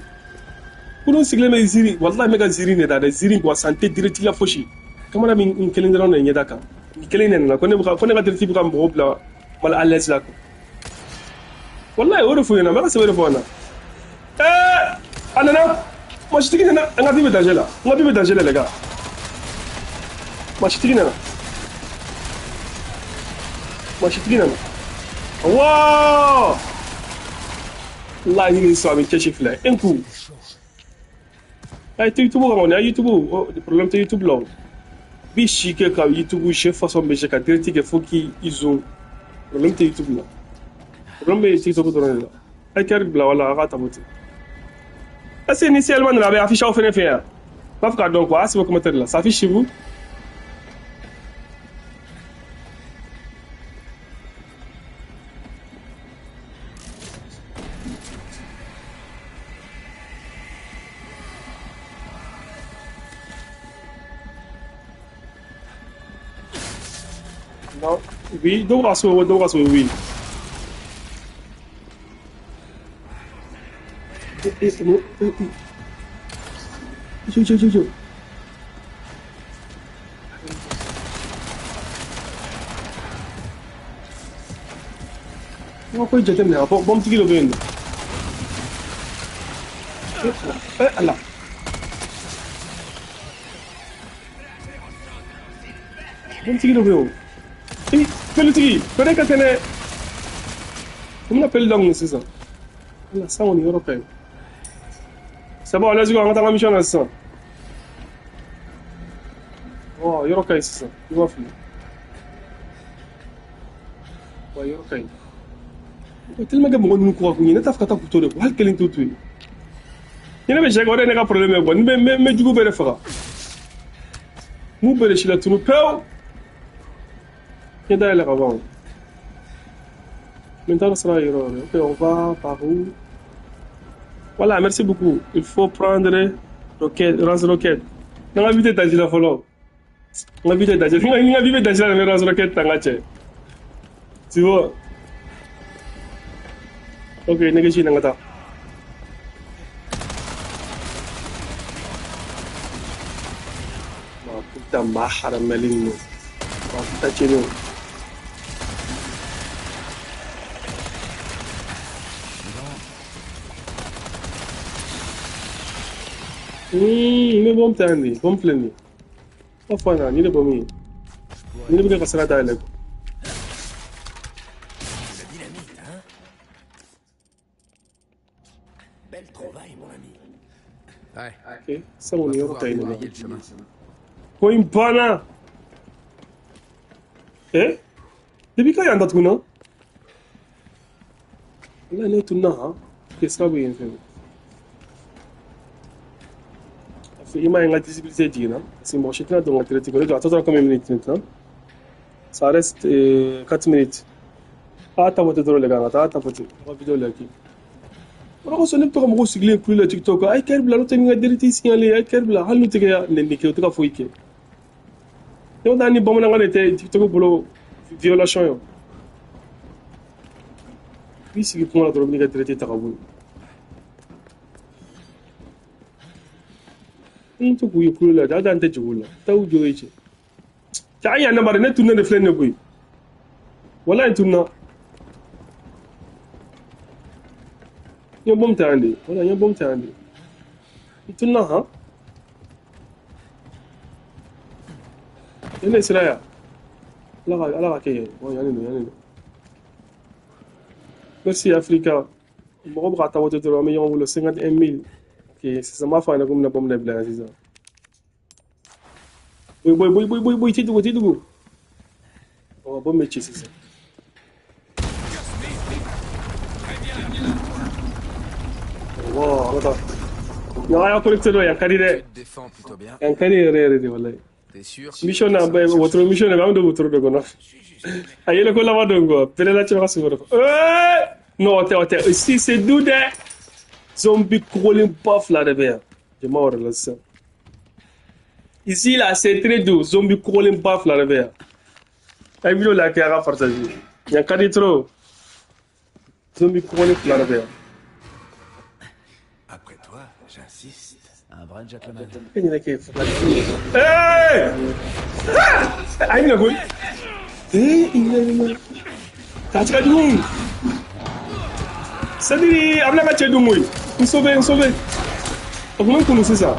Ko n'u sigilen bɛ ziiri, wallahi n bɛ ka ziiri de da dɛ, ziiri quoi, san tɛ direct la fosi. Kamara min n kelen dɔrɔn de ɲɛda kan. N kelen de nana ko ne ka direct bɛ ka mɔgɔw bila mal à l'aise la quoi. Wallahi o de f'u ɲɛna, n bɛ ka sɛbɛn de fɔ an na. Eh, a nana, masitigi nana, an ka vie bɛ danger la, n ka vie bɛ danger la les gars. Masitigi nana. Masitigi nana. Wow! Wallahi ni sɔrɔ a bɛ cɛsi filɛ. Un coup. A ye YouTube ka kɔni, a ye YouTube, problème tɛ YouTube la o. Bi si kɛ ka YouTube sɛ façon bɛ se ka direct kɛ fo k'i zone. Problème tɛ YouTube la. Problème bɛ TikTok dɔrɔn de la. A ye kɛri bila wala a ka tapoter. Est-ce que initialement nana a bɛ afficher aw fɛnɛ fɛ yan? N b'a fɛ k'a dɔn quoi, a sɛbɛn commentaire la. Ça affiche chez vous? Non, oui, dɔw ka so, dɔw ka so, oui. Eh, eh, eh, eh. Jɔ, jɔ, jɔ, jɔ. N ka ko jateminɛ a bɔnbɔntigi dɔ bɛ yen nɔ. Eh, Ala. Bɔnbɔntigi dɔ bɛ yen o. Eh, pelutigi, pere ka kɛnɛ. U bɛna peli daminɛ sisan. Ala, san kɔni yɔrɔ ka ɲi. C'est bon, let's go, an ka taa an ka mission na sisan. Ɔ, yɔrɔ ka ɲi sisan, i b'a fili. Wa yɔrɔ ka ɲi. Tellement que mɔgɔ ninnu ko ka kun ye, ne t'a fɛ ka taa k'u to de, hali kelen t'u to yen. Ni ne bɛ sɛ kɛ, o de ye ne ka problème ye quoi. Ni bɛ n bɛ jugu bɛɛ de faga. M'u bɛɛ de si la tunu pewu. Ɲɛ dayɛlɛ ka ban. Maintenant, sera yɔrɔ wɛrɛ. Ok, on va par où? Voilà, merci beaucoup. Il faut prendre roquette, lance-roquette. N'an ka vie tɛ danger la fɔlɔ. N ka vie tɛ danger. N ka vie bɛ danger la, n bɛ lance-roquette ta n ka cɛ. Tu vois? Ok, nɛgɛsi na n ka taa. Ma puta ma haramɛli ninnu. Ma puta cɛnni. N bɛ bɔn ta yan de, bɔn filɛ nin ye. Aw fa na, nin de bɔn ye. Nin de bɛ kɛ ka sira dayɛlɛ. La dynamite, hein? Belle trouvaille, mon ami. Ouais. Ok, san On va kɔni yɔrɔ pouvoir ka ɲi nɔ. déblayer le chemin. Ko in banna. Eh? Depuis quand y'an datugu na? Walahi ne tununa han. Ok, sira bɛ yen fɛn. I m'a ye n ka visibilité jiginna. Parce que mɔgɔ si tɛna don n ka traité kɔnɔ. A tɔ tora combien de minutes maintenant? Ça reste 4 minutes. A tapoter dɔrɔn les gars, ka taa tapoter. A ka vidéo like. O de kosɔn ne bɛ to ka mɔgɔw sigilen kule la TikTok. A ye kɛri bila, n'o tɛ n ka direct signaler, a ye kɛri bila. Hali n'u tɛ ka nɛni kɛ, u tɛ ka foyi kɛ. Ne ko ni bamanankan de tɛ TikTok bolo violation ye. I b'i sigi kuma la dɔrɔn, i b'i ka direct ta ka bɔ yen. N to k'u ye kulo la, hali an tɛ jigin u la. Taa u jɔ ye cɛ. Cɛ an y'an bari, ne tununa de filɛ nin ye koyi. Walahi n tununa. N ye bɔmu ta yan de. Walahi n ye bɔmu ta yan de. N tununa han. Ne sera yan. Ala ka kɛ yen. Bon, yan de don, yan de don. Merci Africa. Mɔgɔ bɛ ka tapoter dɔrɔn, an bɛ ɲɔgɔn bolo 51 000. Ok, sisan n b'a fɔ a ɲɛna ko n bɛna bɔmu de bila yan sisan. Boyi, boyi, boyi, boyi, boyi, boyi, t'i dogo, t'i dogo. Ɔ, bɔmu bɛ ci sisan. Wow, an ka taa. Ɲaga y'a connecté dɔ, yan ka di dɛ. Tu te défends plutôt bien. Yan ka di yɛrɛ yɛrɛ de walahi. T'es sûr que Mission na bɛɛ wotoro mission de bɛ, an bɛ don wotoro de kɔnɔ. A yɛlɛ ko laban don quoi. Pere la cɛ ka sigi o de kɔnɔ. Eh! Non, o tɛ, o tɛ. Si c'est doux dɛ. Zombie kogolenba fila de bɛ yan. Jama wɛrɛ la sisan. Ici là, c'est très doux. Zombie kogolenba fila de bɛ yan. A ye vidéo like a ka partager. Yan ka di trop. Zombie kogolen fila de bɛ yan. Après toi, j'insiste. Un vrai gentleman. E ɲinɛ kɛ fila. Eh! A ye minɛ koyi. Eh, ina ina. K'a ci ka jugu. C'est-à-dire, a bɛna ka cɛ dun koyi. N sauvé, n sauvé. O kun bɛ n kunu sisan.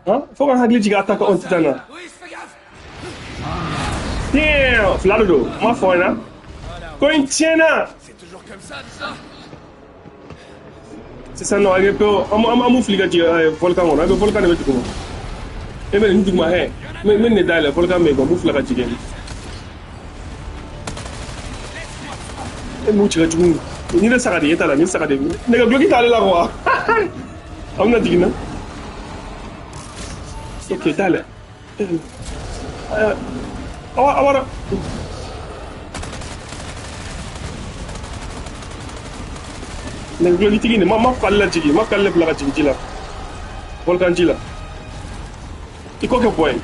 Han? Fo ka n hakili jigin Attack on Titan na. Oui, fais gaffe. Damn! Fila de don. N m'a fɔ aw ɲɛna. Ko in tiɲɛna. C'est toujours comme ça, ça. Sisan nɔ, a bɛ pewu. An b'u fili ka jigin volcan kɔnɔ. A bɛ volcan de bɛ duguma. E bɛ nin duguma hɛ. N bɛ nin de dayɛlɛ volcan bɛ yen quoi. N b'u fila ka jigin. E m'u ci ka jugu. Ni ne saga de ye e ta la, ni saga de ye. Nɛgɛ duloki t'ale la quoi. A bɛna jigin na. Ok, dayɛlɛ. Awa, awa. Nɛgɛ dulokitigi nin, ma fɔ k'ale lajigin, ma fɔ k'ale bila ka jigin ji la. Volcan ji la. I kɔ kɛ bɔ ye.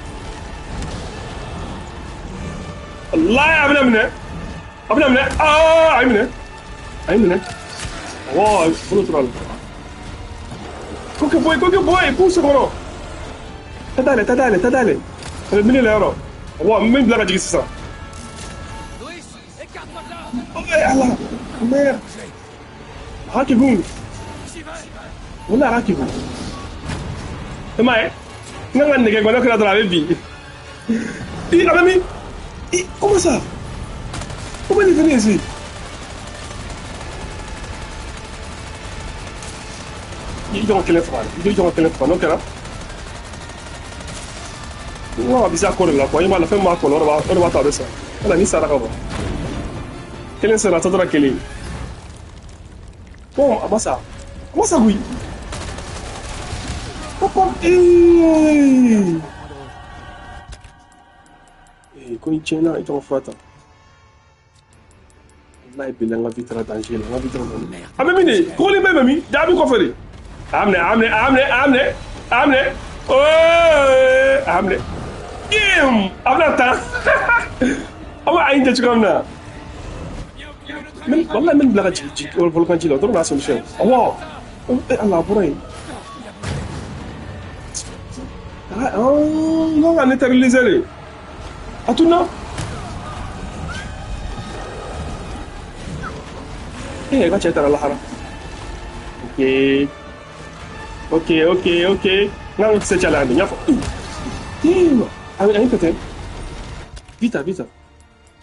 Walayi a bɛna minɛ. A bɛna minɛ. Aa, a ye minɛ. A ye minɛ. Awɔ, bolo tora a la. Ko kɛ bɔ yen, ko kɛ bɔ yen, k'u sokɔnɔ. Ta dayɛlɛ, ta dayɛlɛ, ta dayɛlɛ. A bɛ mine la yɔrɔ. Awɔ, n bɛ bila ka jigin sisan. Oh, ala, merde. A ka kegun. Wala a ka kegun. E m'a ye? N kan ka nɛgɛ gbɛnɛ kɛra dɔrɔn a bɛ bin. I, a bɛ min? I, comment ça? Comment il est venu ici? I jɔn ka kelen faga. I jɔn ka kelen faga n'o kɛra. N ko a bɛ se a kɔ de la quoi. I b'a la fɛn min b'a kɔnɔ o de b'a to a bɛ sa. Wala ni sara ka ban. Kelen sara a tɔ tora kelen. Bon, a ma sa. A ma sa koyi. Ko ko ee. Ee, ko in tiɲɛna i tɔgɔ fura ta. Wallahi bilahi n ka vie taara danger la. N ka vie taara danger la. A bɛ min de? Kɔgɔlen bɛ min? Jaabi kɔfɛ de. A minɛ, a minɛ, a minɛ, a minɛ, a minɛ. Ooo, a minɛ. Bim! A bɛna taa. A b'a a ye n jɛ cogoya min na. Wallahi n bɛ nin bila ka jigin volcan ji la o dɔrɔn de y'a solution ye. Awɔ. Eh Ala a bɔra yen. Ah, n kan ka neutraliser de. A tunna. Eh, ka cɛ taara lahara. Ok. Ok, ok, ok. N kan ka kisɛ caya la yan de, n y'a fɔ. Damn! A ye peut-être. Vite, vite. N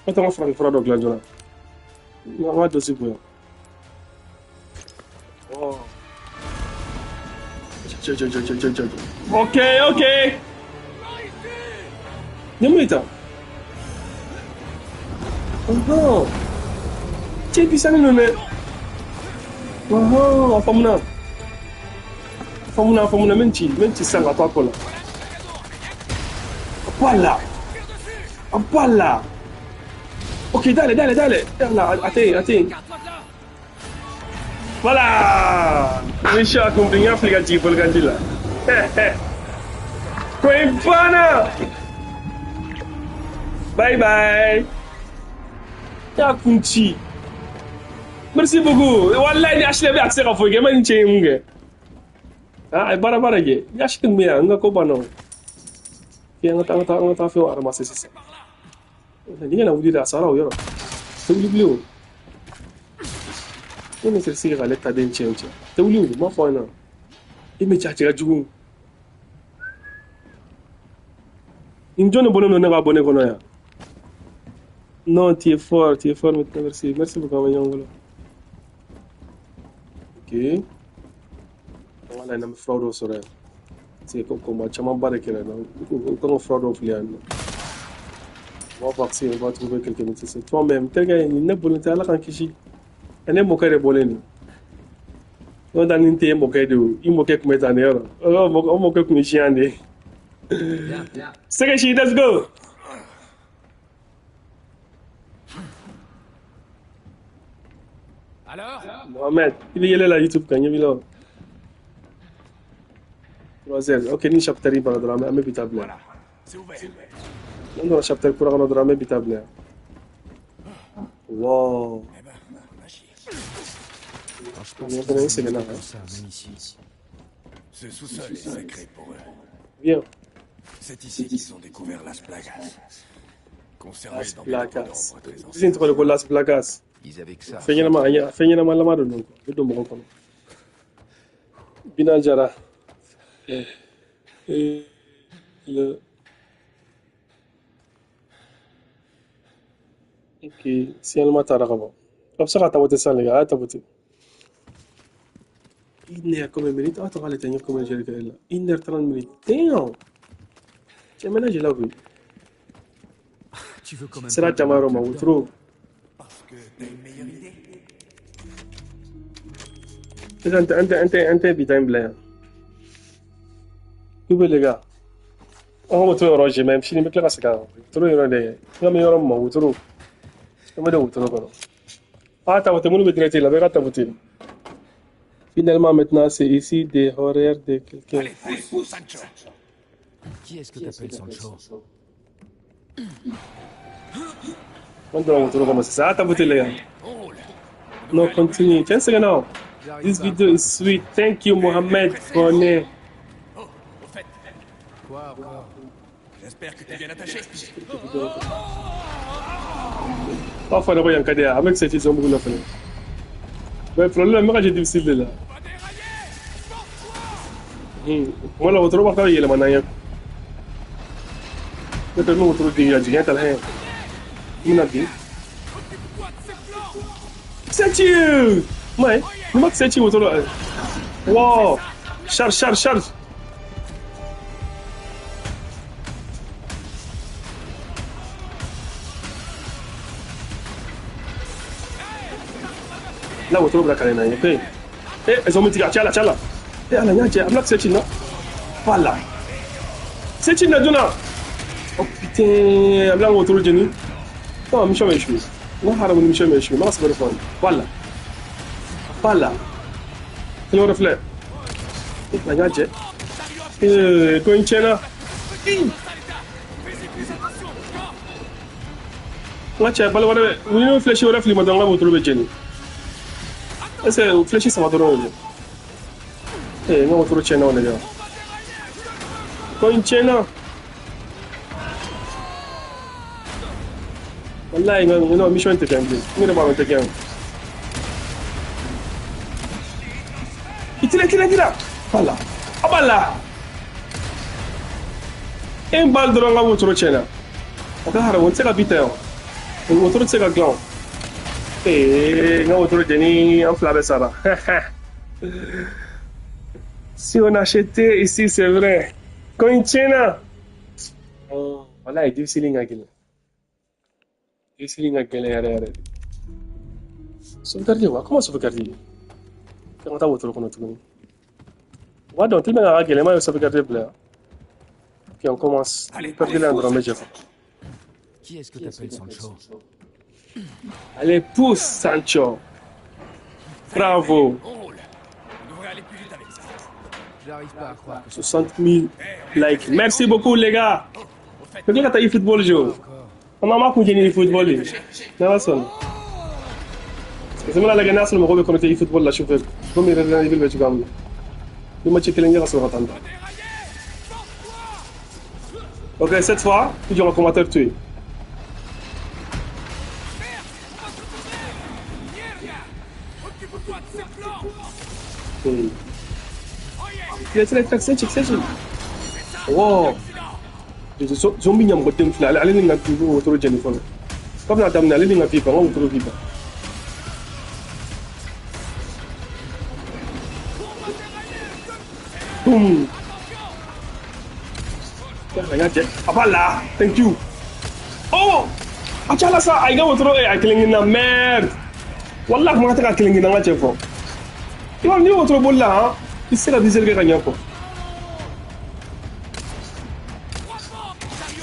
ka taa n ka farafin fura dɔ dilan joona. N ka dose bonya. Oh. Cɛ, cɛ, cɛ, cɛ, cɛ, cɛ. Ok, ok. Nin ye mun ye tan? Ɔhɔn. Cɛ bisanni don dɛ. Ɔhɔn, a faamuna. A faamuna, a faamuna. N bɛ nin ci, n bɛ nin ci sisan ka to a kɔ la. A bɔ a la. A bɔ a la. Ok, dayɛlɛ, dayɛlɛ, dayɛlɛ. Ala, a tɛ yen, a tɛ yen. Voilà! Mission accomplie. N y'a fili ka jigin volcan ji la. Ko in banna! Bye bye! Y'a kun ci. Merci beaucoup. Wallahi ni Ashley bɛ a tɛ se ka foyi kɛ. E ma nin cɛ ye mun kɛ? Ah, a ye baara baara kɛ. Ni Ashley tun bɛ yan, n ka ko banna o. An ka taa, an ka taa, an ka taa fɛnw ramasser sisan. Ni kana wuli dɛ, a sara o yɔrɔ. Tɛ wuli bilen o. Ne bɛ se k'ale ta den cɛ o cɛ. Tɛ wuli o, n m'a fɔ a ɲɛna. E mɛ cɛ a cɛ ka jugu. Nin jɔn de bɔlen don ne ka bɔ ne kɔnɔ yan? Non, tu es fort, tu es fort maintenant, merci. Merci beaucoup, an bɛ ɲɔgɔn bolo. Ok. An ka lajɛ n'an bɛ fura dɔw sɔrɔ yan. Parce que combat camanba de kɛra yan. U kan ka fura dɔw fili yan nɔ. On va voir si on va trouver quelques minutes. C'est toi-même. Terikɛ, nin ne bolo tɛ, Ala k'an kisi. Ne mɔkɛ de bɔlen don. N'o tɛ nin tɛ e mɔkɛ de ye o. I mɔkɛ tun bɛ tan de yɔrɔ. O mɔkɛ tun ye siyan de ye. Sɛgɛsi, let's go. Mohamed, i bɛ yɛlɛ la YouTube kan, ɲɛ b'i la o. 3 heures. Ok, ni chapitre in banna dɔrɔn an bɛ bi ta bila yan. N'an donna chapitre kura kɔnɔ dɔrɔn an bɛ bi ta bila yan. Wow. Nin fana ye sɛgɛnna. Ce sous-sol est sacré pour eux. Bien. C'est ici qu'ils ont découvert Las Plagas. Conservées Las dans des dépôts Plagas. d'ambre très Disi anciens. in tɔgɔ de ko Las Plagas. Ils avaient que ça. Fɛn ɲɛnama, fɛn ɲɛnama lama de don quoi. A bɛ don mɔgɔ kɔnɔ. Bina Jara. Et le... Ok, signalement taara ka ban. A bɛ se ka tapoter sisan les gars, a y'a tapoter. Une heure combien de minutes? Attends, allez, t'as combien j'ai là? 1h30 minutes. Damn! Tiens, maintenant j'ai la oui. Tu veux quand même. Sera caman yɔrɔ ma, wotoro. Parce que t'as une meilleure idée. Sisan an tɛ bi ta in bila yan. Où bɛ les gars? An ka wotoro yɔrɔ jɛ mais sini n bɛ tila ka segin a kan. Wotoro yɔrɔ de n ka bɛ yɔrɔ min ma wotoro. An bɛ don wotoro kɔnɔ. A tapoter minnu bɛ direct la, bɛɛ ka tapoter. Finalement, maintenant, c'est ici des horaires de quelqu'un. Allez, pousse, pousse, Sancho. Qui est-ce que t'appelles Sancho? An donna wotoro kɔnɔ sisan. A tapoter les gars. No, continue. 10 seconds now. This video is sweet. Thank you, Mohamed Bonnet. Oh, au fait. Quoi encore? J'espère que t'es bien attaché. Pas fana ko yan ka di yan. Avec cette zombie là fana. Mais problème ma ka difficile de là. Moi la wotoro b'a ka yɛlɛma n'an ye. Ne tɛ min wotoro bin yan jigin ta la hɛn. N bɛna bin. Kisɛ Ouais. Ni ma kisɛ ci wotoro la. Wow. Charge, charge, charge. La wotoro bila ka na ye. Ok. Eh, zombie tigɛ a caya la, caya la. Eh, ala n y'a jɛ, a bɛna kisɛ ci na. Voilà. Kisɛ ci na joona. Oh putain, a bɛna wotoro jeni. Non, mission bɛ échoué. N ka haramu ni mission bɛ échoué. N ma ka sɛbɛn fɔ. Voilà. Voilà. Kelen wɛrɛ filɛ. Eh, a y'a jɛ. Eh, ko in tiɲɛna. N ka cɛ bali wɛrɛ bɛ ni y'o flèche wɛrɛ fili ma dɔrɔn n ka wotoro bɛ jeni. Est ce que flèche saba dɔrɔn o don? Eh, n ka wotoro tiɲɛna o de la. Ko in tiɲɛna. Wallahi non, mission tɛ kɛ bilen. N yɛrɛ b'a dɔn tɛ kɛ. I tila tila tila. Voilà. A b'a la. Un balle dɔrɔn n ka wotoro tiɲɛna. O ka haramu n tɛ se ka bi ta yan. Wotoro tɛ se ka dilan o. Eh, n ka wotoro jeni an fila bɛɛ sara. Si on achetait ici, c'est vrai. Ko in tiɲɛna. Oh, wallahi difficile in ka gɛlɛn. Difficile in ka gɛlɛn yɛrɛ yɛrɛ de. Sauvegarder wa? Comment sauvegarder? An ka taa wotoro kɔnɔ tuguni. O b'a dɔn tellement a ka gɛlɛn, n m'a ye sauvegarder bila yan. Ok, on commence. Allez, Perdu allez, là, dɔrɔn n bɛ jɛ kɔ. Qui est-ce que t'appelles Sancho? Allez, pousse, Sancho. Bravo. On roule. On devrait aller plus vite avec ça. J'arrive pas à croire que 60 000 likes. Merci beaucoup, les gars. Au fait, Ka tila ka taa e-football jeu. An m'a kun jɛ ni e-football ye. N'Ala sɔnna. Parce que n bɛna lajɛ n'a sɔrɔ mɔgɔw bɛ connecté e-football la sufɛ. Komi Resident Evil bɛ cogoya min na. Ni match kelen kɛ ka sɔrɔ ka taa n da. Ok, cette fois, il y aura un commentaire tué. Occupe-toi de ces plans. Tila tila tila kisɛ ci kisɛ ci. Wow. Zombie ɲamɔgɔ den filɛ ale ni n ka wotoro jeni fɔlɔ. Kabini a daminɛ ale ni n ka vie ban n ka wotoro vie ban. Boum. A y'a jɛ. A b'a la. Thank you. Oh! A cayala sa a y'i ka wotoro a kelen kelenna merde. Walahi kuma tɛ ka kelen kelenna n ka cɛ fɔ. I b'a dɔn n'i ye wotoro boli la han, i tɛ se ka viseur kɛ ka ɲɛ quoi.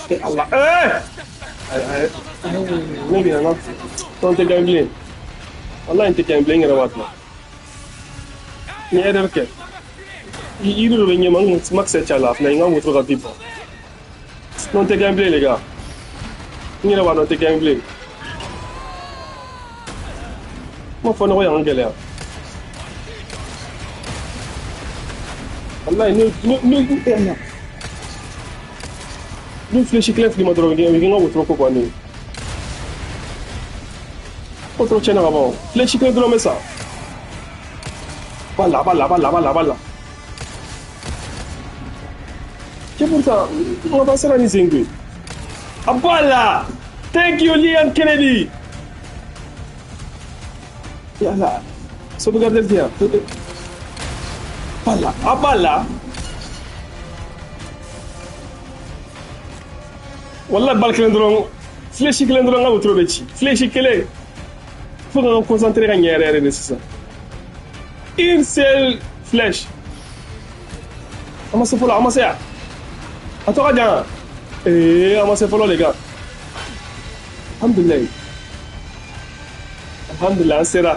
Eh Allah. Eh! Ayi ne bɛ na n tɛ gɛn bilen. Walahi n tɛ gɛn bilen n yɛrɛ b'a dɔn. N ye erreur kɛ. Yiri dɔ bɛ ɲɛma n kun ma kisɛ ci a la a fana n ka wotoro ka bi ban. Non tɛ gɛn bilen les gars. N yɛrɛ b'a dɔn n tɛ gɛn bilen. Kuma fɔ nɔgɔ y'an gɛlɛya. Walahi ne ne Allah. Ni flèche kelen fili ma dɔrɔn o ye n ka wotoro ko bannen ye. Wotoro tiɲɛna ka ban o. Flèche kelen dɔrɔn bɛ sa. B'a la a b'a la a b'a la a b'a la a b'a la. Cɛ pourtant n ka taa sira ni sen koyi. A b'a la. Thank you Leon Kennedy. Yala. Sauvegarder tɛ yan. B'a la a b'a la. Wallahi balle kelen dɔrɔn flèche kelen dɔrɔn n ka wotoro bɛ ci. Flèche kelen. Faut ka n concentrer ka ɲɛ yɛrɛ yɛrɛ de sisan. Une seule flèche. A ma se fɔlɔ, a ma se yan. A tɔ ka jan. Eh, a ma se fɔlɔ les gars. Alhamdulilayi. Alhamdulilayi an sera.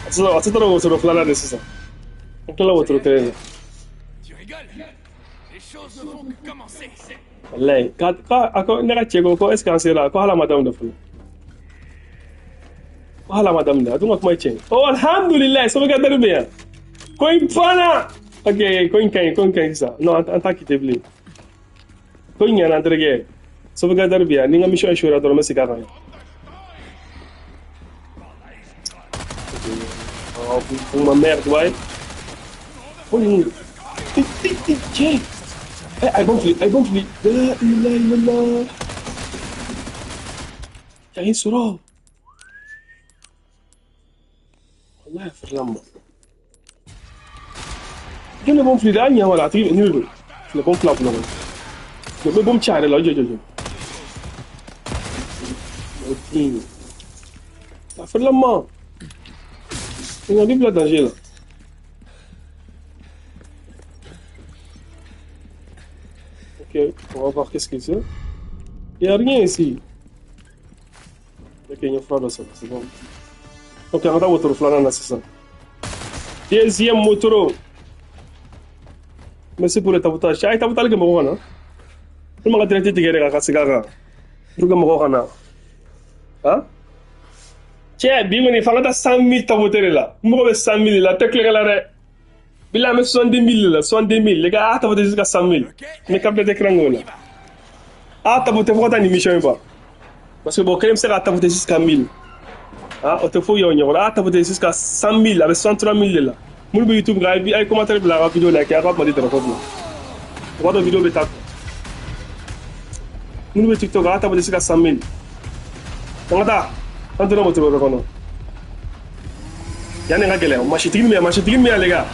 A tɛ taara wotoro filanan de sisan. An tilala wotoro kelen na. Tu rigoles? Les choses ne font que commencer. Wallahi ka a ko ne ka cɛ ko est ce que an sera ko hala ma daminɛ fɔlɔ. Ko hala ma daminɛ a dun ka kuma ye tiɲɛ ye. Oh alhamdulilayi sauvegarde bɛ yan. Ko in banna. Ok ko in ka ɲi ko in ka ɲi sisan. Non an t'a quitté bilen. Ko in ɲɛna an terikɛ. Sauvegarde bɛ yan ni n ka mission échoué dɔrɔn n bɛ segin a kan. Oh ma merde ouais. Oh tiens. Eh, ay bon fili, ay bon fili. La ilaha illallah. Y'a ye sɔrɔ. Wallahi firlama. Jɔn de b'o fili dɛ, hali ɲɛ wala a tigi ni de don. Filɛ bon fila bolo kɔnɔ. N bɛ bon ci a yɛrɛ la, jɔ jɔ jɔ. O den. A firlama. N ka bila danger la. Ok, on va voir qu'est-ce que c'est. Il n'y a rien ici. Ok, il y a un ça, c'est bon. Ok, on va voir flan c'est ça. Deuxième moto. Merci pour le tapotage. Ah, tapotage que moi on a. Tout le monde a traité de guerre à Kasigara. Tout le monde a. Hein? Tiens, bim, il faut 100 000 tapoter là. Moi, 100 000 là, t'es clair là. Bila mais 70 000 là, 70 000. Les gars, ah, tapoter jusqu'à 100 000. Mais câble d'écran là. Ah, tapoter pour ta émission pas. Parce que bon, quand même, c'est à tapoter jusqu'à 1000. Ah, on te faut y ah, tapoter jusqu'à 100 000, avec 63 000 là. Mon YouTube, gars, il commentaire la vidéo là, qui a pas de téléphone là. On va vidéo bêta. Mon TikTok, ah, tapoter jusqu'à 100 000. On va on te donne moto kono. Y'en a galère. Machine mais les gars.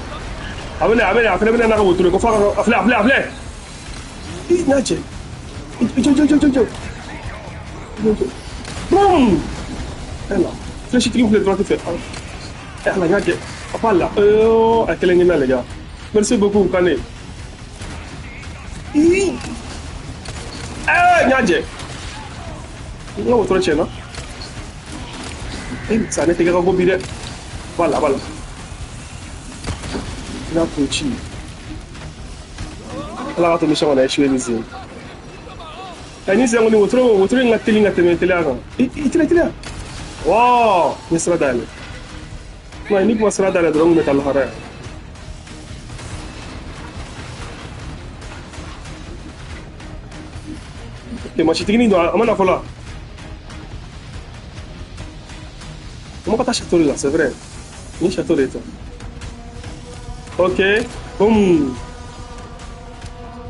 Abone abone afle bene na ka wotoro ko fa afle afle afle. I naje. Jo jo jo jo jo. Boum. Ela. Flèche tigi flèche droite fait. Ela naje. Apala. Oh, akele ni na les gars. Merci beaucoup Kane. I. Eh naje. Nga wotoro chena. Eh, ça n'était pas go bide. Voilà, voilà. N'a kun ci. Ala ka to mission kɔnɔ échoué ni sen. Ɛ ni sen kɔni wotoro wotoro in ka teli ka tɛmɛ teliya kan. I teliya teliya. Wow, n ye sira dayɛlɛ. Non, ni kuma sira dayɛlɛ dɔrɔn n kun bɛ taa lahara yan. Ok, masitiginin don a ma na fɔlɔ. On va pas taa château la, c'est vrai. Ni château de ta. Ok, boum.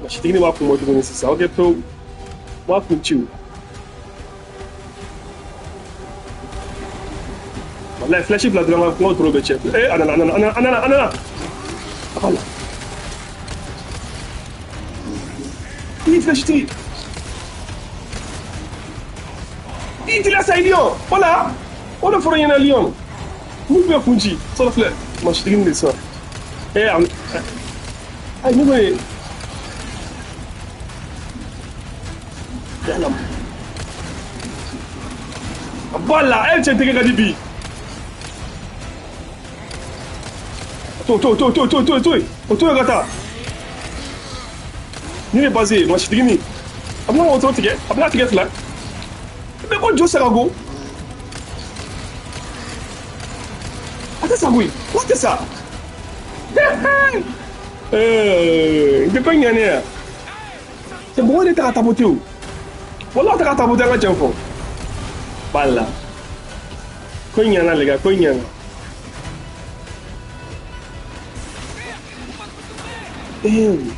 Masitiginin b'a kun bɔ tuguni sisan. Ok, pewu. N b'a kun ci o. Wallahi flèche fila dɔrɔn n ka wotoro bɛ tiɲɛ. Eh, a nana, a nana, a nana, a nana. A b'a la. Ih, flèche tigi. Ih, teliya sa Lion. Voilà. O de fɔra ɲɛna Lion. Mun bɛ kun ci? Sɔrɔ filɛ. Masitiginin de sisan. Eh, ay, ne kɔni. Yala. A b'a la, e cɛ tɛgɛ ka di bi. To, to, to, to, to, to, to, o to yen ka taa. Ni de base ye, masitiginin. A bɛna wotoro tigɛ, a bɛna tigɛ fila. I bɛ ko jo sagago. A tɛ sa koyi, ko tɛ sa. N tɛ ko ɲɛ ne ya. Cɛ mɔgɔw de ta ka tapoter o. Walahi tɛ ka tapoter an ka cɛn fɔ. Bala. Ko ɲɛna les gars, ko ɲɛna. Damn.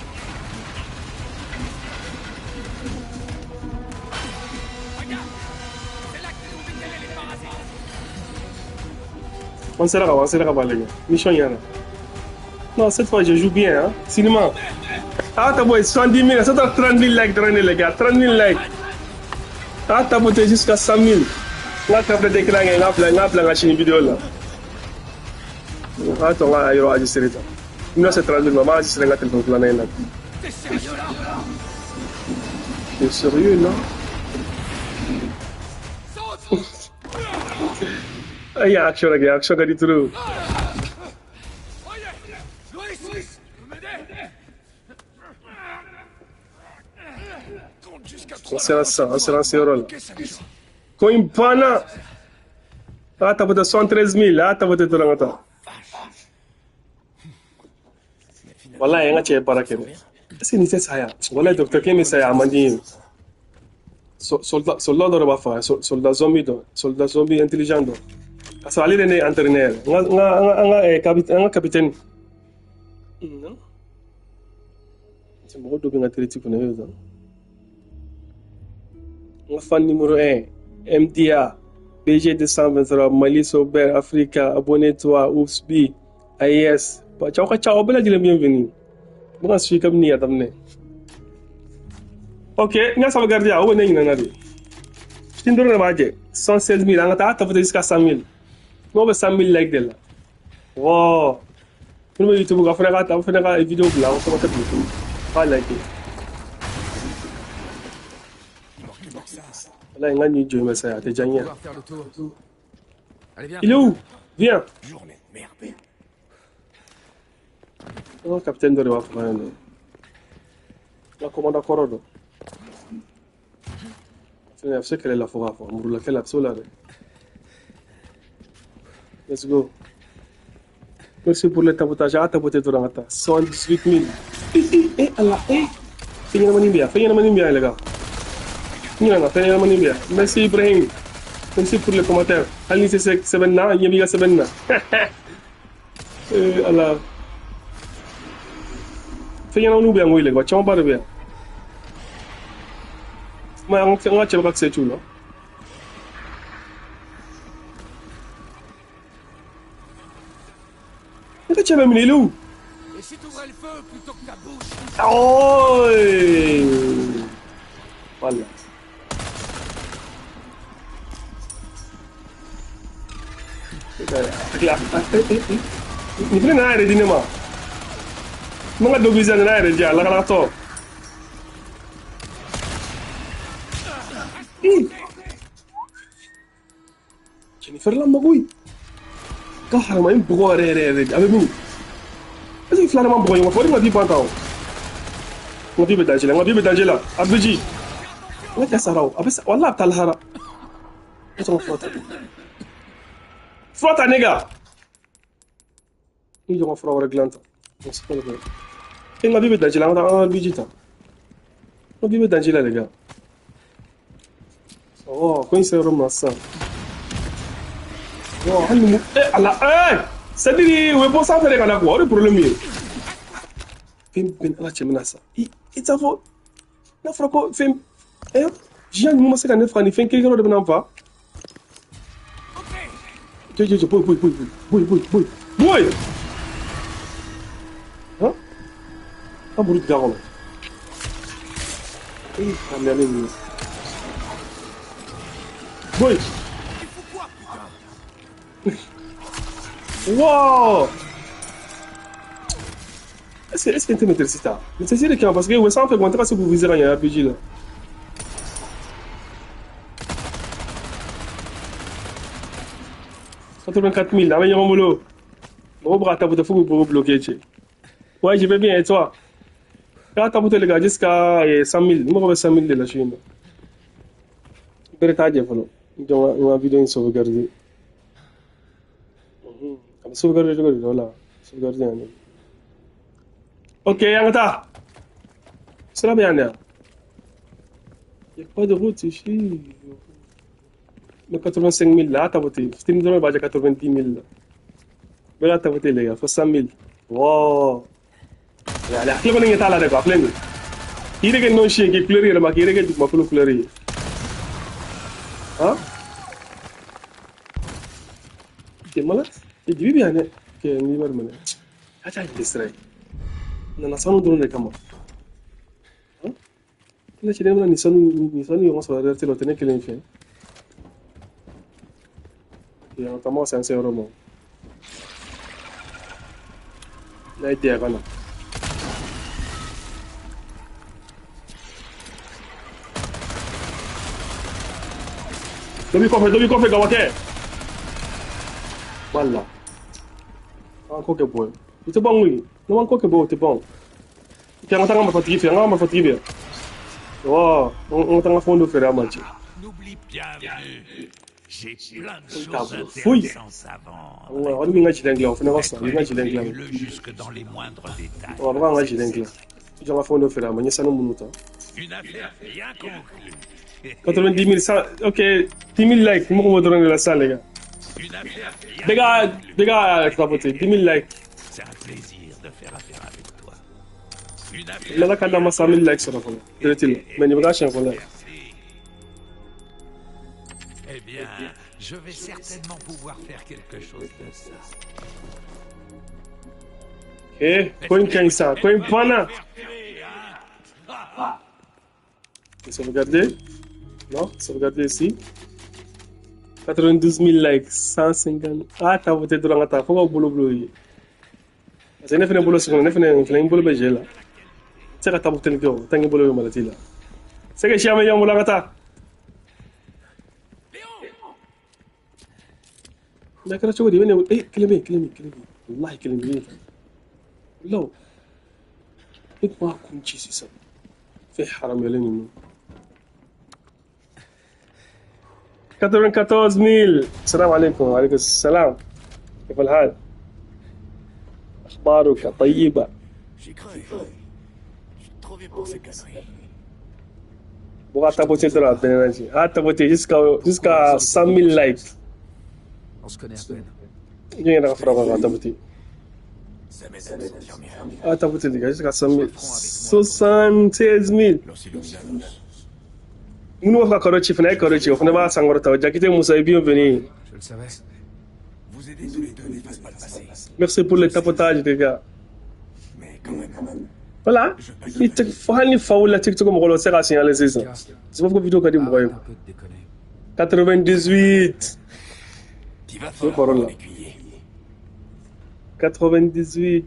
On sera là, les gars. Mission ɲɛna. Non, cette fois, je joue bien, hein. Cinéma. Ah, t'as beau, 70 000, ça t'a 30 000 likes, les gars. 30 000 likes. Ah, t'as beauté jusqu'à 100 000. Là, t'as fait des clans, là, là, là, la chaîne vidéo, là. Attends, là, il y aura enregistré ça. Là, c'est 30 000, maman, enregistré la téléphone, là, là. T'es sérieux, là? Ah, il y a action, les gars, action, du tout. An sera sisan, an sera an seyɔrɔ la. Ko in banna. A tapoter 113 000, a tapoter dɔrɔn ka taa. Walayi an ka cɛ ye baara kɛ dɛ. Est-ce que nin tɛ saya? Walayi docteur k'e bɛ saya a man di n ye. Soldat dɔ de b'a faga, soldat zombie dɔ, soldat zombie intelligent dɔ. Ka sɔrɔ ale de ne entraîneur yɛrɛ. N ka capitaine. Non? Mɔgɔ dɔ bɛ n ka traite kunna, e y'o dɔn. N ka fan numéro 1, MDA, BG 223, Mali Sober, Africa, abonne-toi, Oupsbi, AES. Ciao ka ciao, bɛɛ lajɛlen bienvenue. N bɛ ka suivi kabini a daminɛ. Ok, n ka sauvegarde o bɛ ne ɲinɛna de. Fitinin dɔrɔn de b'a jɛ. 116 000, an ka taa tapoter jusqu'à 100 000. N'o bɛ 100 000 like de la. Wow. Minnu bɛ YouTube kan, fana ka ta, fana ka vidéo bila, an commentaire bila. K'a like. Walayi n ka nin jɔ in bɛ saya, a tɛ diya n ye. Il est où? Viens. An ka capitaine dɔ de b'a faga yan nɔ. N ka commandant kɔrɔ dɔ. Fɛnɛ a bɛ se kɛlɛ la fo k'a fɔ, murula kɛlɛ a bɛ se o la dɛ. Let's go. Merci pour le tapotage. A tapoter dɔrɔn ka taa. 118 000. Eh, Allah, eh. Fɛn ɲɛnamanin bɛ yan, fɛn ɲɛnamanin bɛ yan les gars. N ɲinɛna, fɛn ɲɛnamanin bɛ yan. Merci Ibrahim. Merci pour le commentaire. Hali ni tɛ se sɛbɛnni na, n ɲɛ b'i ka sɛbɛnni na. Eh, Allah. Fɛn ɲɛnamaninw bɛ yan koyi les gars, camanba de bɛ yan. Ma an ka cɛ bɛ ka kisɛ ci u la. Ne ka cɛ bɛ minɛ, il est où? Et si t'ouvrais le feu plutôt que ta bouche? Oh! Voilà. Nin fɛnɛ nana yɛrɛ di ne ma. N ka dɔnkili a nana yɛrɛ di a lakanatɔ. Cɛnin feerela ma koyi. Ka hadamaden bugɔ yɛrɛ yɛrɛ yɛrɛ de, a bɛ min? Est-ce que filanan ma bugɔ ɲɔgɔn fɛ? O de ma vie ban tan o. N ka vie bɛ danger la, n ka vie bɛ danger la. A bɛ ji. N ka cɛ sara o, a bɛ sa, walahi a bɛ taa lahara. Ne tɔgɔ fura ta. Fura ta ne ka. N jɔ ka fura wɛrɛ dilan tan. E n ka vie bɛ danger la, an ka taa an ka biji ta. N ka vie bɛ danger la les gars. Oh, ko in sera yɔrɔ min na sisan. Bon, hali ni mu eh ala eh c'est-à-dire u bɛ bɔ sanfɛ de ka na quoi, o de problème ye. Fɛn bɛɛ ni ala cɛ bɛna sa. I t'a fɔ n'a fɔra ko fɛn eh jiya ninnu ma se ka ne faga, nin fɛn kelen kelen de bɛna n fa. Jɔ jɔ jɔ, boyi boyi boyi boyi boyi boyi boyi. Han? An buru tigɛ a kɔnɔ. Eh, faamuyalen ninnu. Boyi. Wow! Est-ce que tu m'intéresses ça? Mais c'est sûr parce que ça fait quand tu vous viser un RPG là. 84 000, là, mais il y a un boulot. Bon, bras, t'as pour bloquer. Ouais, je vais bien, et toi? Là, t'as les gars jusqu'à 100 000. Moi, je vais 100 000 de la Chine. Donc, on a vidéo sauvegarder. Sauvegarder, voilà. Sauvegarder. Ok, Angata. C'est bien, il n'y a pas de route ici. Le 85 000 là, t'as voté. C'était une demande à 90 000 là. Mais là, t'as voté, les gars. Faut 100 000. Wow. Allez, allez, allez, allez, allez, allez. Il est non chien qui pleure, il est marqué, il est qui pleurer. Hein? T'es malade? Il dit bien, ok, ni va mener. Attends, il est nana sanu dɔrɔn de kama. Ne cɛ bɛna nin sanu ɲɔgɔn sɔrɔ yɛrɛ la, o tɛ ne kelen fɛ. An taama san se yɔrɔ ma. N'a ye den ka na. Dɔ b'i kɔfɛ, dɔ b'i kɔfɛ, gawakɛ. Wala. An ko kɛ bɔ ye. O tɛ ban koyi. N'an ko kɛ bɔ, o tɛ ban. Ok, an ka taa an ka marifatigi fɛ, an ka marifatigi bɛ yan. Wa n ka taa n ka fɛnw dɔ feere a ma cɛ. N'oublie bienvenue. J'ai plein de choses Fouille. intéressantes à vendre. Wa wali min ka gilet dilan o fana ka fisa, i ka gilet dilan. Le jusque dans les moindres détails. Wa a bɛ ka n ka gilet dilan. I jɔ n ka fɛnw dɔ feere a ma, n ye sanu minnu ta. Une affaire bien conclue. 90 000, 100, ok, 10 000 likes, n mago b'o dɔrɔn de la sisan les gars. Une affaire bien Bɛɛ ka conclue. bɛɛ ka tapoter, 10 000 likes. C'est un plaisir de faire affaire avec toi. Une affaire N'Ala ka d'an ma 100 000 likes sɔrɔ fɔlɔ, direct la. Mais nin bɛ k'a siɲɛ fɔlɔ ye. Merci. Eh bien, je vais certainement pouvoir faire quelque chose de ça. Eh, ko in ka ɲi sa, ko in banna. Sauvegarder. Non, sauvegarder ici. 92 000 likes, 150. Ah, tapoter dɔrɔn ka taa fo ka bolo bolo ye. Parce que ne fɛnɛ bolo sɔgɔma, ne fɛnɛ n bolo bɛ jɛ la. N tɛ se ka tapoter kɛ o, tant que bolo bɛ malati la. C'est que siya bɛ ɲɔgɔn bolo an ka taa. Mais a kɛra cogo di? I bɛ ne eh kelen bɛ yen, kelen bɛ yen, kelen bɛ yen. Walahi kelen bɛ yen. Law. Ne tun b'a kun ci sisan. Fɛn haramuyalen ninnu. 94 000. السلام عليكم. وعليكم السلام. كيف الحال؟ أخبارك طيبة؟ J'y cru. Je suis trop vieux pour ces conneries. Bouga tapoter de la benanaji. Ah, tapoter jusqu'à 100 000 likes. On se connaît à peine. Il y a un frère qui tapoter. Ça m'aide à me sentir mieux. Ah, tapoter les gars, jusqu'à 100 000. 76 000. Los Illuminados. Nous avons Karochi, fana Karochi, on va sankɔrɔta. Jakite Moussa, bienvenue. Je le savais. Vous aider tous les deux n'efface pas le passé. Merci pour le tapotage, les gars. Mais quand même, Voilà. I tɛ fo hali ni fa wulila TikTok mɔgɔ la o tɛ se k'a signaler sisan. C'est pas pourquoi vidéo ka di mɔgɔ ye. Arrête un peu de déconner. 98. tu vas Je falloir parle là. mon écuyer. 98.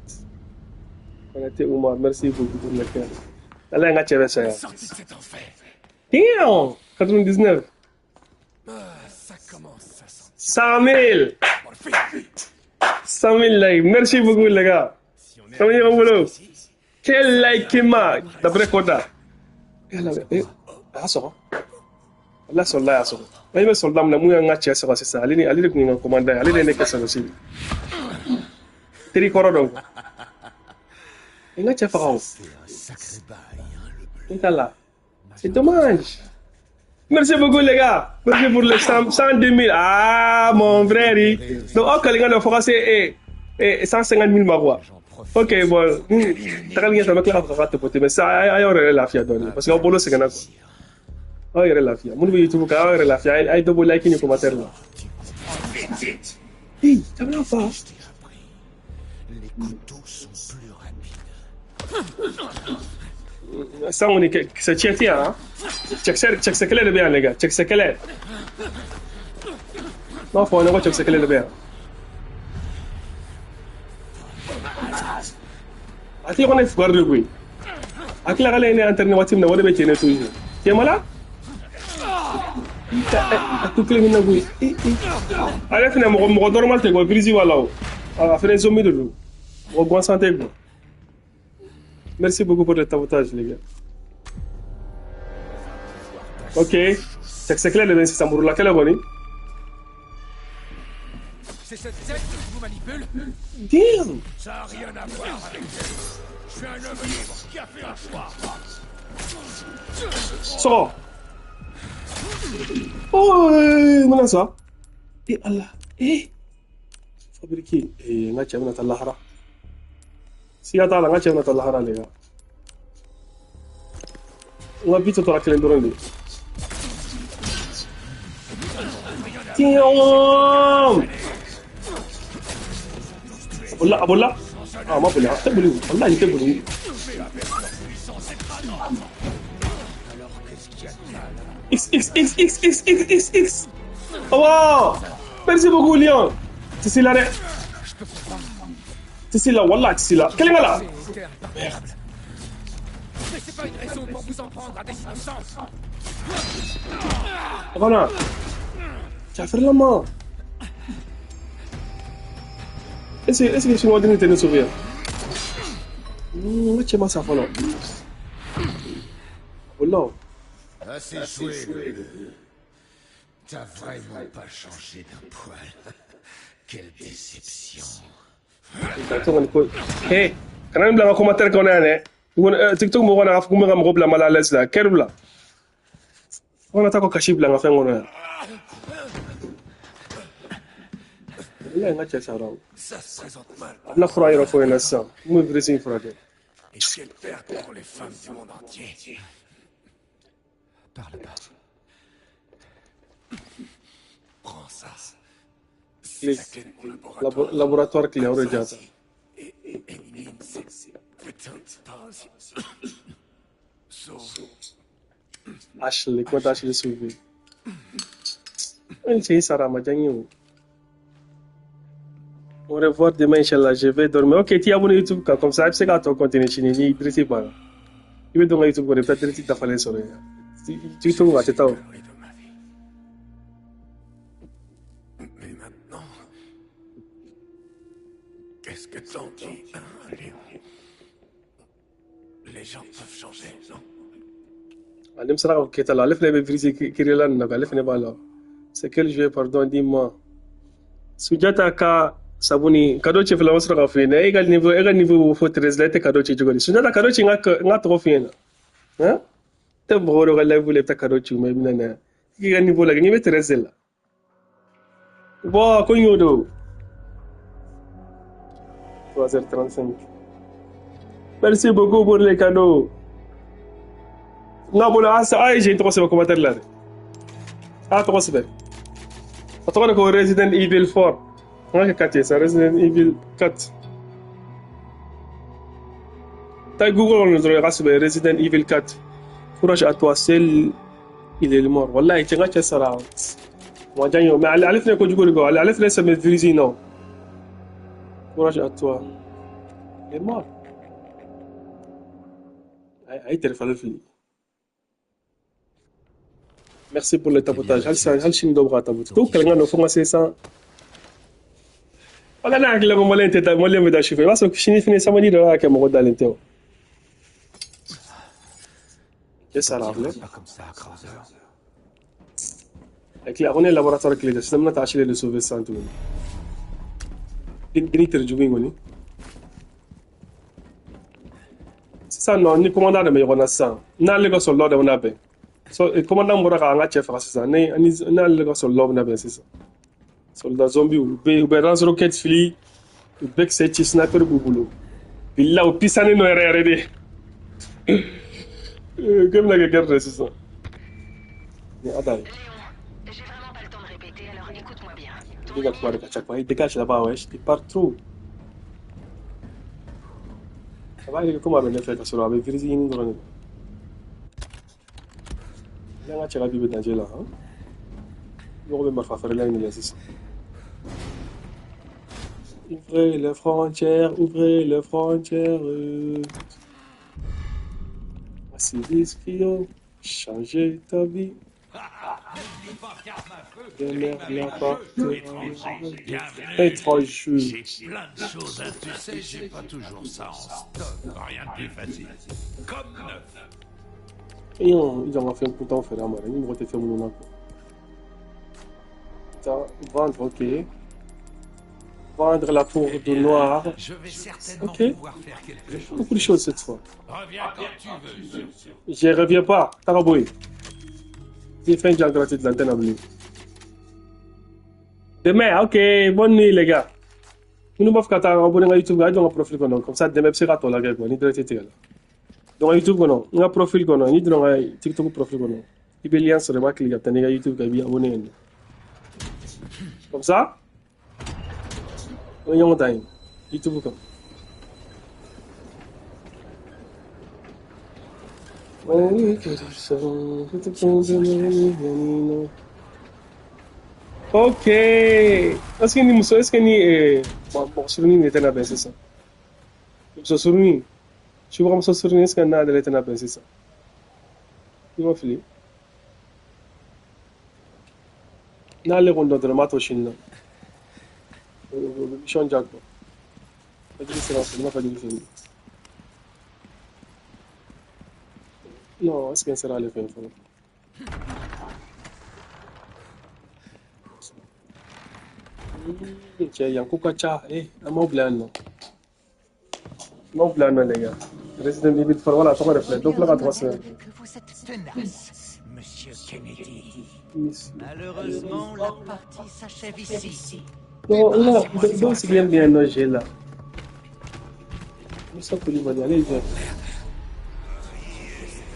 Konaté Oumar, merci beaucoup pour le cœur. Ala ye n ka cɛ bɛ saya. Sorti de cet enfer. Damn! 99. Ah, ça commence à sentir. 100 000. Morphine. 100 000 likes. Merci beaucoup, les gars. Si on est Ça veut dire arrivé au boulot. jusqu'ici, Quel like ma d'après Koda. Eh, là, eh, a y'a sɔgɔ. Ala soldat y'a sɔgɔ. An bɛ soldat min na mun y'an ka cɛ sɔgɔ sisan, ale de tun ye n ka commandant ye, ale de ye ne kɛ sɔrɔsi ye. Teri kɔrɔ dɔ. N ka cɛ faga o. c'est un sacré bail, hein, le bleu. N t'a la. C'est dommage. Merci beaucoup les gars. Merci pour les 100 102 000. Ah mon frère. Donc aw kalinga dɔ fo ka se eh 150 000 ma quoi. J'en profite. Ok bon. Tagali ɲɛfɛ an bɛ tila k'a fɔ k'a tapoter mais ça a y'aw yɛrɛ lafiya dɔɔni parce que aw bolo sɛgɛnna quoi. Aw yɛrɛ lafiya. Minnu bɛ YouTube kan aw yɛrɛ lafiya. A ye dɔ bɔ like ni commentaire la. Hey, jamana fa. Je t'ai appris. Les couteaux sont plus rapides. Sisan kɔni kisɛ tiɲɛ tɛ yan. Cɛkisɛ kɛlɛ de bɛ yan les gars. Cɛkisɛ kɛlɛ. N b'a fɔ aw ɲɛna ko cɛkisɛ kɛlɛ de bɛ yan. A tɛ kɔni fugari de koyi. A tila k'ale ye ne entraîner waati min na o de bɛ cɛ ne toujours. Cɛ ma la? A to kelen na koyi. Ale fɛnɛ mɔgɔ normal tɛ quoi, virus b'a la o. A fɛnɛ zombie de don. Mɔgɔ gansan tɛ quoi. Merci beaucoup pour le tapotage les gars. Ok. Cɛkisɛ kɛlɛ de bɛ sisan murula kɛlɛ kɔni. C'est cette secte qui vous manipule? Damn! Ça n'a rien à voir avec elle. Je suis un homme libre qui a fait un choix. Sɔgɔ. Oh, n bɛna sa. Eh Ala. Eh. Fabriquer. Eh, n ka cɛ bɛna taa lahara. Siga t'a la, n ka cɛ bɛna taa lahara les gars. N ka bi tɔ tora kelen dɔrɔn de. Damn! A bolila, a bolila. Ah, a ma boli, a tɛ boli. Walahi, n tɛ boli. X, X, X, X, X, X, X, X. Oh, wow. Merci beaucoup, Léon. Tisi la dɛ. Tisi la, wallah, tisi la. Kelen ka la. C'est impardonnable. Mais c'est pas une raison pour vous en prendre à des innocents. A banna. Cafirlama. Est-ce que chinois den tɛ ne sauver yan? N ka cɛ ma sa fɔlɔ. Wala o. Assez joué, le... T'as vraiment pas changé d'un poil. Quelle déception. Hey, kana bila commentaire kɔnɔ yan dɛ. TikTok mɔgɔ n'a fɔ ko n bɛ ka mɔgɔ bila mal à l'aise la. Kɛri bila. Fo kana taa ko kasi bila n ka fɛn kɔnɔ yan. Walayi n ka cɛ sara o. Ça se présente mal. A bɛna fura yɔrɔ fɔ n ɲɛna sisan. N bɛ virus in furakɛ. Et quelle perte pour les femmes du monde entier. Par là-bas. Prends ça. C'est la clé de mon laboratoire. Laboratoire clé, o de jata. Et élimine ces putains de parasites. Sauve. Ashley, comment t'as Ashley sauvé? N cɛ in sara a ma diya n ye o. Au revoir demain, Inch'Allah, je vais dormir. Ok, tu es abonné YouTube comme ça, i bɛ se k'a tɔ continuer sini ni direct banna. I bɛ don n ka YouTube kɔnɔ, i bɛ taa direct dafalen sɔrɔ yen. TikTok a tɛ taa o. De ma vie. Mais maintenant, qu'est-ce que t'en dis, hein, Léon? Les gens peuvent changer, non? Ale bɛ saraka kɛta la, ale fana bɛ virus créer la nin na, ale fana b'a la. C'est quel jeu, pardon, dis-moi. Sunjata ka sabuni cadeau ci fila ma sɔrɔ ka f'i ɲɛna. E ka niveau fo 13 la, e tɛ cadeau ci cogo di? Sunjata cadeau ci n ka tɔgɔ f'i ɲɛna. Hein? Tɛ mɔgɔ dɔ ka live la i bɛ taa cadeau ci u ma i bɛna na yan. I ka niveau lajɛ, n'i bɛ 13 la. Bon, ko n y'o don. 3h35. Merci beaucoup pour les cadeaux. N ka bolo a ye je tɔgɔ sɛbɛn commentaire la dɛ. A tɔgɔ sɛbɛn. A tɔgɔ de ko Resident Evil 4. N ka kɛ 4 ye sa, Resident Evil 4. Taa Google kɔnɔ dɔrɔn i ka sɛbɛn Resident Evil 4. Courage à toi, seul il est mort. Wallahi cɛ n ka cɛ sara. Ma diya n ye o, mais ale fana ye kojugu de kɛ, ale fana sɛbɛn virus in na o. Courage à toi. Il est mort. A ye téléphone fili. Merci pour le tapotage. Hali sini dɔw bɛ ka tapoter. To kɛlɛ ka nɔ fo n ka se san. Wala ne hakili la ko maliyɛn tɛ taa maliyɛn bɛ taa sufɛ. I b'a sɔrɔ sini fɛnɛ samedi dɔ y'a kɛ mɔgɔ dalen tɛ o. Cɛ sara a filɛ. Pas comme ça, Krauser. A ko ne ye laboratoire clé de sisan n bɛna taa Ashley de sauver sisan tuguni. Denni terijugu in kɔni. Sisan nɔ ni commandant de bɛ ɲɔgɔn na sisan. N'ale ka soldat de bɛna bɛn. So, commandant bɔra k'an ka cɛ faga sisan. N'ale ka soldat bɛna bɛn sisan. Soldat zombie u bɛ lance rocket fili, u bɛ kisɛ ci sniper b'u bolo. Bilahi u pisanen don yɛrɛ yɛrɛ de. Ko bɛna kɛ guerre de sisan. Ni Ada ye. Léon, j'ai vraiment pas le temps de répéter, alors écoute-moi bien. Ton I bɛ ka kuma de ka ca quoi. I dégage là-bas wesh, t'es partout. A b'a yɛrɛ komi a bɛ ne fɛ ka sɔrɔ a bɛ virus ɲini dɔrɔn de. Ni an ka cɛ ka bi bɛ danger la han. Mɔgɔ bɛ marifa feerela in de la sisan. Ouvrez les frontières, ouvrez les frontières. Voici qui ont changé ta vie. Étranger. J'ai plein de choses à tu sais, j'ai pas toujours ça en stock. Rien de plus facile. Comme neuf. Et ils ont fait un coup faire un ils m'ont fait mon vendre, ok. Vendre la peau de noir. Je vais certainement ok. Pouvoir faire quelque chose. Beaucoup de choses cette fois. Reviens quand tu veux. Je reviens pas. Taraboui. J'ai fait un jam gratuit de l'antenne à bleue. Demain, ok. Bonne nuit, les gars. Nous ne pouvons pas abonner à YouTube. Dans un profil. Comme ça, demain, c'est la gueule. Ni de dans YouTube, on a un profil. Ni dans TikTok profil. Il y a un lien sur le clic. Il y a YouTube qui est abonné. Comme ça, on y a un YouTube. Ok. Est-ce que ni est-ce que ni bon surni n'était pas c'est ça. Surni. Tu vois comme ça surni est-ce que n'a n'était pas c'est ça. Il m'a filé. N'ale kɔni dɔrɔn m'a to sini na. Mission jack quoi. Fajiri sera fɛ, n'a fajiri fɛ. Non, est-ce que sera ale fɛ fɔlɔ? Cɛ, yan ko ka ca. An m'aw bila yan nɔ, an m'aw bila yan nɔ, les gars. Resident Evil 4, voilà, tɔgɔ de filɛ, dɔ filɛ ka tɔgɔ sɛbɛn. Que vous êtes tenace, Monsieur Kennedy. Miss- Malheureusement, la partie s'achève ici. Non, non, dɔw sigilen bɛ yan nɔ jeu la. Musa Kulibali, ale ye jɔn ye?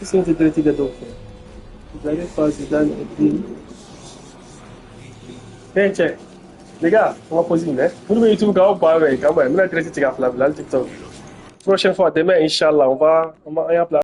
Est-ce que tɛ direct kɛ dɔw fɛ? Vous avez pas Zidane et puis cɛ, les gars, on va poser minɛ. Minnu bɛ YouTube kan, aw ba bɛ kan bɛn. N bɛna direct tigɛ a fila bila hali TikTok. Prochaine fois, demain, Inch'Allah, on va an y'a bila.